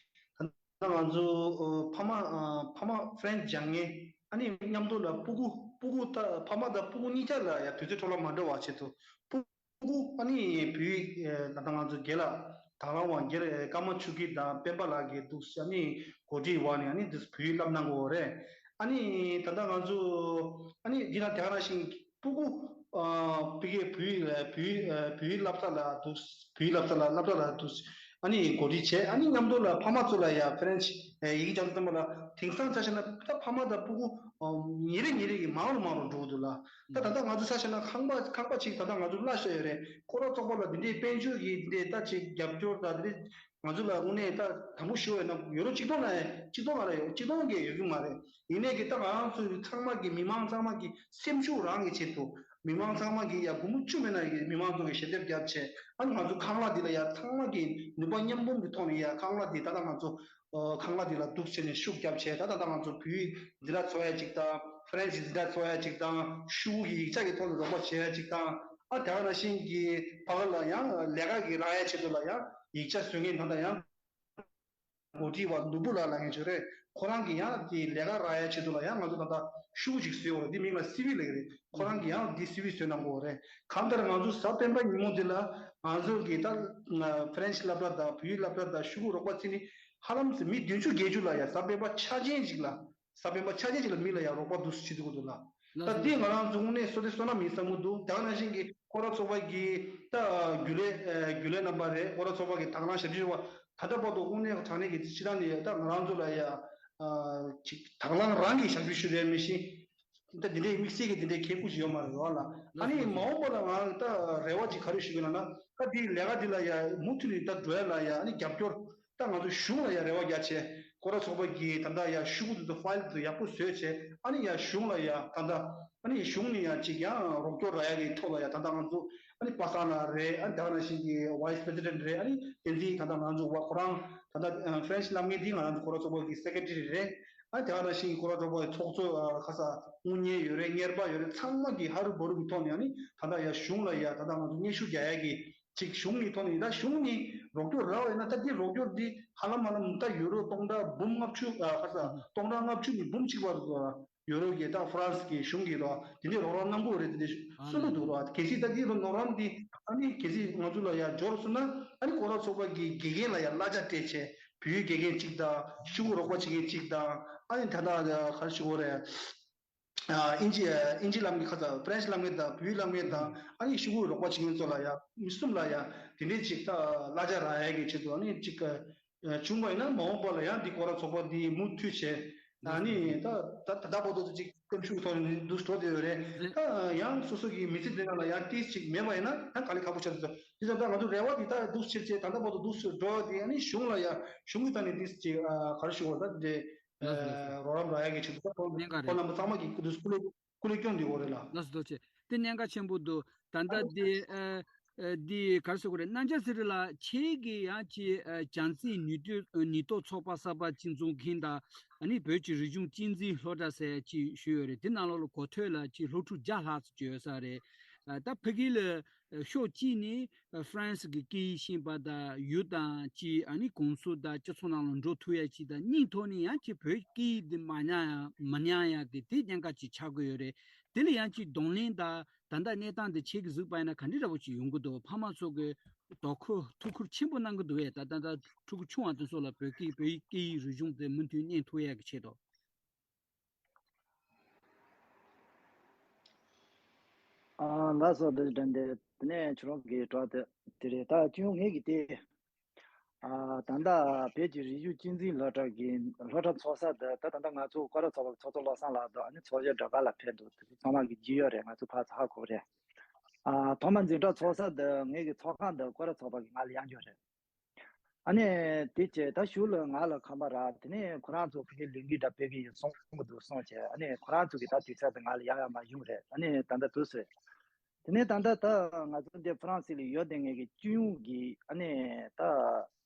ད་ལྟ་ང་ཚོ་ཨོ་ཕ་མ་ཨ་ཕ་མ་ཧྥ་རན་སི་སྦྱང་མཁན། ཨ་ནི་མཉམ་དུ་ལ་སྤུ་གུ་སྤུ་གུ་ད་ཕ་མ་དང་སྤུ་གུ་གཉིས་ཆ་ལ་ཡ་དུས་ཚོད་འཕྲོ་བརླག་མ་འགྲོ་བ་ཆེད་དུ་སྤུ་གུ་ཨ་ནི་བོད་ཡིག་ཨེ་ད་ལྟ་ང་ཚོ་རྒན་ལགས་དང་བླངས་པ་རྒན་ལགས་ཀརྨ་ཆོས་སྐྱིད་དང་སྤེན་པ་ལགས་ཀྱིས་འདུག་ཨ་ནི་གོ་སྒྲིག་འོག་ནས་ཨ་ནི་འདུག་བོད་ཡིག་བསླབ་གནང་གི་ཡོད་རེད། ཨ་ནི་ད་ལྟ་ང་ཚོ་ཨ་ནི་འདི་ལ་དེ་ག་ནང་བཞིན་སྤུ་གུ་ཨ་ཕ་གིའི་བོད་ཡིག་ལ་བོད་ཡིག་ཨ་བོད་ཡིག་བསླབ་ས་ལ་འདུག་བོད་ཡིག་བསླབ་ས་ལ་སློབ་གྲྭ་ལ་འདུག་ཨ་ནི་གོ་སྒྲིག་བྱས། ཨ་ནི་མཉམ་དུ་ལ་ཕ་མ་ཚོ་ལ་ཡང་ཧྥ་རན་སི་ཡིག་སྦྱང་དུ་བཏང་བ་ལ་དེང་སང་ཆ་བཞག་ན་ད་ཕ་མ་དང་སྤུ་གུ་ཉིན་རེ་ཉིན་རེ་གི་མང་རུ་མང་རུ་འགྲོ་གི་འདུག་ལ། ད་ད་ལྟ་ང་ཚོ་ཆ་བཞག་ན་ཁང་པ་ཁང་པ་ཅིག་ད་ལྟ་ང་ཚོ་གླ་བཞག་ཡོད་རེད། ཁོ་ར་ཚོགས་པ་ལ་འདི་འདྲའི་དཔལ་འབྱོར་གྱི་འདི་འདྲའི་ད་ཅིག་རྒྱབ་སྐྱོར་དང་འདི་འདྲའི་ང་ཚོ་ལ་དངོས་གནས་ད་དང་པོ་ཞུ་བ་ཡིན་ན་ཡོ་རོ་གཅིག་སྟོང་ལ་གཅིག་སྟོང་ལ་ཡོད་གཅིག་སྟོང་གི་ཡོད་ཀྱི་མ་རེད། ཡིན་ནའི་གི་ད་ང་རང་ཚོའི་ཚང་མ་གི་མི་མང་ཚང་མ་གི་སེམས་ཤུགས་རང་གི་ཆེད་དུ་མི་མང་ཚང་མ་གི་ཡ་སྒོར་མོ་བཅུ་མེད་ན་ཡི་མི་མང་ཚོ་གི་ཞལ་འདེབས་བརྒྱབ་བྱས། ཨ་ནི་ང་ཚོ་ཁང་གླ་འདི་ལ་ཡ་ཚང་མ་གི་ནུས་པ་མཉམ་སྤུངས་ཀྱི་ཐོག་ནས་ཡ་ཁང་གླ་འདི་ད་ལྟ་ང་ཚོ་ཨ་ཁང་གླ་འདི་ལ་འདུག་བྱས་ནས་ཤུགས་བརྒྱབ་བྱས། ད་ད་ལྟ་ང་ཚོ་བོད་ཡིག་འཛིན་གྲྭ་འཚོགས་ཡ་ཅིག་དང་ཧྥ་རན་སི་འཛིན་གྲྭ་འཚོགས་ཡ་ཅིག་དང་ཤུགས་ཀྱི་ཡིག་ཆ་གི་ཐོག་ནས་རོགས་པ་བྱེད་ཡ་ཅིག་དང་། ཨ་དེ་ག་ནང་བཞིན་གྱི་ཕ་ག་ལ་ཡང་ལས་ཀ་གི་རག་ཡ་ཆེད་དུ་ལ་ཡང་ཡིག་ཆ་བཟོ་མཁན་ད་ལྟ་ཡང་འགོ་ཁྲིད་པ་ནོར་བུ་ལགས་ལབ་མཁན་ཅིག་རེད། ཁོ་རང་གི་ཡང་དེ་ལས་ཀ་རག་ཡ་ཆེད་དུ་ལ་ཡང་ང་ཚོ་ད་ལྟ་ཤུ་གུ་ཅིག་བཟོས་ཡོད་རེད། དེ་མིང་ལ་སི་ཝི་ལབ་ཀྱི་རེད། ཁོ་རང་གི་ཡང་དེ་སི་ཝི་བཟོས་གནང་གི་ཡོད་རེད། གང་ལྟར་ང་ཚོ་གཟའ་སྤེན་པ་ཉིན་མོ་འདི་ལ་ང་ཚོ་གི་ད་ཧྥ་རན་སི་སློབ་གྲྭ་དང་བོད་ཡིག་སློབ་གྲྭ་དང་ཤུ་གུ་རོགས་པ་བྱས་ནས་ཧ་ལམ་མི་བདུན་ཅུ་བརྒྱད་ཅུ་ལ་ཡང་གཟའ་སྤེན་པ་འཆར་ཅན་ཅིག་ལ་གཟའ་སྤེན་པ་འཆར་ཅན་ཅིག་ལ་མི་ལ་ཡང་རོགས་པ་འདུག་སེ་བྱེད་ཀྱི་འདུག་ལ། ད་འདི་ང་རང་ཚོ་དངོས་གནས་བསོད་བདེ་བསོད་ནམས་ཡིན་བསམ་གྱི་འདུག་དེ་ག་ནང་བཞིན་གྱི་སྐོར་ར་ཚོགས་པ་གི་ད་རྒྱུན་ལས་རྒྱུན་ལས་རྣམ་པ་རེད། སྐོར་ར་ཚོགས་པ་གི་དང་བླངས་ཞབས་ཞུ་བ་ད་ལྟ་བར་དུ་དངོས་གནས་དྲང་གནས་ཀྱི་ཕྱི་ནང་ནས་ད་ང་རང་ཚོ་ལ་ཡ་ཅིག་དང་བླངས་རང་གི་ཞབས་ཞུ་ཞུ་རེད་མི་ཤེས། ད་འདི་འདྲའི་དམིགས་བསལ་གྱི་འདི་འདྲའི་ཁེ་ཁུ་ཞིག་ཡོད་མ་རེད་བ་ལ། ཨ་ནི་མ་འོངས་པ་ལ་ང་ད་རེ་བ་ཅིག་ག་རེ་ཞུ་གི་ན་ན་ད་འདི་ལས་ཀ་འདི་ལ་ཡ་མུ་མཐུད་ནས་ད་འགྲོ་ཡ་ལ་ཡ་ཨ་ནི་རྒྱབ་སྐྱོར་ད་ང་ཚོ་གཞུང་ལ་ཡ་རེ་བ་རྒྱག་བྱས། སྐོར་ར་ཚོགས་པ་གིས་ད་ལྟ་ཡ་ཤུ་གུ་དེ་ཚོ་ཕ་ཡིལ་དེ་ཚོ་ཡག་པོ་བཟོས་བྱས། ཨ་ནི་ཡ་གཞུང་ལ་ཡ་ད་ལྟ་ཨ་ནི་གཞུང་ནས་ཡ་ཅིག་ཡང་རོགས་སྐྱོར་རག་ཡ་གི་ཐོག་ལ་ཡ་ད་ལྟ་ང་ཚོ་ཨ་ནི་པ་སངས་ལགས་རེད། ཨ་ནི་དེ་ག་ནང་བཞིན་གྱི་ཝའི་སི་པི་རེ་སི་ཌེན་ཊི་རེད། ཨ་ནི་བསྟན་འཛིན་ད་ལྟ་ང་ཚོ་བ་ཁོ་རང་ད་ལྟ་ཧྥ་རན་སི་བསླབ་མཁན་འདི་ང་རང་ཚོ་སྐོར་ར་ཚོགས་པ་གི་སེ་ཀེ་ཊི་རི་རེད། ཨ་ནི་དེ་ག་ནང་བཞིན་གྱི་སྐོར་ར་ཚོགས་པ་གི་ཚོགས་གཙོ་ཁ་ས་དངུལ་གཉེར་ཡོད་རེད། གཉེར་པ་ཡོད་རེད། ཚང་མ་གི་ཧ་རུ་བ་རུ་གི་ཐོག་ནས་ཨ་ནི་ད་ལྟ་ཡ་གཞུང་ལ་ཡ་ད་ལྟ་ང་ཚོ་སྙན་ཞུ་རྒྱག་ཡ་གི་ཅིག་གཞུང་ནས་ཐོག་ནས་ད་གཞུང་ནས་རོགས་སྐྱོར་རག་པ་ཡིན་ན་ད་འདི་རོགས་སྐྱོར་འདི་ཧ་ལམ་ཧ་ལམ་ད་ཡུ་རོ་སྟོང་ཕྲག་འབུམ་ལྔ་བཅུ་ཨ་ཁ་ས་སྟོང་ཕྲག་ལྔ་བཅུ་ནས་འབུམ་གཅིག་བར་དུ་ཡུ་རོ་གི་ད་ཧྥ་རན་སི་གི་གཞུང་གི་རོགས་དེ་འདྲའི་རོགས་རམ་གནང་གི་ཡོད་རེད། དེ་འདྲའི་གསུང་གི་འདུག་རོགས། གལ་སྲིད་ད་འདི་རོགས་རམ་འདི་ཨ་ནི་གལ་སྲིད་ང་ཚོ་ལ་ཡ་འབྱོར་སོང་ན་ཨ་ནི་སྐོར་ར་ཚོགས་པ་གི་དགེ་རྒན་ལ་ཡ་གླ་ཆ་སྤྲད་བྱས་བོད་ཡིག་དགེ་རྒན་གཅིག་དང་ཤུ་གུ་རོགས་པ་བྱེད་མཁན་གཅིག་དང་ཨ་ནི་ད་ལྟ་ག་རེ་ཞུ་དགོས་རེད། ཨིན་ཇི་ཨིན་ཇི་བསླབ་མཁན་ཁ་ཚ་ཧྥ་རན་སི་བསླབ་མཁན་དང་བོད་ཡིག་བསླབ་མཁན་དང་ཨ་ནི་ཤུ་གུ་རོགས་པ་བྱེད་མཁན་ཚོ་ལ་ཡ་མི་གསུམ་ལ་ཡ་དེ་འདྲའི་ཅིག་ད་གླ་ཆ་རག་ཡ་གི་ཆེད་དུ་ཨ་ནི་ཅིག་ བྱུང་བ་ཡིན་ན་མ་འོངས་པ་ལ་ཡང་འདི་སྐོར་ཚོགས་པ་འདི་མུ་མཐུད་བྱས། ཨ་ནི་ད་ད་ད་ལྟ་བར་དུ་ཅིག་སེམས་ཤུགས་ཐོག་ནས་འདུག་འགྲོ་བསྡད་ཡོད་རེད། རེད། ད་ཡང་སོ་སོ་གི་མི་ཚེ་འདི་ནང་ལ་ཡང་ཏིས་ཅིག་མེད་པ་ཡིན་ན་ཡང་དཀའ་ལས་ཁག་པོ་ཆགས་འདུག་དེ་ཙང་ད་ང་ཚོ་རེ་བ་འདི་ད་འདུག་ཆེ་ཆེ་ད་ལྟ་བར་དུ་འདུག་སེ་འགྲོ་བ་འདི་ཨ་ནི་གཞུང་ལ་ཡང་གཞུང་གི་ཐོག་ནས་ཏིས་ཅིག་ག་རེ་ཞུ་དགོས་རེད། ད་འདི་ལགས་སོ། རོགས་རམ་རག་ཡག་གི་ཆེད་དུ་ད་ཁོ་གནད་འགག་རེད། ཁོ་རྣམ་པ་ཚང་མ་གི་སྐུ་དུས་སྐུ་ལས་སྐུ་ལས་སྐྱོན་འདི་འོ་རེད་ལ། ལགས་སོ་རྡོ་རྗེ། དེ་གནད་འགག་ཆེན་པོ་འདུག་ད་ལྟ་དེ་ཨ་ཨ་དེ་ག་རེ་ཟེར་དགོས་རེད། རྣམ་རྒྱལ་ཚེ་རིང་ལགས་ཁྱེད་ཀྱིས་ཡང་ཅིག་ཨ་བྱམས་བརྩེའི་ནུས་སྟོབས་ནུས་སྟོབས་ཚོགས་པ་གསར་པ་ཅིག་འཛུགས་མཁན་དང་ཨ་ནི་བོད་ཀྱི་རིག་གཞུང་གཅེས་འཛིན་སློབ་གྲྭ་ཟེར་ཅིག་ཞུས་ཡོད་རེད། དེ་ནང་ལོགས་ལ་གོ་ཐོས་ལ་ཅིག་སློབ་ཕྲུག་བརྒྱ་ལྷག་ཙམ་ཅིག་ཡོད་ས་རེད། ཨ་ད་ཕ་གི་ལ་ཨ་ཕྱོགས་གཅིག་ནས་ཨ་ཧྥ་རན་སི་གི་སྐད་ཡིག་ཤེས་པ་དང་ཡུལ་དང་ཅིག་ཨ་ནི་གོམས་སྲོལ་དང་སྤྱི་ཚོགས་ནང་ལ་འགྲོ་ཐུབ་ཡ་ཅིག་དང་། གཉིས་ཐོག་ནས་ཡང་ཅིག་བོད་སྐད་ཡིག་འདི་མ་ཉམས་ཡ་མི་ཉམས་ཡ་གི་དེ་གནད་འགག་ཅིག་ཆགས་ཀྱི་ཡོད་རེད། དེ་ལ་ཡང་ཅིག་གདོང་ལེན་དང་ད་ལྟ་གནས་སྟངས་འདི་ཁྱེད་ཀྱིས་གཟིགས་པ་ཡིན་ན་ག་འདྲ་འདྲ་པོ་ཅིག་ཡོང་གི་འདུག་ཕ་མ་ཚོ་གིས་དོ་ཁུར་ཐུགས་ཁུར་ཆེན་པོ་གནང་གི་འདུག་བས། ད་ད་ད་ཕྲུ་གུ་ཆུང་བ་དེ་ཚོ་ལ་བོད་སྐད་བོད་ཡིག་སྐད་ཡིག་རིག་གཞུང་དེ་མུ་མཐུད་གནས་ཐུབ་ཡ་གི་ཆེད་དུ། ཨ་ལགས་སོ། འདི་འདྲ་འདི་དེ་ནས་ཁྱོད་རང་གི་དྲ་དེ་དེ་རེད། ད་ཁྱོད་ངེད་ཀྱི་དེ། ཨ་ད་ལྟ་བོད་ཀྱི་རིག་གཞུང་གཅེས་འཛིན་སློབ་གྲྭ་གི་སློབ་གྲྭ་འཚོགས་ས་དེ་ད་ད་ལྟ་ང་ཚོ་སྐོར་ར་ཚོགས་པ་ཚོགས་གཙོ་བློ་བཟང་ལགས་དང་ཨ་ནི་ཚོགས་གཞོན་སྒྲོལ་དཀར་ལགས་ཕེབས་འདུག་དེ་ཚོ་ཚང་མ་གི་རྒྱུས་ཡོད་རེད། ང་ཚོ་ཕར་ཚུར་ཧ་གོ་རེད། ཨ་ཐོག་མ་འཛིན་གྲྭ་འཚོགས་ས་དེ་ངེད་ཀྱི་ཚོགས་ཁང་དེ་སྐོར་ར་ཚོགས་པ་གི་ང་ལ་ཡང་འཇོག་རེད། ཨ་ནི་དེ་བྱས་ད་གཞུག་ལ་ང་ལ་ཁམས་པ་ར་དེ་ནས་ཁོ་རང་ཚོ་ཕ་གིའི་ལས་འགུལ་འདྲ་སྤེལ་གི་ཡིན་གསུང་གི་འདུག་གསུངས་བྱས། ཨ་ནི་ཁོ་རང་ཚོ་གི་ད་དུས་ཚོད་དེ་ང་ལ་ཡག་ཡག་མ་བྱུང་རེད། ཨ་ནི་ད་ལྟ་དུས་ཚོད། དེ་ནས་ད་ལྟ་ད་ང་ཚོ་འདི་ཧྥ་རན་སི་ལ་ཡོད་དེ་ངེད་ཀྱི་སྤྱི་ཡོངས་ཀྱི་ཨ་ནི་ད་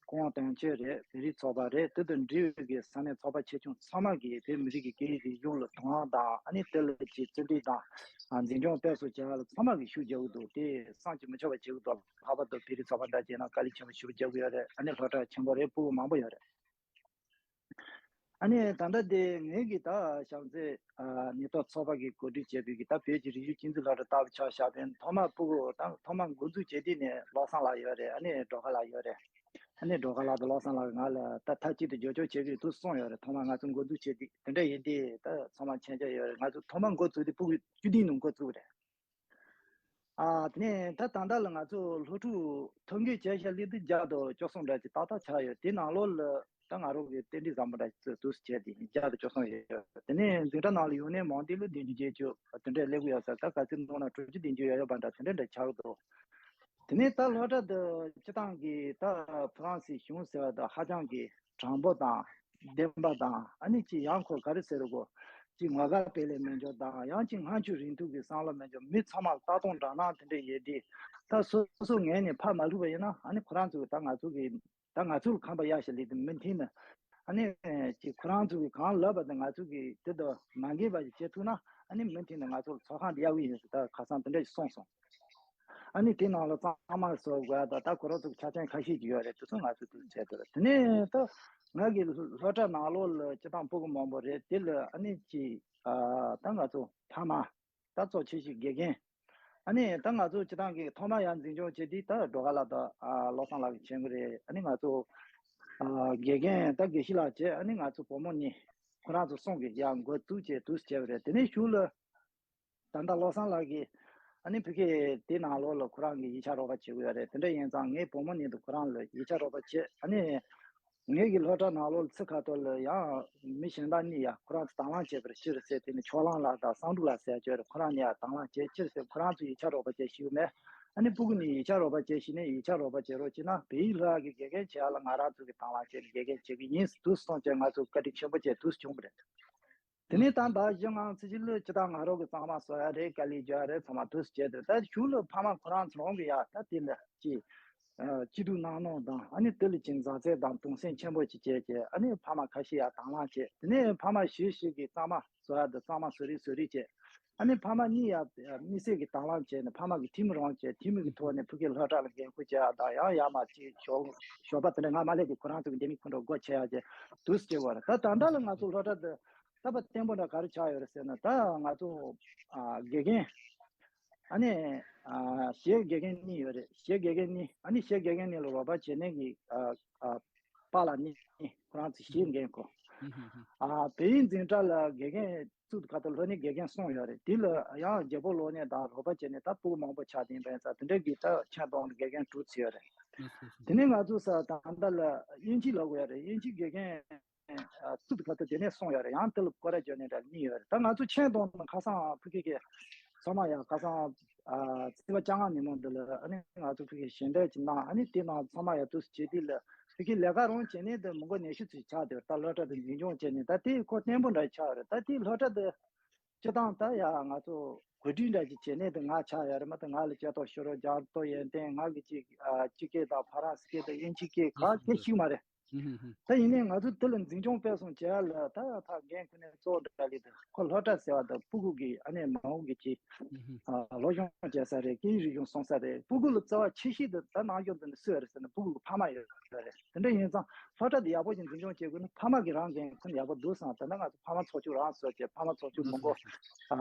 ཀོང་དོན་གཅོད་རེད། བོད་རིགས་ཚོགས་པ་རེད། དེ་དང་འབྲེལ་ཡོད་ཀྱི་ས་གནས་ཚོགས་པ་ཆེ་ཆུང་ཚང་མ་གིས་བོད་མི་རིགས་ཀྱི་སྐད་ཡིག་རིག་གཞུང་ལ་དོ་སྣང་དང་ཨ་ནི་དེ་ལ་ཅིག་བརྩོན་འགྲུས་དང་འཛིན་སྐྱོང་སྤེལ་གསུམ་བྱས་པ་ལ་ཚང་མ་གིས་ཤུགས་རྒྱག་གི་འདུག་དེ་བསམ་གྱིས་མི་ཁྱབ་པ་བྱེད་ཀྱི་འདུག་ལྷག་པར་དུ་བོད་རིགས་ཚོགས་པ་འདྲ་བྱས་ན་དཀའ་ལས་ཆེན་པོ་ཞེ་པོ་རྒྱག་གི་ཡོད་རེད། ཨ་ནི་སློབ་གྲྭ་ཆེན་པོ་རེད། ཕྲུ་གུ་མང་པོ་ཡོད་རེད། ཨ་ནི་ད་ལྟ་དེ་ངེད་ཀྱི་ད་བྱམས་བརྩེ་ཨ་ནུས་སྟོབས་ཚོགས་པ་གིས་གོ་སྒྲིག་བྱས་པའི་གི་ད་བོད་ཀྱི་རིག་གཞུང་གཅེས་འཛིན་སློབ་གྲྭ་ལྟ་བུ་ཆ་བཞག་པ་ཡིན་ན་ཐོག་མར་ཕྲུ་གུ་ད་ཐོག་མར་འགོ་འཛུགས་བྱེད་དུས་ནས་བློ་བཟང་ལགས་ཡོད་རེད། ཨ་ནི་སྒྲོལ་དཀར་ལགས་ཡོད་རེད། ཨ་ནི་སྒྲོལ་དཀར་ལགས་དང་བློ་བཟང་ལགས་ང་ལ་ད་མཐའ་གཅིག་ཏུ་རྒྱབ་སྐྱོར་བྱེད་ཀྱི་འདུག་གསུངས་ཡོད་རེད། ཐོག་མར་ང་ཚོ་འགོ་འཛུགས་བྱེད་དུས་དེ་འདྲ་ཡིན་དུས་ད་ཚང་མ་མཁྱེན་རྒྱ་ཡོད་རེད། ང་ཚོ་ཐོག་མར་འགོ་བཙུགས་དུས་ཕྲུ་གུ་བཅུ་བདུན་ནང་འགོ་བཙུགས་རེད། ཨ་དེ་ནས་ད་ད་ལྟ་ལ་ང་ཚོ་སློབ་ཕྲུག་ཐོ་འགོད་བྱས་ཤག་སླེབས་དུས་བརྒྱ་དང་བཅུ་གསུམ་འདྲ་ཅིག་ཏག་ཏག་ཆགས་ཡོད། དེ་ནང་ལོགས་ལ་ད་ང་རང་གི་རྟེན་འབྲེལ་བཟང་པོ་འདྲ་ཅིག་འདུག་སེ་བྱས་ཏེ་བརྒྱ་དང་བཅུ་གསུམ་ཡོད། དེ་ནས་འཛིན་གྲྭ་ནང་ལ་ཡོང་ནས་མང་དེ་ལ་བདུན་ཅུ་བརྒྱད་ཅུ་དེ་འདྲས་སླེབས་ཀྱི་ཡོད་ས། ད་ག་ཚོད་འདུག་ན་དྲུག་ཅུ་བདུན་ཅུ་ཡོད་ཡོད་པ་འདྲ་དེ་འདྲ་འདྲ་ཆགས་འདུག་དེ་ནས་ད་སློབ་གྲྭ་འདི་སྤྱི་བཏང་གི་ད་ཧྥ་རན་སིའི་གཞུང་ཟེར་བ་དང་ཧ་ཅང་གི་དྲང་པོ་དང་བདེན་པ་དང་ཨ་ནི་ཅིག་ཡང་ཁོ་ག་རེ་ཟེར་དགོས། ཅིག་ངོ་དགའ་སྤེལ་ལས་མེད་འཇོག་དང་ཡང་ཅིག་སྔ་ཕྱི་རིང་ཐུང་གི་བསམ་བློ་མེད་འཇོག་མི་ཚང་མར་ལྟ་སྟངས་འདྲ་མིན་དེ་འདྲ་ཡོད་དུས་ད་སོ་སོ་ངོས་ནས་ཕར་མ་ལྷུང་བ་ཡིན་ན་ཨ་ནི་ཁོ་རང་ཚོ་ད་ང་ཚོ་གི་ད་ང་ཚོ་ལ་ཁམས་པ་ཡག་ཤོས་ལས་དེ་མུ་མཐུད་ནས་ཨ་ནི་ཅིག་ཁོ་རང་ཚོ་གི་གང་ལབ་པ་དེ་ང་ཚོ་གི་དེ་དང་མ་འགལ་བ་ཞིག་བྱེད་ཐུབ་ན་ཨ་ནི་མུ་མཐུད་ནས་ང་ཚོ་ལ་ཚོགས་ཁང་དེ་གཡར་གི་ཡིན་ཟེར་ད་ཁ་སང་དེ་འདྲ་ཞིག་གསུངས་སོང་། ཨ་ནི་དེ་ནང་ལ་གཙང་མ་བཟོ་དགོས་ཡ་དང་ད་ཁོ་རང་ཚོ་ཆ་རྐྱེན་ཁ་ཤས་ཀྱི་ཡོད་རེད། དེ་ཚོ་ང་ཚོས་དེ་བྱས་དེ་རེད། དེ་ནས་ད་ང་གི་སློབ་གྲྭ་ནང་ལོགས་ལ་སྤྱི་བཏང་ཕྲུ་གུ་མང་པོ་རེད། དེ་ལ་ཨ་ནི་ཅིག་ཨ་ད་ང་ཚོ་ཕ་མ་ད་གཙོ་ཆེ་ཤོས་དགེ་རྒན། ཨ་ནི་ད་ང་ཚོ་སྤྱི་བཏང་གི་ཐོག་མ་ཡར་འཛིན་སྐྱོང་བྱེད་དུས་ད་སྒྲོལ་དཀར་ལགས་དང་ཨ་བློ་བཟང་ལགས་ཀྱིས་བྱེད་ཀྱི་རེད། ཨ་ནི་ང་ཚོ་ཨ་དགེ་རྒན་ད་དགེ་བཤེས་ལགས་བྱས། ཨ་ནི་ང་ཚོ་བུ་མོ་གཉིས་ཁོ་རང་ཚོ་གསུམ་གྱིས་ཡར་འགོ་བཙུགས་བྱས་དུས་བྱས་པ་རེད། དེ་ནས་གཞུག་ལ་ད་ལྟ་བློ་བཟང་ལགས་ཀྱིས་ཨ་ནི་ཕ་གི་དེ་ནང་ལོགས་ལ་ཁོ་རང་གིས་ཡིག་ཆ་རོགས་པ་བྱེད་དགོས་ཡ་རེད། དེ་འདྲ་ཡིན་ཙང་ངའི་བུ་མོ་གཉིས་དང་ཁོ་རང་ལ་ཡིག་ཆ་རོགས་པ་བྱེད། ཨ་ནི་ངེད་ཀྱི་སློབ་གྲྭ་ནང་ལོགས་ལ་ཚིག་ཁ་ཐོག་ལ་ཡང་མི་གཞན་དག་གཉིས་ཡ་ཁོ་རང་ཚོ་དང་བླངས་བྱས་པར་ཕྱིར་ཟེར། དེ་ནི་ཕྱོགས་གླང་ལགས་དང་བསམ་འགྲུབ་ལགས་ཟེར་ཡ་ཅིག་ཡོད་རེད། ཁོ་རང་གཉིས་ཡ་དང་བླངས་བྱས་ཕྱིར་ཟེར། ཁོ་རང་ཚོ་ཡིག་ཆ་རོགས་པ་བྱེད་ཤེས་ཀྱི་མེད། ཨ་ནི་སྤུ་གུ་གཉིས་ཡིག་ཆ་རོགས་པ་བྱེད་ཤེས་ནས་ཡིག་ཆ་རོགས་པ་བྱེད་རོགས་བྱེད་ན་བོད་ཡིག་སློབ་གྲྭ་གི་དགེ་རྒན་བྱེད་ཡ་ལ་ང་རང་ཚོ་གིས་དང་བླངས་བྱས་དགེ་རྒན་བྱེད་ཀྱི་ཡིན་ཟེར་དུས་སོང་བྱས་ང་ཚོ་བཀའ་དྲིན་ཆེན་པོ་བྱས་དུས་བྱུང་བ་རེད། དེ་ནས་ད་ཟླ་བཞི་ལྔ་ཚེས་བཞི་ལོ་སྤྱི་བཏང་ང་རང་གི་གཙང་མ་བཟོ་ཡ་རེད། དཀའ་ལས་རྒྱག་ཡ་རེད། ཚང་མ་དུས་སུ་བྱས་ཏེ། ད་གཞུག་ལ་ཕ་མ་ཁོ་རང་ཚོ་རང་གི་ཡ་ད་དེ་ལ་ཅི་ཨ་སྐྱིད་སྡུག་གནང་གནང་དང་། ཨ་ནི་དེ་ལ་ཅིག་མཛའ་བརྩེ་དང་གདུང་སེམས་ཆེན་པོ་ཅིག་བྱས་བྱས། ཨ་ནི་ཕ་མ་ཁ་ཤས་ཡ་དང་བླངས་བྱས། དེ་ནས་ཕ་མ་གཞི་ཞིག་གིས་གཙང་མ་བཟོ་ཡ་དང་གཙང་མ་བཟོ་རེས་བཟོ་རེས་བྱས། ཨ་ནི་ཕ་མ་གཉིས་ཡ་དམིགས་བསལ་གྱི་དང་བླངས་བྱས་ནས་ཕ་མ་གི་ཁྲིམས་རང་བྱས། ཁྲིམས་ཀྱི་ཐོག་ནས་ཕ་གི་སློབ་གྲྭ་ལ་འགན་ཁུར་བྱེད་ཡ་དང་། ཡང་ཡར་མར་ཅིག་ཞོགས་ཞོགས་པ་དེ་འདྲ་སྔ་མ་སླེབས་ཏེ་ཁོ་རང་ཚོ་གི་ལས་མི་ཁུར་འགྲོ་སྒོ་ཕྱེ་ཡ་བྱས་དུས་སུ་བྱེད་དགོས་རེད། ད་ད་ལྟ་ལ་ང་ཚོ་སློབ་གྲྭ་འདི་ད་བར་བརྟན་པོ་འདྲ་ག་རེ་ཆགས་ཡོད་རེད་ཟེར་ན། ད་ང་ཚོ་ཨ་དགེ་རྒན་ཨ་ནི་ཨ་གཞས་དགེ་རྒན་གཉིས་ཡོད་རེད། གཞས་དགེ་རྒན་གཉིས། ཨ་ནི་གཞས་དགེ་རྒན་གཉིས་ལ་རོགས་པ་བྱེད་མཁན་གྱི་ཨ་ཨ་པཱ་ལགས་གཉིས། ཁོ་རང་ཚོ་གཞས་འགན་ཁུར། ཨ་བོད་ཡིག་འཛིན་གྲྭ་ལ་དགེ་རྒན་གཙུག་ཏུ་ཁ་ཐུག་སློབ་གཉེར་དགེ་རྒན་གསུམ་ཡོད་རེད། དེ་ལ་ཡང་རྒྱལ་པོ་སློབ་གཉེར་དང་རོགས་པ་བྱས་ནས་ད་ཕྲུ་གུ་མང་པོ་ཆགས་བསྡད་པ་ཡིན་ཙང་དེ་འདྲ་གི་ད་ཆེད་གཏོང་དགེ་རྒན་དྲུག་ཙམ་ཡོད་རེད། དེ་ནས་ང་ཚོ་ས་ད་ལྟ་ལ་དབྱིན་ཇི་ལབ་དགོས་ཡ་རེད། དབྱིན་ཇི་དགེ་རྒན་ཨ་གཙུག་ཏུ་ཁ་ཐུག་དེ་ནས་གསུམ་ཡོད་རེད། ཡང་དེ་ལ་སྐོར་ར་བརྗོད་ནས་འདྲ་གཉིས་ཡོད་རེད། ད་ང་ཚོ་ཆེད་གཏོང་ནང་ཁ་སང་ཕ་གི་གི་ཚང་མ་ཡང་ཁ་སང་ཨ་རྩིས་པ་བཅོ་ལྔ་ཉིན་མོ་འདི་ལ་ཨ་ནི་ང་ཚོ་ཕ་གི་ཞལ་འདེབས་ཅིག་གནང་། ཨ་ནི་དེ་ནང་ཚང་མ་ཡང་དུས་སུ་བྱེད་དུས་ལ་ཕ་གི་ལས་ཀ་རང་བྱེད་ནས་འདི་མི་མགོ་ཉི་ཤུ་ཙམ་ཆགས་བསྡད་ཡོད། ད་སློབ་གྲྭ་དུ་འཛིན་སྐྱོང་བྱས་ནས་ད་དེ་ཁོ་བརྟན་པོ་འདྲ་ཆགས་ཡོད་རེད། ད་དེ་སློབ་གྲྭ་དུ་སྤྱི་བཏང་ད་ཡ་ང་ཚོ་གོ་སྒྲིག་འདྲ་ཅིག་བྱེད་ནས་དེ་ང་ཆགས་ཡོད་རེད། མ་གཏོགས་ང་ལ་སྐྱ་ཏོག་ཤོ་རོ་རྒྱ་ཏོག་ཡོན་ཏན་ང་གི་ཅིག་ཨ་སྤྱི་སྐད་དང་ཧྥ་རན་སི་སྐད་དང་དབྱིན་ཇི་སྐད་ག་གེ་ཤེས་ཀྱི་མ་རེད། ཧུམ་ཧུམ་ཧུམ། ད་ཡིན་ནའི་ང་ཚོ་དེ་ལ་འཛིན་སྐྱོང་སྤེལ་གསུམ་བྱེད་ཡ་ལ་ད་ཡ་ཕ་རྒན་ཁོ་ནའི་གཙོ་བོ་འདྲ་ལི་དེ་ཁོ་སློབ་གྲྭ་ཟེར་བ་དང་ཕྲུ་གུ་གི་ཨ་ནི་མ་འོངས་གི་ཅིག་ཧུམ་ཧུམ། ཨ་སློབ་སྦྱོང་བྱེད་ས་རེད། སྐད་ཡིག་རིག་གཞུང་སྲུང་ས་རེད། ཕྲུ་གུ་ལ་རྩ་བ་ཆེ་ཤོས་དེ་ད་ནང་སྦྱོང་དེ་ནི་སུ་ཡོད་རེད་ཟེར་ན་ཕྲུ་གུ་གི་ཕ་མ་ཡོད་རེད། དེ་འདྲ་ཡིན་ཙང་སློབ་གྲྭ་དེ་ཡག་པོ་ཞིག་འཛིན་སྐྱོང་བྱེད་དགོས་ན་ཕ་མ་གི་རང་འགན་ཁུར་ཡག་པོ་འདུག་བསམ། ད་ནི་ང་ཚོ་ཕ་མ་ཚོགས་ཆུང་རང་བཟོ་བྱས་ཕ་མ་ཚོགས་ཆུང་མི་འགོ་ཨ་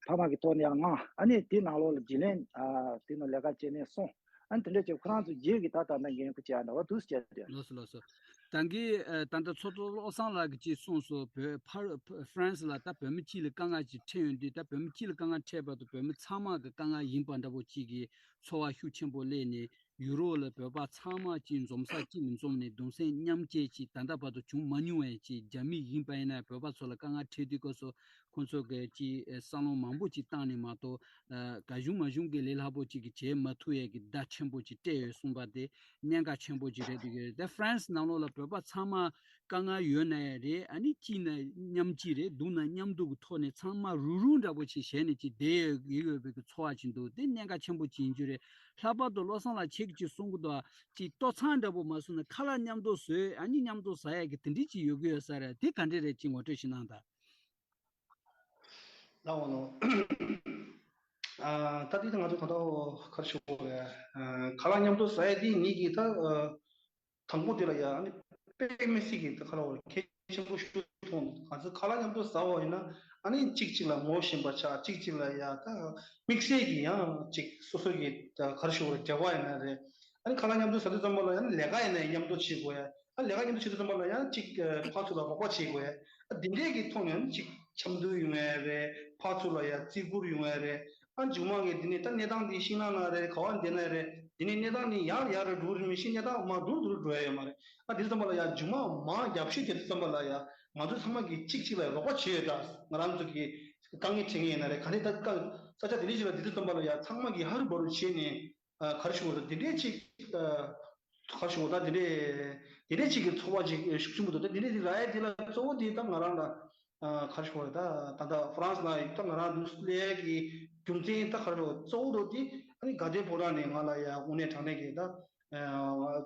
ཕ་མ་གི་ཐོག་ནས་ཡང་མངགས། ཨ་ནི་དེའི་ནང་ལོགས་ལ་བརྗེ་ལེན་ཨ་དེ་ནང་ལས་ཀ་བྱས་ནས་སོང་། ཨ་ནི་དེ་འདྲ་བྱས་ཁོ་རང་ཚོ་རྗེས་ཀྱི་ད་ད་ནི་འགན་ཁུར་བྱས་ཡ་འདྲ་བ་འདུག་བྱས་ཏེ། ལགས་སོ་ལགས་སོ། ད་གིན་ཨ་ད་ལྟ་ཚོགས་གཙོ་བློ་བཟང་ལགས་ཀྱིས་ཅིག་གསུངས་སོང་། བོད་ཕར་ཧྥ་རན་སི་ལ་ད་བོད་མི་སྤྱི་ལ་དཀའ་ངལ་ཅིག་འཕྲད་ཡོང་དུས། ད་བོད་མི་སྤྱི་ལ་དཀའ་ངལ་འཕྲད་བར་དུ་བོད་མི་ཚང་མ་གི་དཀའ་ངལ་ཡིན་པ་འདྲ་པོ་ཅིག་གི་ཚོར་བ་ཤུགས་ཆེན་པོ་སླེབས་ནས། ཡུ་རོབ་ལ་བོད་པ་ཚང་མ་གཅིག་འཛོམས་ས་གཅིག་ལ་འཛོམས་ནས་གདུང་སེམས་མཉམ་སྐྱེད་ཅིག་ད་ལྟ་བར་དུ་བྱུང་མ་མྱོང་བས་ཅིག་རྒྱ་མི་ཡིན་པ་ཡིན་ན་བོད་པ་ཚོ་ལ་དཀའ་ངལ་འཕྲད་དུས་སྐབས་སུ་ཁོང་ཚོ་གིས་ཅིག་བསམ་བློ་མང་པོ་ཅིག་བཏང་ནས་མ་གཏོགས། ཨ་གང་བྱུང་མང་བྱུང་གི་ལས་སླ་པོ་ཅིག་གིས་བྱེད་མ་ཐུབ་ཡས་ཀྱི་བརྡ་ཆེན་པོ་ཅིག་སྤྲད་ཡོད་གསུངས་པ་དེ་གནད་འགག་ཆེན་པོ་ཅིག་རེད་འདུག་གི། ད་ཧྥ་རན་སི་ནང་ལོགས་ལ་བོད་པ་ཚང་མ་དཀའ་ངལ་ཡོད་ན་ཡང་རེད། ཨ་ནི་སྐྱིད་ན་མཉམ་སྐྱིད་རེད། སྡུག་ན་མཉམ་སྡུག་གི་ཐོག་ནས་ཚང་མ་རུག་རུག་འདྲ་པོ་ཅིག་བྱས་ནས་ཅིག་བསྡད་ཡོད་ཡོད་པའི་གི་ཚོར་བ་ཅིག་འདུག་དེ་གནད་འགག་ཆེན་པོ་ཅིག་ཡིན་རྒྱུ་རེད། ལྷག་པར་དུ་བློ་བཟང་ལགས་ཁྱེད་ཀྱིས་ཅིག་གསུང་གི་འདུག་ཅིག་ལྟོ་ཚང་འདྲ་པོ་མ་བཟོས་ན་ཁ་ལག་མཉམ་དུ་བཟོས། ཨ་ནི་མཉམ་དུ་ཟ་ཡ་གི་དེ་འདྲ་ཅིག་ཡོད་གི་ཡོད་ས་རེད། དེ་ག་འདྲ་རེད་ཅིག་ངོ་སྤྲོད་ཞིག་གནང་དང་། ལགས་འོ་ནོ། ཨ་ད་དེ་ང་ཚོ་ད་ལྟ་ཁར་ཤོག་རེད། ཁ་ལག་མཉམ་དུ་ཟ་ཡ་དེ་ངེད་ཀྱིས་ད་དང་པོ་དེ་ལ་ཡ་ཨ་ནི་དཔེ་མི་སྲིད་ཀྱི་ད་ཁ་ལག་བར་གལ་ཆེན་པོ་ཞིག་མཐོང་འདུག་ང་ཚོ་ཁ་ལག་མཉམ་དུ་ཟ་བ་ཡིན་ན་ཨ་ནི་གཅིག་གཅིག་ལ་ངོ་ཤེས་པ་ཆགས། གཅིག་གཅིག་ལ་ཡ་ད་དམིགས་བསལ་གྱི་ཡང་གཅིག་སོ་སོ་གི་ད་ག་རེ་ཞུ་དགོས་རེད། འབྲེལ་བ་ཡིན་ན་རེད། ཨ་ནི་ཁ་ལག་མཉམ་དུ་ཟ་དུས་ཙམ་པ་ལ་ཡང་ལས་ཀ་ཡིན་ན་མཉམ་དུ་བྱེད་དགོས་ཡ། ཨ་ལས་ཀ་མཉམ་དུ་བྱེད་དུས་ཙམ་པ་ལ་ཡང་གཅིག་ཕར་ཚུར་ལ་རོགས་པ་བྱེད་དགོས་ཡ། ཨ་འདི་འདྲས་ཀྱི་ཐོག་ནས་ཨ་ནི་གཅིག་འཆམ་མཐུན་ཡོང་ཡ་རེད། ཕར་ཚུར་ལ་ཡ་བརྩི་བཀུར་ཡོང་ཡ་རེད། ཨ་མཇུག་མ་ངས་འདི་ནས་ད་གནས་སྟངས་འདི་ཤིང་ནགས་ནང་རེད། ག་བ་འདི་ན་རེད། འདི་ནས་གནས་སྟངས་འདི་ཡར་ཡར་རེད་འགྲོ་རེད་མི་ཤེས། གནས་སྟངས་མར་འགྲོ་འགྲོ་འགྲོ་ཡ་ཡོད་མ་རེད། ཨ་དེ་ཙམ་པ་ལ་ཡ་མཇུག་མ་མར་རྒྱབ་བཤིག་དེ་ཙམ་པ་ལ་ཡ་ང་ཚོ་ཚང་མ་གིས་གཅིག་གཅིག་ལ་རོགས་པ་བྱེད་ཡོད། ད་ང་རང་ཚོ་གི་དཀའ་ངལ་འཕྲད་མཁན་ཡིན་ན་རེད། ག་རེ་ད་དཀའ་ས་ཆ་དེ་འདྲ་ཞིག་ལ་དེ་ཙམ་པ་ལ་ཡ་ཚང་མ་གིས་ཧ་རུ་བ་རུ་བྱས་ནས་ཨ་ག་རེ་ཞུ་དགོས་རེད། དེ་འདྲས་ཅིག་ཨ་ག་རེ་ཞུ་དགོས། ད་དེ་འདྲས་དེ་འདྲས་ཅིག་གི་ཚོར་བ་ཅིག་ཤུགས་ཆེན་པོ་འདུག་ད་དེ་འདྲས་ཅིག་རག་ཡ་དེ་ལ་གཙོ་བོ་དེ་ད་ང་རང་ལ་ཨ་ག་རེ་ཞུ་དགོས་རེད། ད་ད་ལྟ་ཧྥ་རན་སི་ལ་ད་ང་རང་འདུག་སླེབས་ཡ་གི་རྒྱུ་མཚན་ད་ག་རེ་ཞུ་གཙོ་བོ་དེ་ཨ་ནི་དགའ་ལྡན་ཕོ་བྲང་ནས་ང་ལ་ཡ་དངོས་གནས་དྲང་གནས་ཀྱི་ད་ཨ་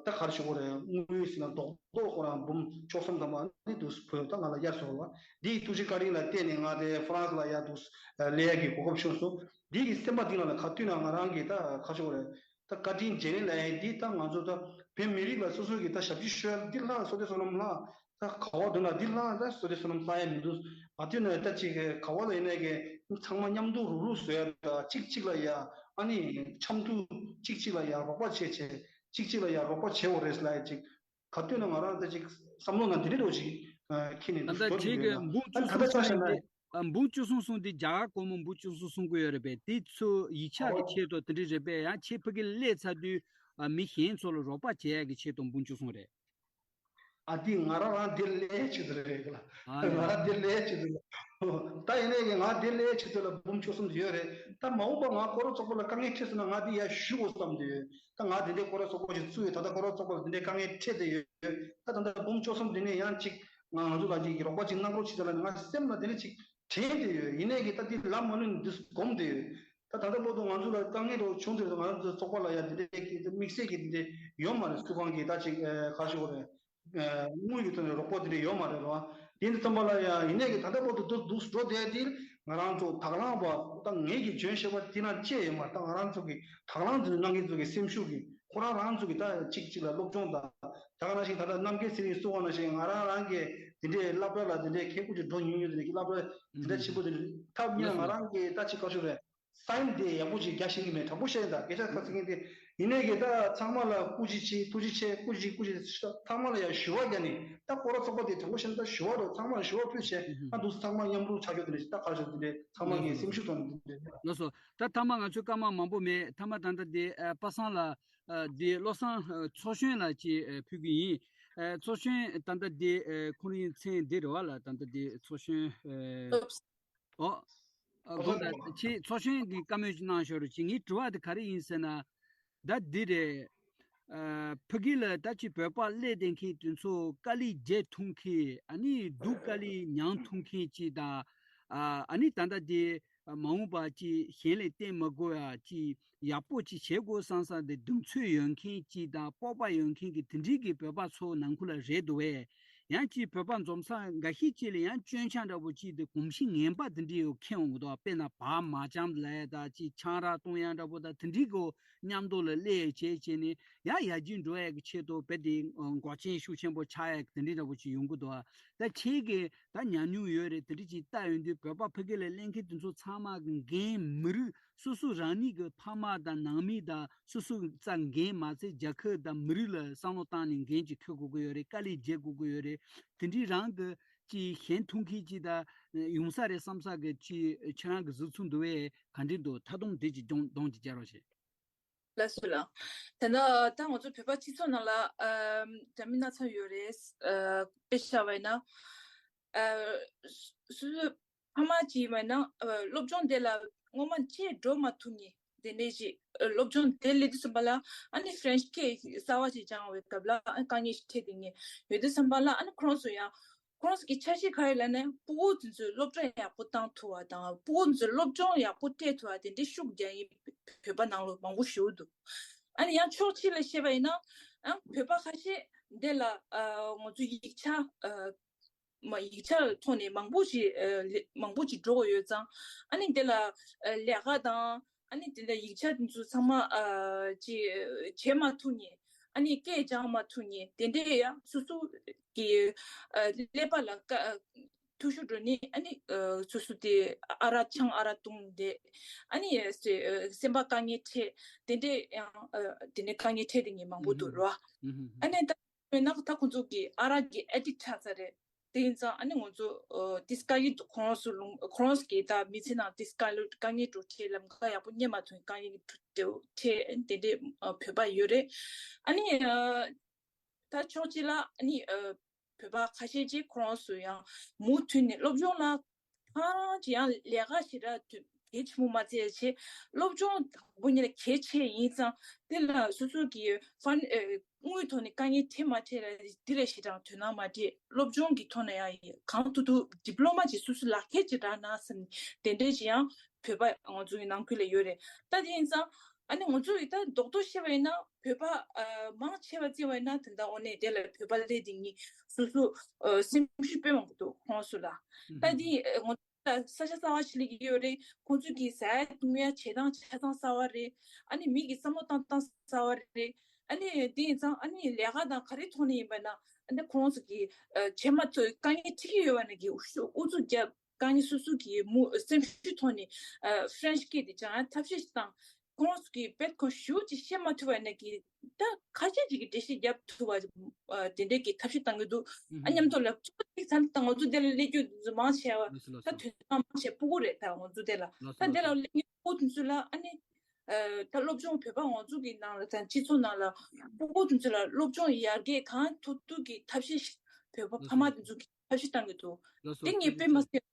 ད་ག་རེ་ཞུ་དགོས་རེད། དངུལ་ཟེར་ན་རྡོག་རྡོག་ཁོ་རང་འབུམ་བཅུ་གསུམ་ཐམ་པ་ཨ་ནི་འདུག་བུ་ད་ང་ལ་གཡར་སོང་བ། འདིའི་ཐུགས་རྗེ་བཀའ་དྲིན་ལ་བརྟེན་ནས་ང་དེ་ཧྥ་རན་སི་ལ་ཡ་འདུག་སླེབས་ཡ་གི་གོ་སྐབས་བྱུང་སོང་། འདི་གི་སེམས་པ་འདི་ནང་ལ་ག་དུས་ན་ང་རང་གིས་ད་ག་ཞུ་དགོས་རེད། ད་བཀའ་དྲིན་རྗེས་ལེན་ལབ་ཡ་འདི་ད་ང་ཚོ་ད་བོད་མི་རིགས་ལ་སོ་སོ་གིས་ད་ཞབས་ཕྱི་ཞུ་ཡ་འདི་ལྷག་བསོད་བདེ་བསོད་ནམས་ལྷག་ད་ག་བ་འདོན་ན་འདི་ལྷག་ད་བསོད་བདེ་བསོད་ནམས་ལྷག་ཡ་མི་འདུག་ག་དུས་ན་ད་ཅིག་ག་བ་ལ་ཡིན་ནའི་གི་ཚང་མ་མཉམ་དུ་རུག་རུག་བཟོ་ཡ་ད་གཅིག་གཅིག་ལ་ཡ་ཨ་ནི་འཆམ་མཐུན་གཅིག་གཅིག་ལ་ཡ་རོགས་པ་བྱེད་བྱེད་གཅིག་གཅིག་ལ་ཡ་རོགས་པ་བྱེད་དགོས་རེད་ལབ་ཡ་ཅིག་ག་དུས་ན་ང་རང་ད་ཅིག་བསམ་བློ་ནང་འདི་འདྲ་འདྲ་ཅིག་ཨ་འཁྱེར་ནས་ད་ལྟ་འགྲོ་གི་ཁྱེད་ཡོད་ཀྱི་ན། འབུམ་ཨ་བཅུ་ད་ལྟ་གསུམ་ཆ་བཞག་གསུངས་ན་འདི་ཨ་འབུམ་བཅུ་གསུམ་གསུངས་འདི་རྒྱ་གར་སྒོར་མོ་འབུམ་བཅུ་གསུམ་གསུང་གི་ཡོད་རེད་པས། དེ་ཚོ་ཡིག་ཆ་གི་ཆེད་དུ་དེ་འདྲ་རེད་པས། ཡང་ཁྱེད་ཕ་གི་སླེབས་ཚར་དུས་ཨ་མི་གཞན་ཚོ་ལ་རོགས་པ་བྱེད་ཡ་གི་ཆེད་དུ་འབུམ་བཅུ་གསུམ་རེད། ཨ་འདི་ང་རང་རང་འདིར་སླེབས་ཆེད་དུ་རེད་གི་ལ། ཨ་ང་ཡ། རང་འདིར་སླེབས་ཆེད་དུ་རེད། ད་ཡིན་ནའི་གི་ང་འདིར་སླེབས་ཆེད་དུ་ལ་འབུམ་བཅུ་གསུམ་དེ་ཡོད་རེད། ད་མ་འོངས་པ་ང་སྐོར་ར་ཚོགས་པ་ལ་དཀའ་ངལ་འཕྲད་སོང་ན་ང་འདི་ཡར་ཞུ་དགོས་བསམ་དུས། ད་ང་དེ་འདྲའི་སྐོར་ར་ཚོགས་པ་ཞིག་བཙུགས་ཡོད། ད་ལྟ་སྐོར་ར་ཚོགས་པ་ལ་དེ་འདྲའི་དཀའ་ངལ་འཕྲད་དེ་ཡོད། ད་ད་ལྟ་འབུམ་བཅུ་གསུམ་དེ་ནས་ཡང་ཅིག་ང་ང་ཚོ་ལ་ཅིག་རོགས་པ་ཅིག་གནང་རོགས་བྱེད་ཟེར་ལ་ང་སེམས་ལ་དེ་འདྲ་ཅིག་དྲན་དེ་ཡོད། ཡིན་ནའི་གི་ད་འདི་ལམ་མ་ལུས་ནས་འདི་སྒོམ་དེ་ཡོད། ད་ད་ལྟ་བར་དུ་ང་ཚོ་ལ་དཀའ་ངལ་འདྲ་བོ་བྱུང་དུས་ང་ཚོ་ཚོགས་པ་ལ་ཡ་དེ་འདྲའི་གི་དམིགས་བསལ་གྱི་དེ་འདྲའི་ཡོད་མ་རེད། སུ་གང་གིས་ད་ཅིག་ཨ་ག་རེ་ཞུ་དགོས་རེད། ཨ་དངུལ་གྱི་ཐོག་ནས་རོགས་པ་དེ་འདྲ་ཡོད་མ་རེད་རོ། དེ་འདི་ཙམ་པ་ལ་ཡ་ཡིན་ནའི་གི་ད་ལྟ་བར་དུ་འདུག་འདུག་འགྲོ་བསྡད་དེ་ང་རང་ཚོ་དང་བླངས་པ་ད་ངེད་ཀྱི་འཇོན་ཤེས་པ་དེ་ན་ཅི་ཡོད་མ་རེད། ད་ང་རང་ཚོ་གི་དང་བླངས་དེ་གནང་མཁན་ཚོ་གི་སེམས་ཤུགས་ཀྱི་ཁོ་རང་རང་ཚོ་གི་ད་གཅིག་གཅིག་ལ་སློབ་སྦྱོང་དང་ད་ག་ནང་བཞིན་ད་ལྟ་རྣམ་རྒྱལ་ཚེ་རིང་གསུང་བ་ནང་བཞིན་ང་རང་རང་གི་དེ་འདྲའི་སློབ་གྲྭ་ལ་དེ་འདྲའི་ཁེ་ཁུར་གྱི་འགྲོ་ཉུང་ཉུང་དེ་འདྲའི་སློབ་གྲྭ་དེ་འདྲ་ཆེན་པོ་དེ་འདྲ་ཐབས་ཉེ་ལ་ང་རང་གི་ད་ཅིག་ག་ཞུ་རེད། སའིན་དེ་ཡག་པོ་ཅིག་རྒྱག་ཤེས་ཀྱི་མེད། དྲང་པོ་བཤད་ཡིན་ད་སྐད་ཆ་ཁ་ཚིག་ངན་དེ་ ཡིན་ནའི་གི་ད་ཚང་མ་ལ་སྐུ་མཁྱེན་ཆེ། ཐུགས་རྗེ་ཆེ། སྐུ་མཁྱེན། སྐུ་མཁྱེན། ཚང་མ་ལ་ཡང་ཞུ་བ་རྒྱག་ནས། ད་སྐོར་ར་ཚོགས་པ་དེ་དྲང་པོ་བཤད་ན་ད་ཞུ་བ་རོ། ཚང་མ་ལ་ཞུ་བ་ཕུལ་བྱས། ཨ་འདུག་སེ་ཚང་མ་མཉམ་རུབ་ཆ་འཇོག་དེ་འདྲ་ཞིག་ད་ག་རེ་ཟེར་དེ་འདྲ་ཚང་མ་ལགས་གི་སེམས་ཤུགས་ཐོག་ནས་དེ་འདྲ། ལགས་སོ། ད་མཐའ་མ་ང་ཚོའི་སྐར་མ་མང་པོ་མེད། མཐའ་མ་ད་ལྟ་དེ་ཨ་པ་སངས་ལ་ཨ་དེ་བློ་བཟང་ཨ་ཚོགས་གཞོན་ལ་ཅིག་ཨ་ཕུལ་གི་ཡིན། ཨ་ཚོགས་གཞོན་ད་ལྟ་དེ་ཨ་ཁོང་རང་མཚན་འདི་རེད་བ་ལ། ད་ལྟ་དེ་ཚོགས་གཞོན་ཨ་ཨོ། ཨ་དགོངས་དག་ཁྱེད་ཚོགས་གཞོན་གྱིས་བཀའ་མོལ་ཅིག་གནང་ཤོག་རོགས་གྱིས། ངའི་དྲི་བ་དེ་ག་རེ་ཡིན་ཟེར་ན། ད་འདི་རེད། ཨ་ཕ་གི་ལ་ད་ཅི་བོད་པ་སླེབས་བསྡད་མཁན་དེ་ཚོ་དཀའ་ལས་རྒྱག་ཐུབ་མཁན། ཨ་ནི་སྡུག་དཀའ་ལས་མྱངས་ཐུབ་མཁན་ཅིག་དང་། ཨ་ཨ་ནི་ད་ལྟ་དེ་མ་འོངས་པ་ཅིག་གཞན་ལ་བརྟེན་མ་དགོས་ཡ་ཅིག་ཡག་པོ་ཅིག་བྱེད་དགོས་བསམ་བསམ་དེ་གདེང་ཚོད་ཡོད་མཁན་ཅིག་དང་སྤོབས་པ་ཡོད་མཁན་གྱི་དེ་འདྲའི་གི་བོད་པ་ཚོ་ནང་ཁུལ་ལ་རེད་འདུག་བས། ཡང་ཅིག་བོད་པ་འཛོམས་ས་འགའ་ཤས་ཅིག་ལ་ཡང་སྐྱོན་ཆ་འདྲ་པོ་ཅིག་དེ་གོམས་གཤིས་ངན་པ་དེ་འདྲའི་ཡོད་མཁན་འོང་གི་འདུག་དཔེར་ན་བག་མ་བཅམ་ལབ་ཡ་དང་ཅིག་ཆང་རག་བཏུང་ཡ་འདྲ་པོ་དང་དེ་འདྲའི་གི་མཉམ་དུ་ལ་སླེབས་བྱས་བྱས་ནས་ཡང་ཡར་རྒྱས་འགྲོ་ཡ་གི་ཆེད་དུ་རྦད་དེ་འགོག་རྐྱེན་ཤུགས་ཆེན་པོ་ཆགས་ཡ་གི་དེ་འདྲའི་འདྲ་པོ་ཅིག་ཡོང་གི་འདུག་ད་ཁྱེད་ཀྱིས་ད་ཉམས་མྱོང་ཡོད་རེད། དེ་འདྲ་ཅིག་ལྟ་ཡོང་དུས་བོད་པ་ཕ་གི་ལ་སླེབས་མཁན་དེ་ཚོ་ཚང་མ་གི་འགན་མི་རིགས་སོ་སོ་རང་ཉིད་ཀྱི་ཕ་མ་དང་ནང་མི་དང་སོ་སོ་རྩ་འགན་མ་ཚད་རྒྱལ་ཁབ་དང་མི་རིགས་ལ་བསམ་བློ་བཏང་ནས་འགན་ཅིག་འཁྱེར་དགོས་ཀྱི་ཡོད་རེད། དཀའ་ལས་རྒྱག་དགོས་ཀྱི་ཡོད་རེད། དེ་འདྲའི་རང་གི་ཅིག་ཞན་ཐུང་མཁན་ཅིག་དང་ཡོང་ས་རེད་བསམ་ས་གི་ཅིག་ཁྱེད་རང་གི་གཟིགས་ཚུལ་འདུག་བས། ག་འདྲ་འདུག་ད་དུང་འདི་ཅིག་གདོང་གདོང་ཅིག་རྒྱག་རོགས་བྱེད། ལགས་སོ་ལགས། ད་ནི་ད་ང་ཚོ་བོད་པ་སྤྱི་ཚོགས་ནང་ལ་ཨ་འདྲ་མིན་སྣ་ཚོགས་ཡོད་རེད། ཨ་དཔེ་བཞག་པ་ཡིན་ན་ཨ་སོ་སོའི་ཕ་མ་གཅིག་ཡིན་པ་ན་ཨ་སློབ་སྦྱོང་དེ་ལ་སྔོན་མ་བྱས་འགྲོ་མ་ཐུབ་མཁན་དེ་འདྲས་ཅིག་ཨ་སློབ་སྦྱོང་དེ་སླེབས་དུས་ཙམ་པ་ལ་ཨ་ནི་ཧྥ་རན་ཆི་སྐད་གསར་བ་ཅིག་སྦྱང་བའི་སྐབས་ལ་ཨ་དཀའ་ངལ་ཞིག་འཕྲད་དེ་ངེས་ཡོད་དུས་ཙམ་པ་ལ་ཨ་ནི་ཁོ་རང་ཚོ་ཡང་ཁོ་རང་ཚོ་གི་འཆར་གཞི་ག་རེ་ལབ་ན་སྤུ་གུ་དེ་ཚོའི་སློབ་གྲྭ་ཡག་པོ་བཏང་ཐུབ་པ་དང་སྤུ་གུ་དེ་ཚོའི་སློབ་སྦྱོང་ཡག་པོ་སྤྲད་ཐུབ་པ་དེ་འདྲའི་ཤུགས་རྒྱག་མཁན་བོད་པ་ནང་ལོགས་མང་པོ་ཞིག་འདུག་ཨ་ནི་ཡང་ཕྱོགས་གཅིག་ལ་བཤད་པ་ཡིན་ན་ཨ་བོད་པ་ཁ་ཤས་འདི་ལ་ཨ་ང་ཚོ་ཡིག་ཆ་ཨ་མ་ཡིག་ཆ་ཐོག་ནས་མང་པོ་ཞིག་ཨ་ལེ་མང་པོ་ཞིག་འགྲོ་གི་ཡོད་ཙང་ཨ་ནི་འདི་ལ་ཨ་ལས་ཀ་དང་ཨ་ནི་དེ་འདྲ་ཡིག་ཆ་དེ་ཚོ་ཚང་མ་ཨ་ཅིག་བྱེད་མ་ཐུབ་མཁན་ཨ་ནི་སྐད་སྦྱང་མ་ཐུབ་མཁན་དེ་འདྲའི་ཡང་སོ་སོ་གི་ཨ་ཀླད་པ་ལ་ཀ་ཨ་འཐུ་ཤོར་འགྲོ་ནས་ཨ་ནི་ཨ་སོ་སོ་དེ་ཨ་རག་ཆང་ཨ་རག་བཏུང་བསྡད་ཨ་ནི་སེ་ཨ་སེམས་པ་དཀའ་ངལ་འཕྲད་དེ་འདྲའི་ཡང་ཨ་དེ་འདྲའི་དཀའ་ངལ་འཕྲད་དེ་ངས་མང་པོ་འདུག་རོ། ཨ་ནི་ད་མེད་ན་ད་ཁོང་ཚོ་གི་ཨ་རག་གི་ཨེ་ཌིག་ཆགས་ཚར་རེད། དེ་ཡིན་ཙང་ཨ་ནི་ང་ཚོ་ཨ་དེ་དཀའ་ངལ་འདུག་ཁོང་རང་ཚོ་ལུང་ཁོང་རང་ཚོ་གི་ད་མི་ཚེ་ནང་དེ་དཀའ་ལས་དཀའ་ངལ་འགྲོ་འཕྲད་ལམ་ཁ་ཡག་པོ་རྙེད་མ་ཐུབ་དཀའ་ངལ་འགྲོ་འཕྲད་དེ་འདྲའི་ཨ་བོད་པ་ཡོད་རེད། ཨ་ནི་ཨ་ད་ཕྱོགས་གཅིག་ལ་ཨ་ནི་ཨ་བོད་པ་ཁ་ཤས་ཀྱིས་ཁོ་རང་ཚོ་ཡང་མུ་མཐུད་ནས་སློབ་སྦྱོང་ལ་ཧ་ཅང་ཡང་ལས་ཀ་ཞེ་དྲག་དུ་གལ་ཆེན་པོ་མ་བརྩི་བྱས་སློབ་སྦྱོང་དང་པོ་ཉིད་ལ་གལ་ཆེ་ཡིན་ཙང་དེ་ལ་སོ་སོ་གི་ཕན་ཨེ་དངུལ་ཐོག་ནས་དཀའ་ངལ་འཕྲད་མ་འཕྲད་ལ་དེ་ལ་ཞེ་དྲག་དོ་སྣང་མ་སྤྲད། སློབ་སྦྱོང་གི་ཐོག་ནས་ཡང་གང་ཐུབ་ཐུབ་ཌི་པི་ལོ་མ་ཅིག་སོ་སོ་ལག་ཁྱེར་ཅིག་རག་ན་བསམ་ནས་དེ་འདྲས་ཅིག་ཡང་བོད་པ་ང་ཚོ་གི་ནང་ཁུལ་ལ་ཡོད་རེད། ད་དེ་ཡིན་ཙང་ཨ་ནི་ང་ཚོ་ཡི་ད་རྡོག་རྡོག་བཤད་པ་ཡིན་ན་བོད་པ་ཨ་མང་ཆེ་བ་བརྩི་བ་ཡིན་ན་དེ་འདྲ་འོ་ནས་དེ་ལ་བོད་པ་སླེབས་དེ་ངས་སོ་སོ་ཨ་སེམས་ཤུགས་དཔེ་མང་པོ་འདུག་ཁོང་ཚོ་ལ། ད་དེ་ཨ་ང་ཚོ་ལ་ས་ཆ་གསར་བ་ཞིག་སླེབས་ཀྱི་ཡོད་རེད། ཁོང་ཚོ་གི་ཟ་ཡ་འཐུང་ཡ་བྱེད་སྟངས་ཆ་ཚང་གསར་བ་རེད། ཨ་ནི་མི་གི་བསམ་བློ་བཏང་སྟངས་གསར་བ་རེད། ཨ་ནི་དེ་ཡིན་ཙང་ཨ་ནི་ལས་ཀ་དང་ག་རེ་ཐོག་ནས་ཡིན་པ་ན་ཨ་ནི་ཁོང་ཚོ་གི་ཨ་བྱེད་མ་ཐུབ་དཀའ་ངལ་འཕྲད་ཀྱི་ཡོད་པ་ན་གི་ཨུ་ཚུགས་རྒྱབ། དཀའ་ངལ་སོ་སོ་གི་མུ་སེམས་ཤུགས་ཐོག་ནས་ཨ་ཧྥ་རན་ཆི་སྐད་དེ་སྦྱང་ཡ་ཐབས་ཤེས་ཤིག་དང་ཁོང་ཚོ་གི་དཔེ་ཁོ་ཞུ་ཅིག་བཤད་མ་ཐུབ་པ་ཡིན་ན་གི་ད་ཁ་ཤས་ཅིག་གི་འགྲེལ་བཤད་རྒྱབ་ཐུབ་པ་ཨ་དེ་འདྲས་ཀྱི་ཐབས་ཤེས་བཏང་གི་འདུག་ཨ་མཉམ་དུ་ལ་ཚོགས་ཅིག་ཚན་ད་ང་ཚོ་དེ་ལ་སླེབས་རྒྱུ་དེ་ཚོ་མང་ཆེ་བ་ལགས་སོ་ལགས་ད་སོ། དོན་དག་མང་ཆེ་སྤུ་གུ་རེད། ད་ང་ཚོ་དེ་ལ་ལགས་སོ་ད་དེ་ལགས་ལ་སོ། སླེབས་མཁན་སྤུ་གུ་དེ་ཚོ་ལ་ཨ་ནི་ཨ་ད་སློབ་སྦྱོང་བོད་པ་ང་ཚོ་གི་ནང་ལ་དང་སྤྱི་ཚོགས་ནང་ལ་སྤུ་གུ་དེ་ཚོ་ལ་སློབ་སྦྱོང་ཡར་རྒྱས་གང་ཐུབ་ཐུབ་ཀྱི་ཐབས་ཤེས་ཤིག་བོད་པ་ལགས་ཕ་སོ་མ་ལགས་དེ་ཚོ་གི་ཐབས་ཤེས་བཏང་གི་འདུག་ལགས་སོ། དེ་ངས་ཐུགས་རྗེ་དཔེ་མ་ཆེ། སྲིད་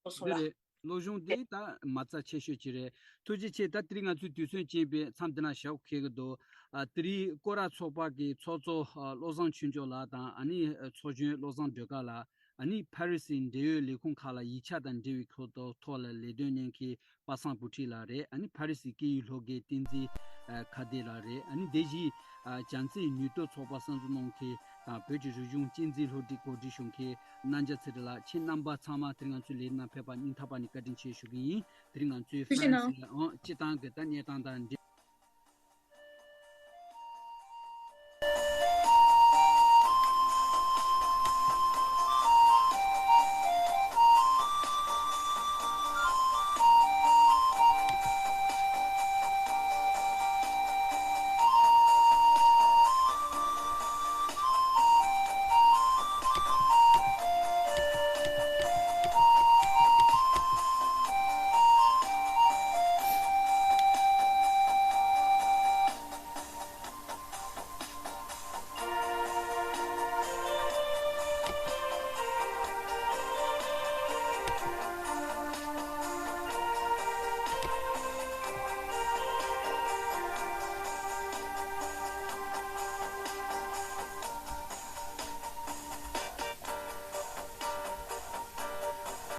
པོ་སོང་ལ། འདི་རེད། སློབ་སྦྱོང་འདི་ད་མ་རྩ་ཆེ་ཤོས་ཅིག་རེད། ཐུགས་རྗེ་ཆེ། ད་དེ་རིང་ང་ཚོའི་དུས་ཚོད་ཅན་པའི་མཚམས་འདི་ན་བཞག་ཁེལ་གི་འདུག་ཨ་དེ་རིང་སྐོར་ར་ཚོགས་པ་གི་ཚོགས་གཙོ་ཨ་བློ་བཟང་ཆོས་འབྱོར་ལགས་དང་ཨ་ནི་ཨ་ཚོགས་གཞོན་བློ་བཟང་སྒྲོལ་དཀར་ལགས། ཨ་ནི་ཕ་རི་སིའི་འབྲེལ་ཡོད་ལས་ཁུངས་ཁག་ལ་ཡིག་ཆ་དང་འབྲེལ་བའི་ཐོག་ཐོག་ལ་ལས་དོན་གནང་མཁན་པ་སངས་བུ་ཁྲིད་ལགས་རེད། ཨ་ནི་ཕ་རི་སིའི་སྐད་ཡིག་སློབ་དགེ་བསྟན་འཛིན་ཨ་ཁ་བདེ་ལགས་རེད། ཨ་ནི་སྡེ་བཞིའི་ཨ་བྱམས་བརྩེའི་ནུས་སྟོབས་ཚོགས་པ་གསར་འཛུགས་གནང་མཁན་དང་བོད་ཀྱི་རིག་གཞུང་གཅེས་འཛིན་སློབ་ཁྲིད་གོ་སྒྲིག་ཞུ་མཁན་རྣམ་རྒྱལ་ཚེ་རིང་ལགས། ཁྱེད་རྣམ་པ་ཚང་མ་དེ་རིང་ང་ཚོའི་ལས་རིམ་ནང་ཕེབས་པ་སྙིང་ཐག་པ་ནས་བཀའ་དྲིན་ཆེ་ཞུ་གི་ཡིན། དེ་རིང་ང་ཚོའི་ཐུགས་རྗེ་ཧྥ་རན་སི་ལ་ཨང་སྤྱི་བཏང་གི་ད་གནས་སྟངས་དང་འབྲེལ།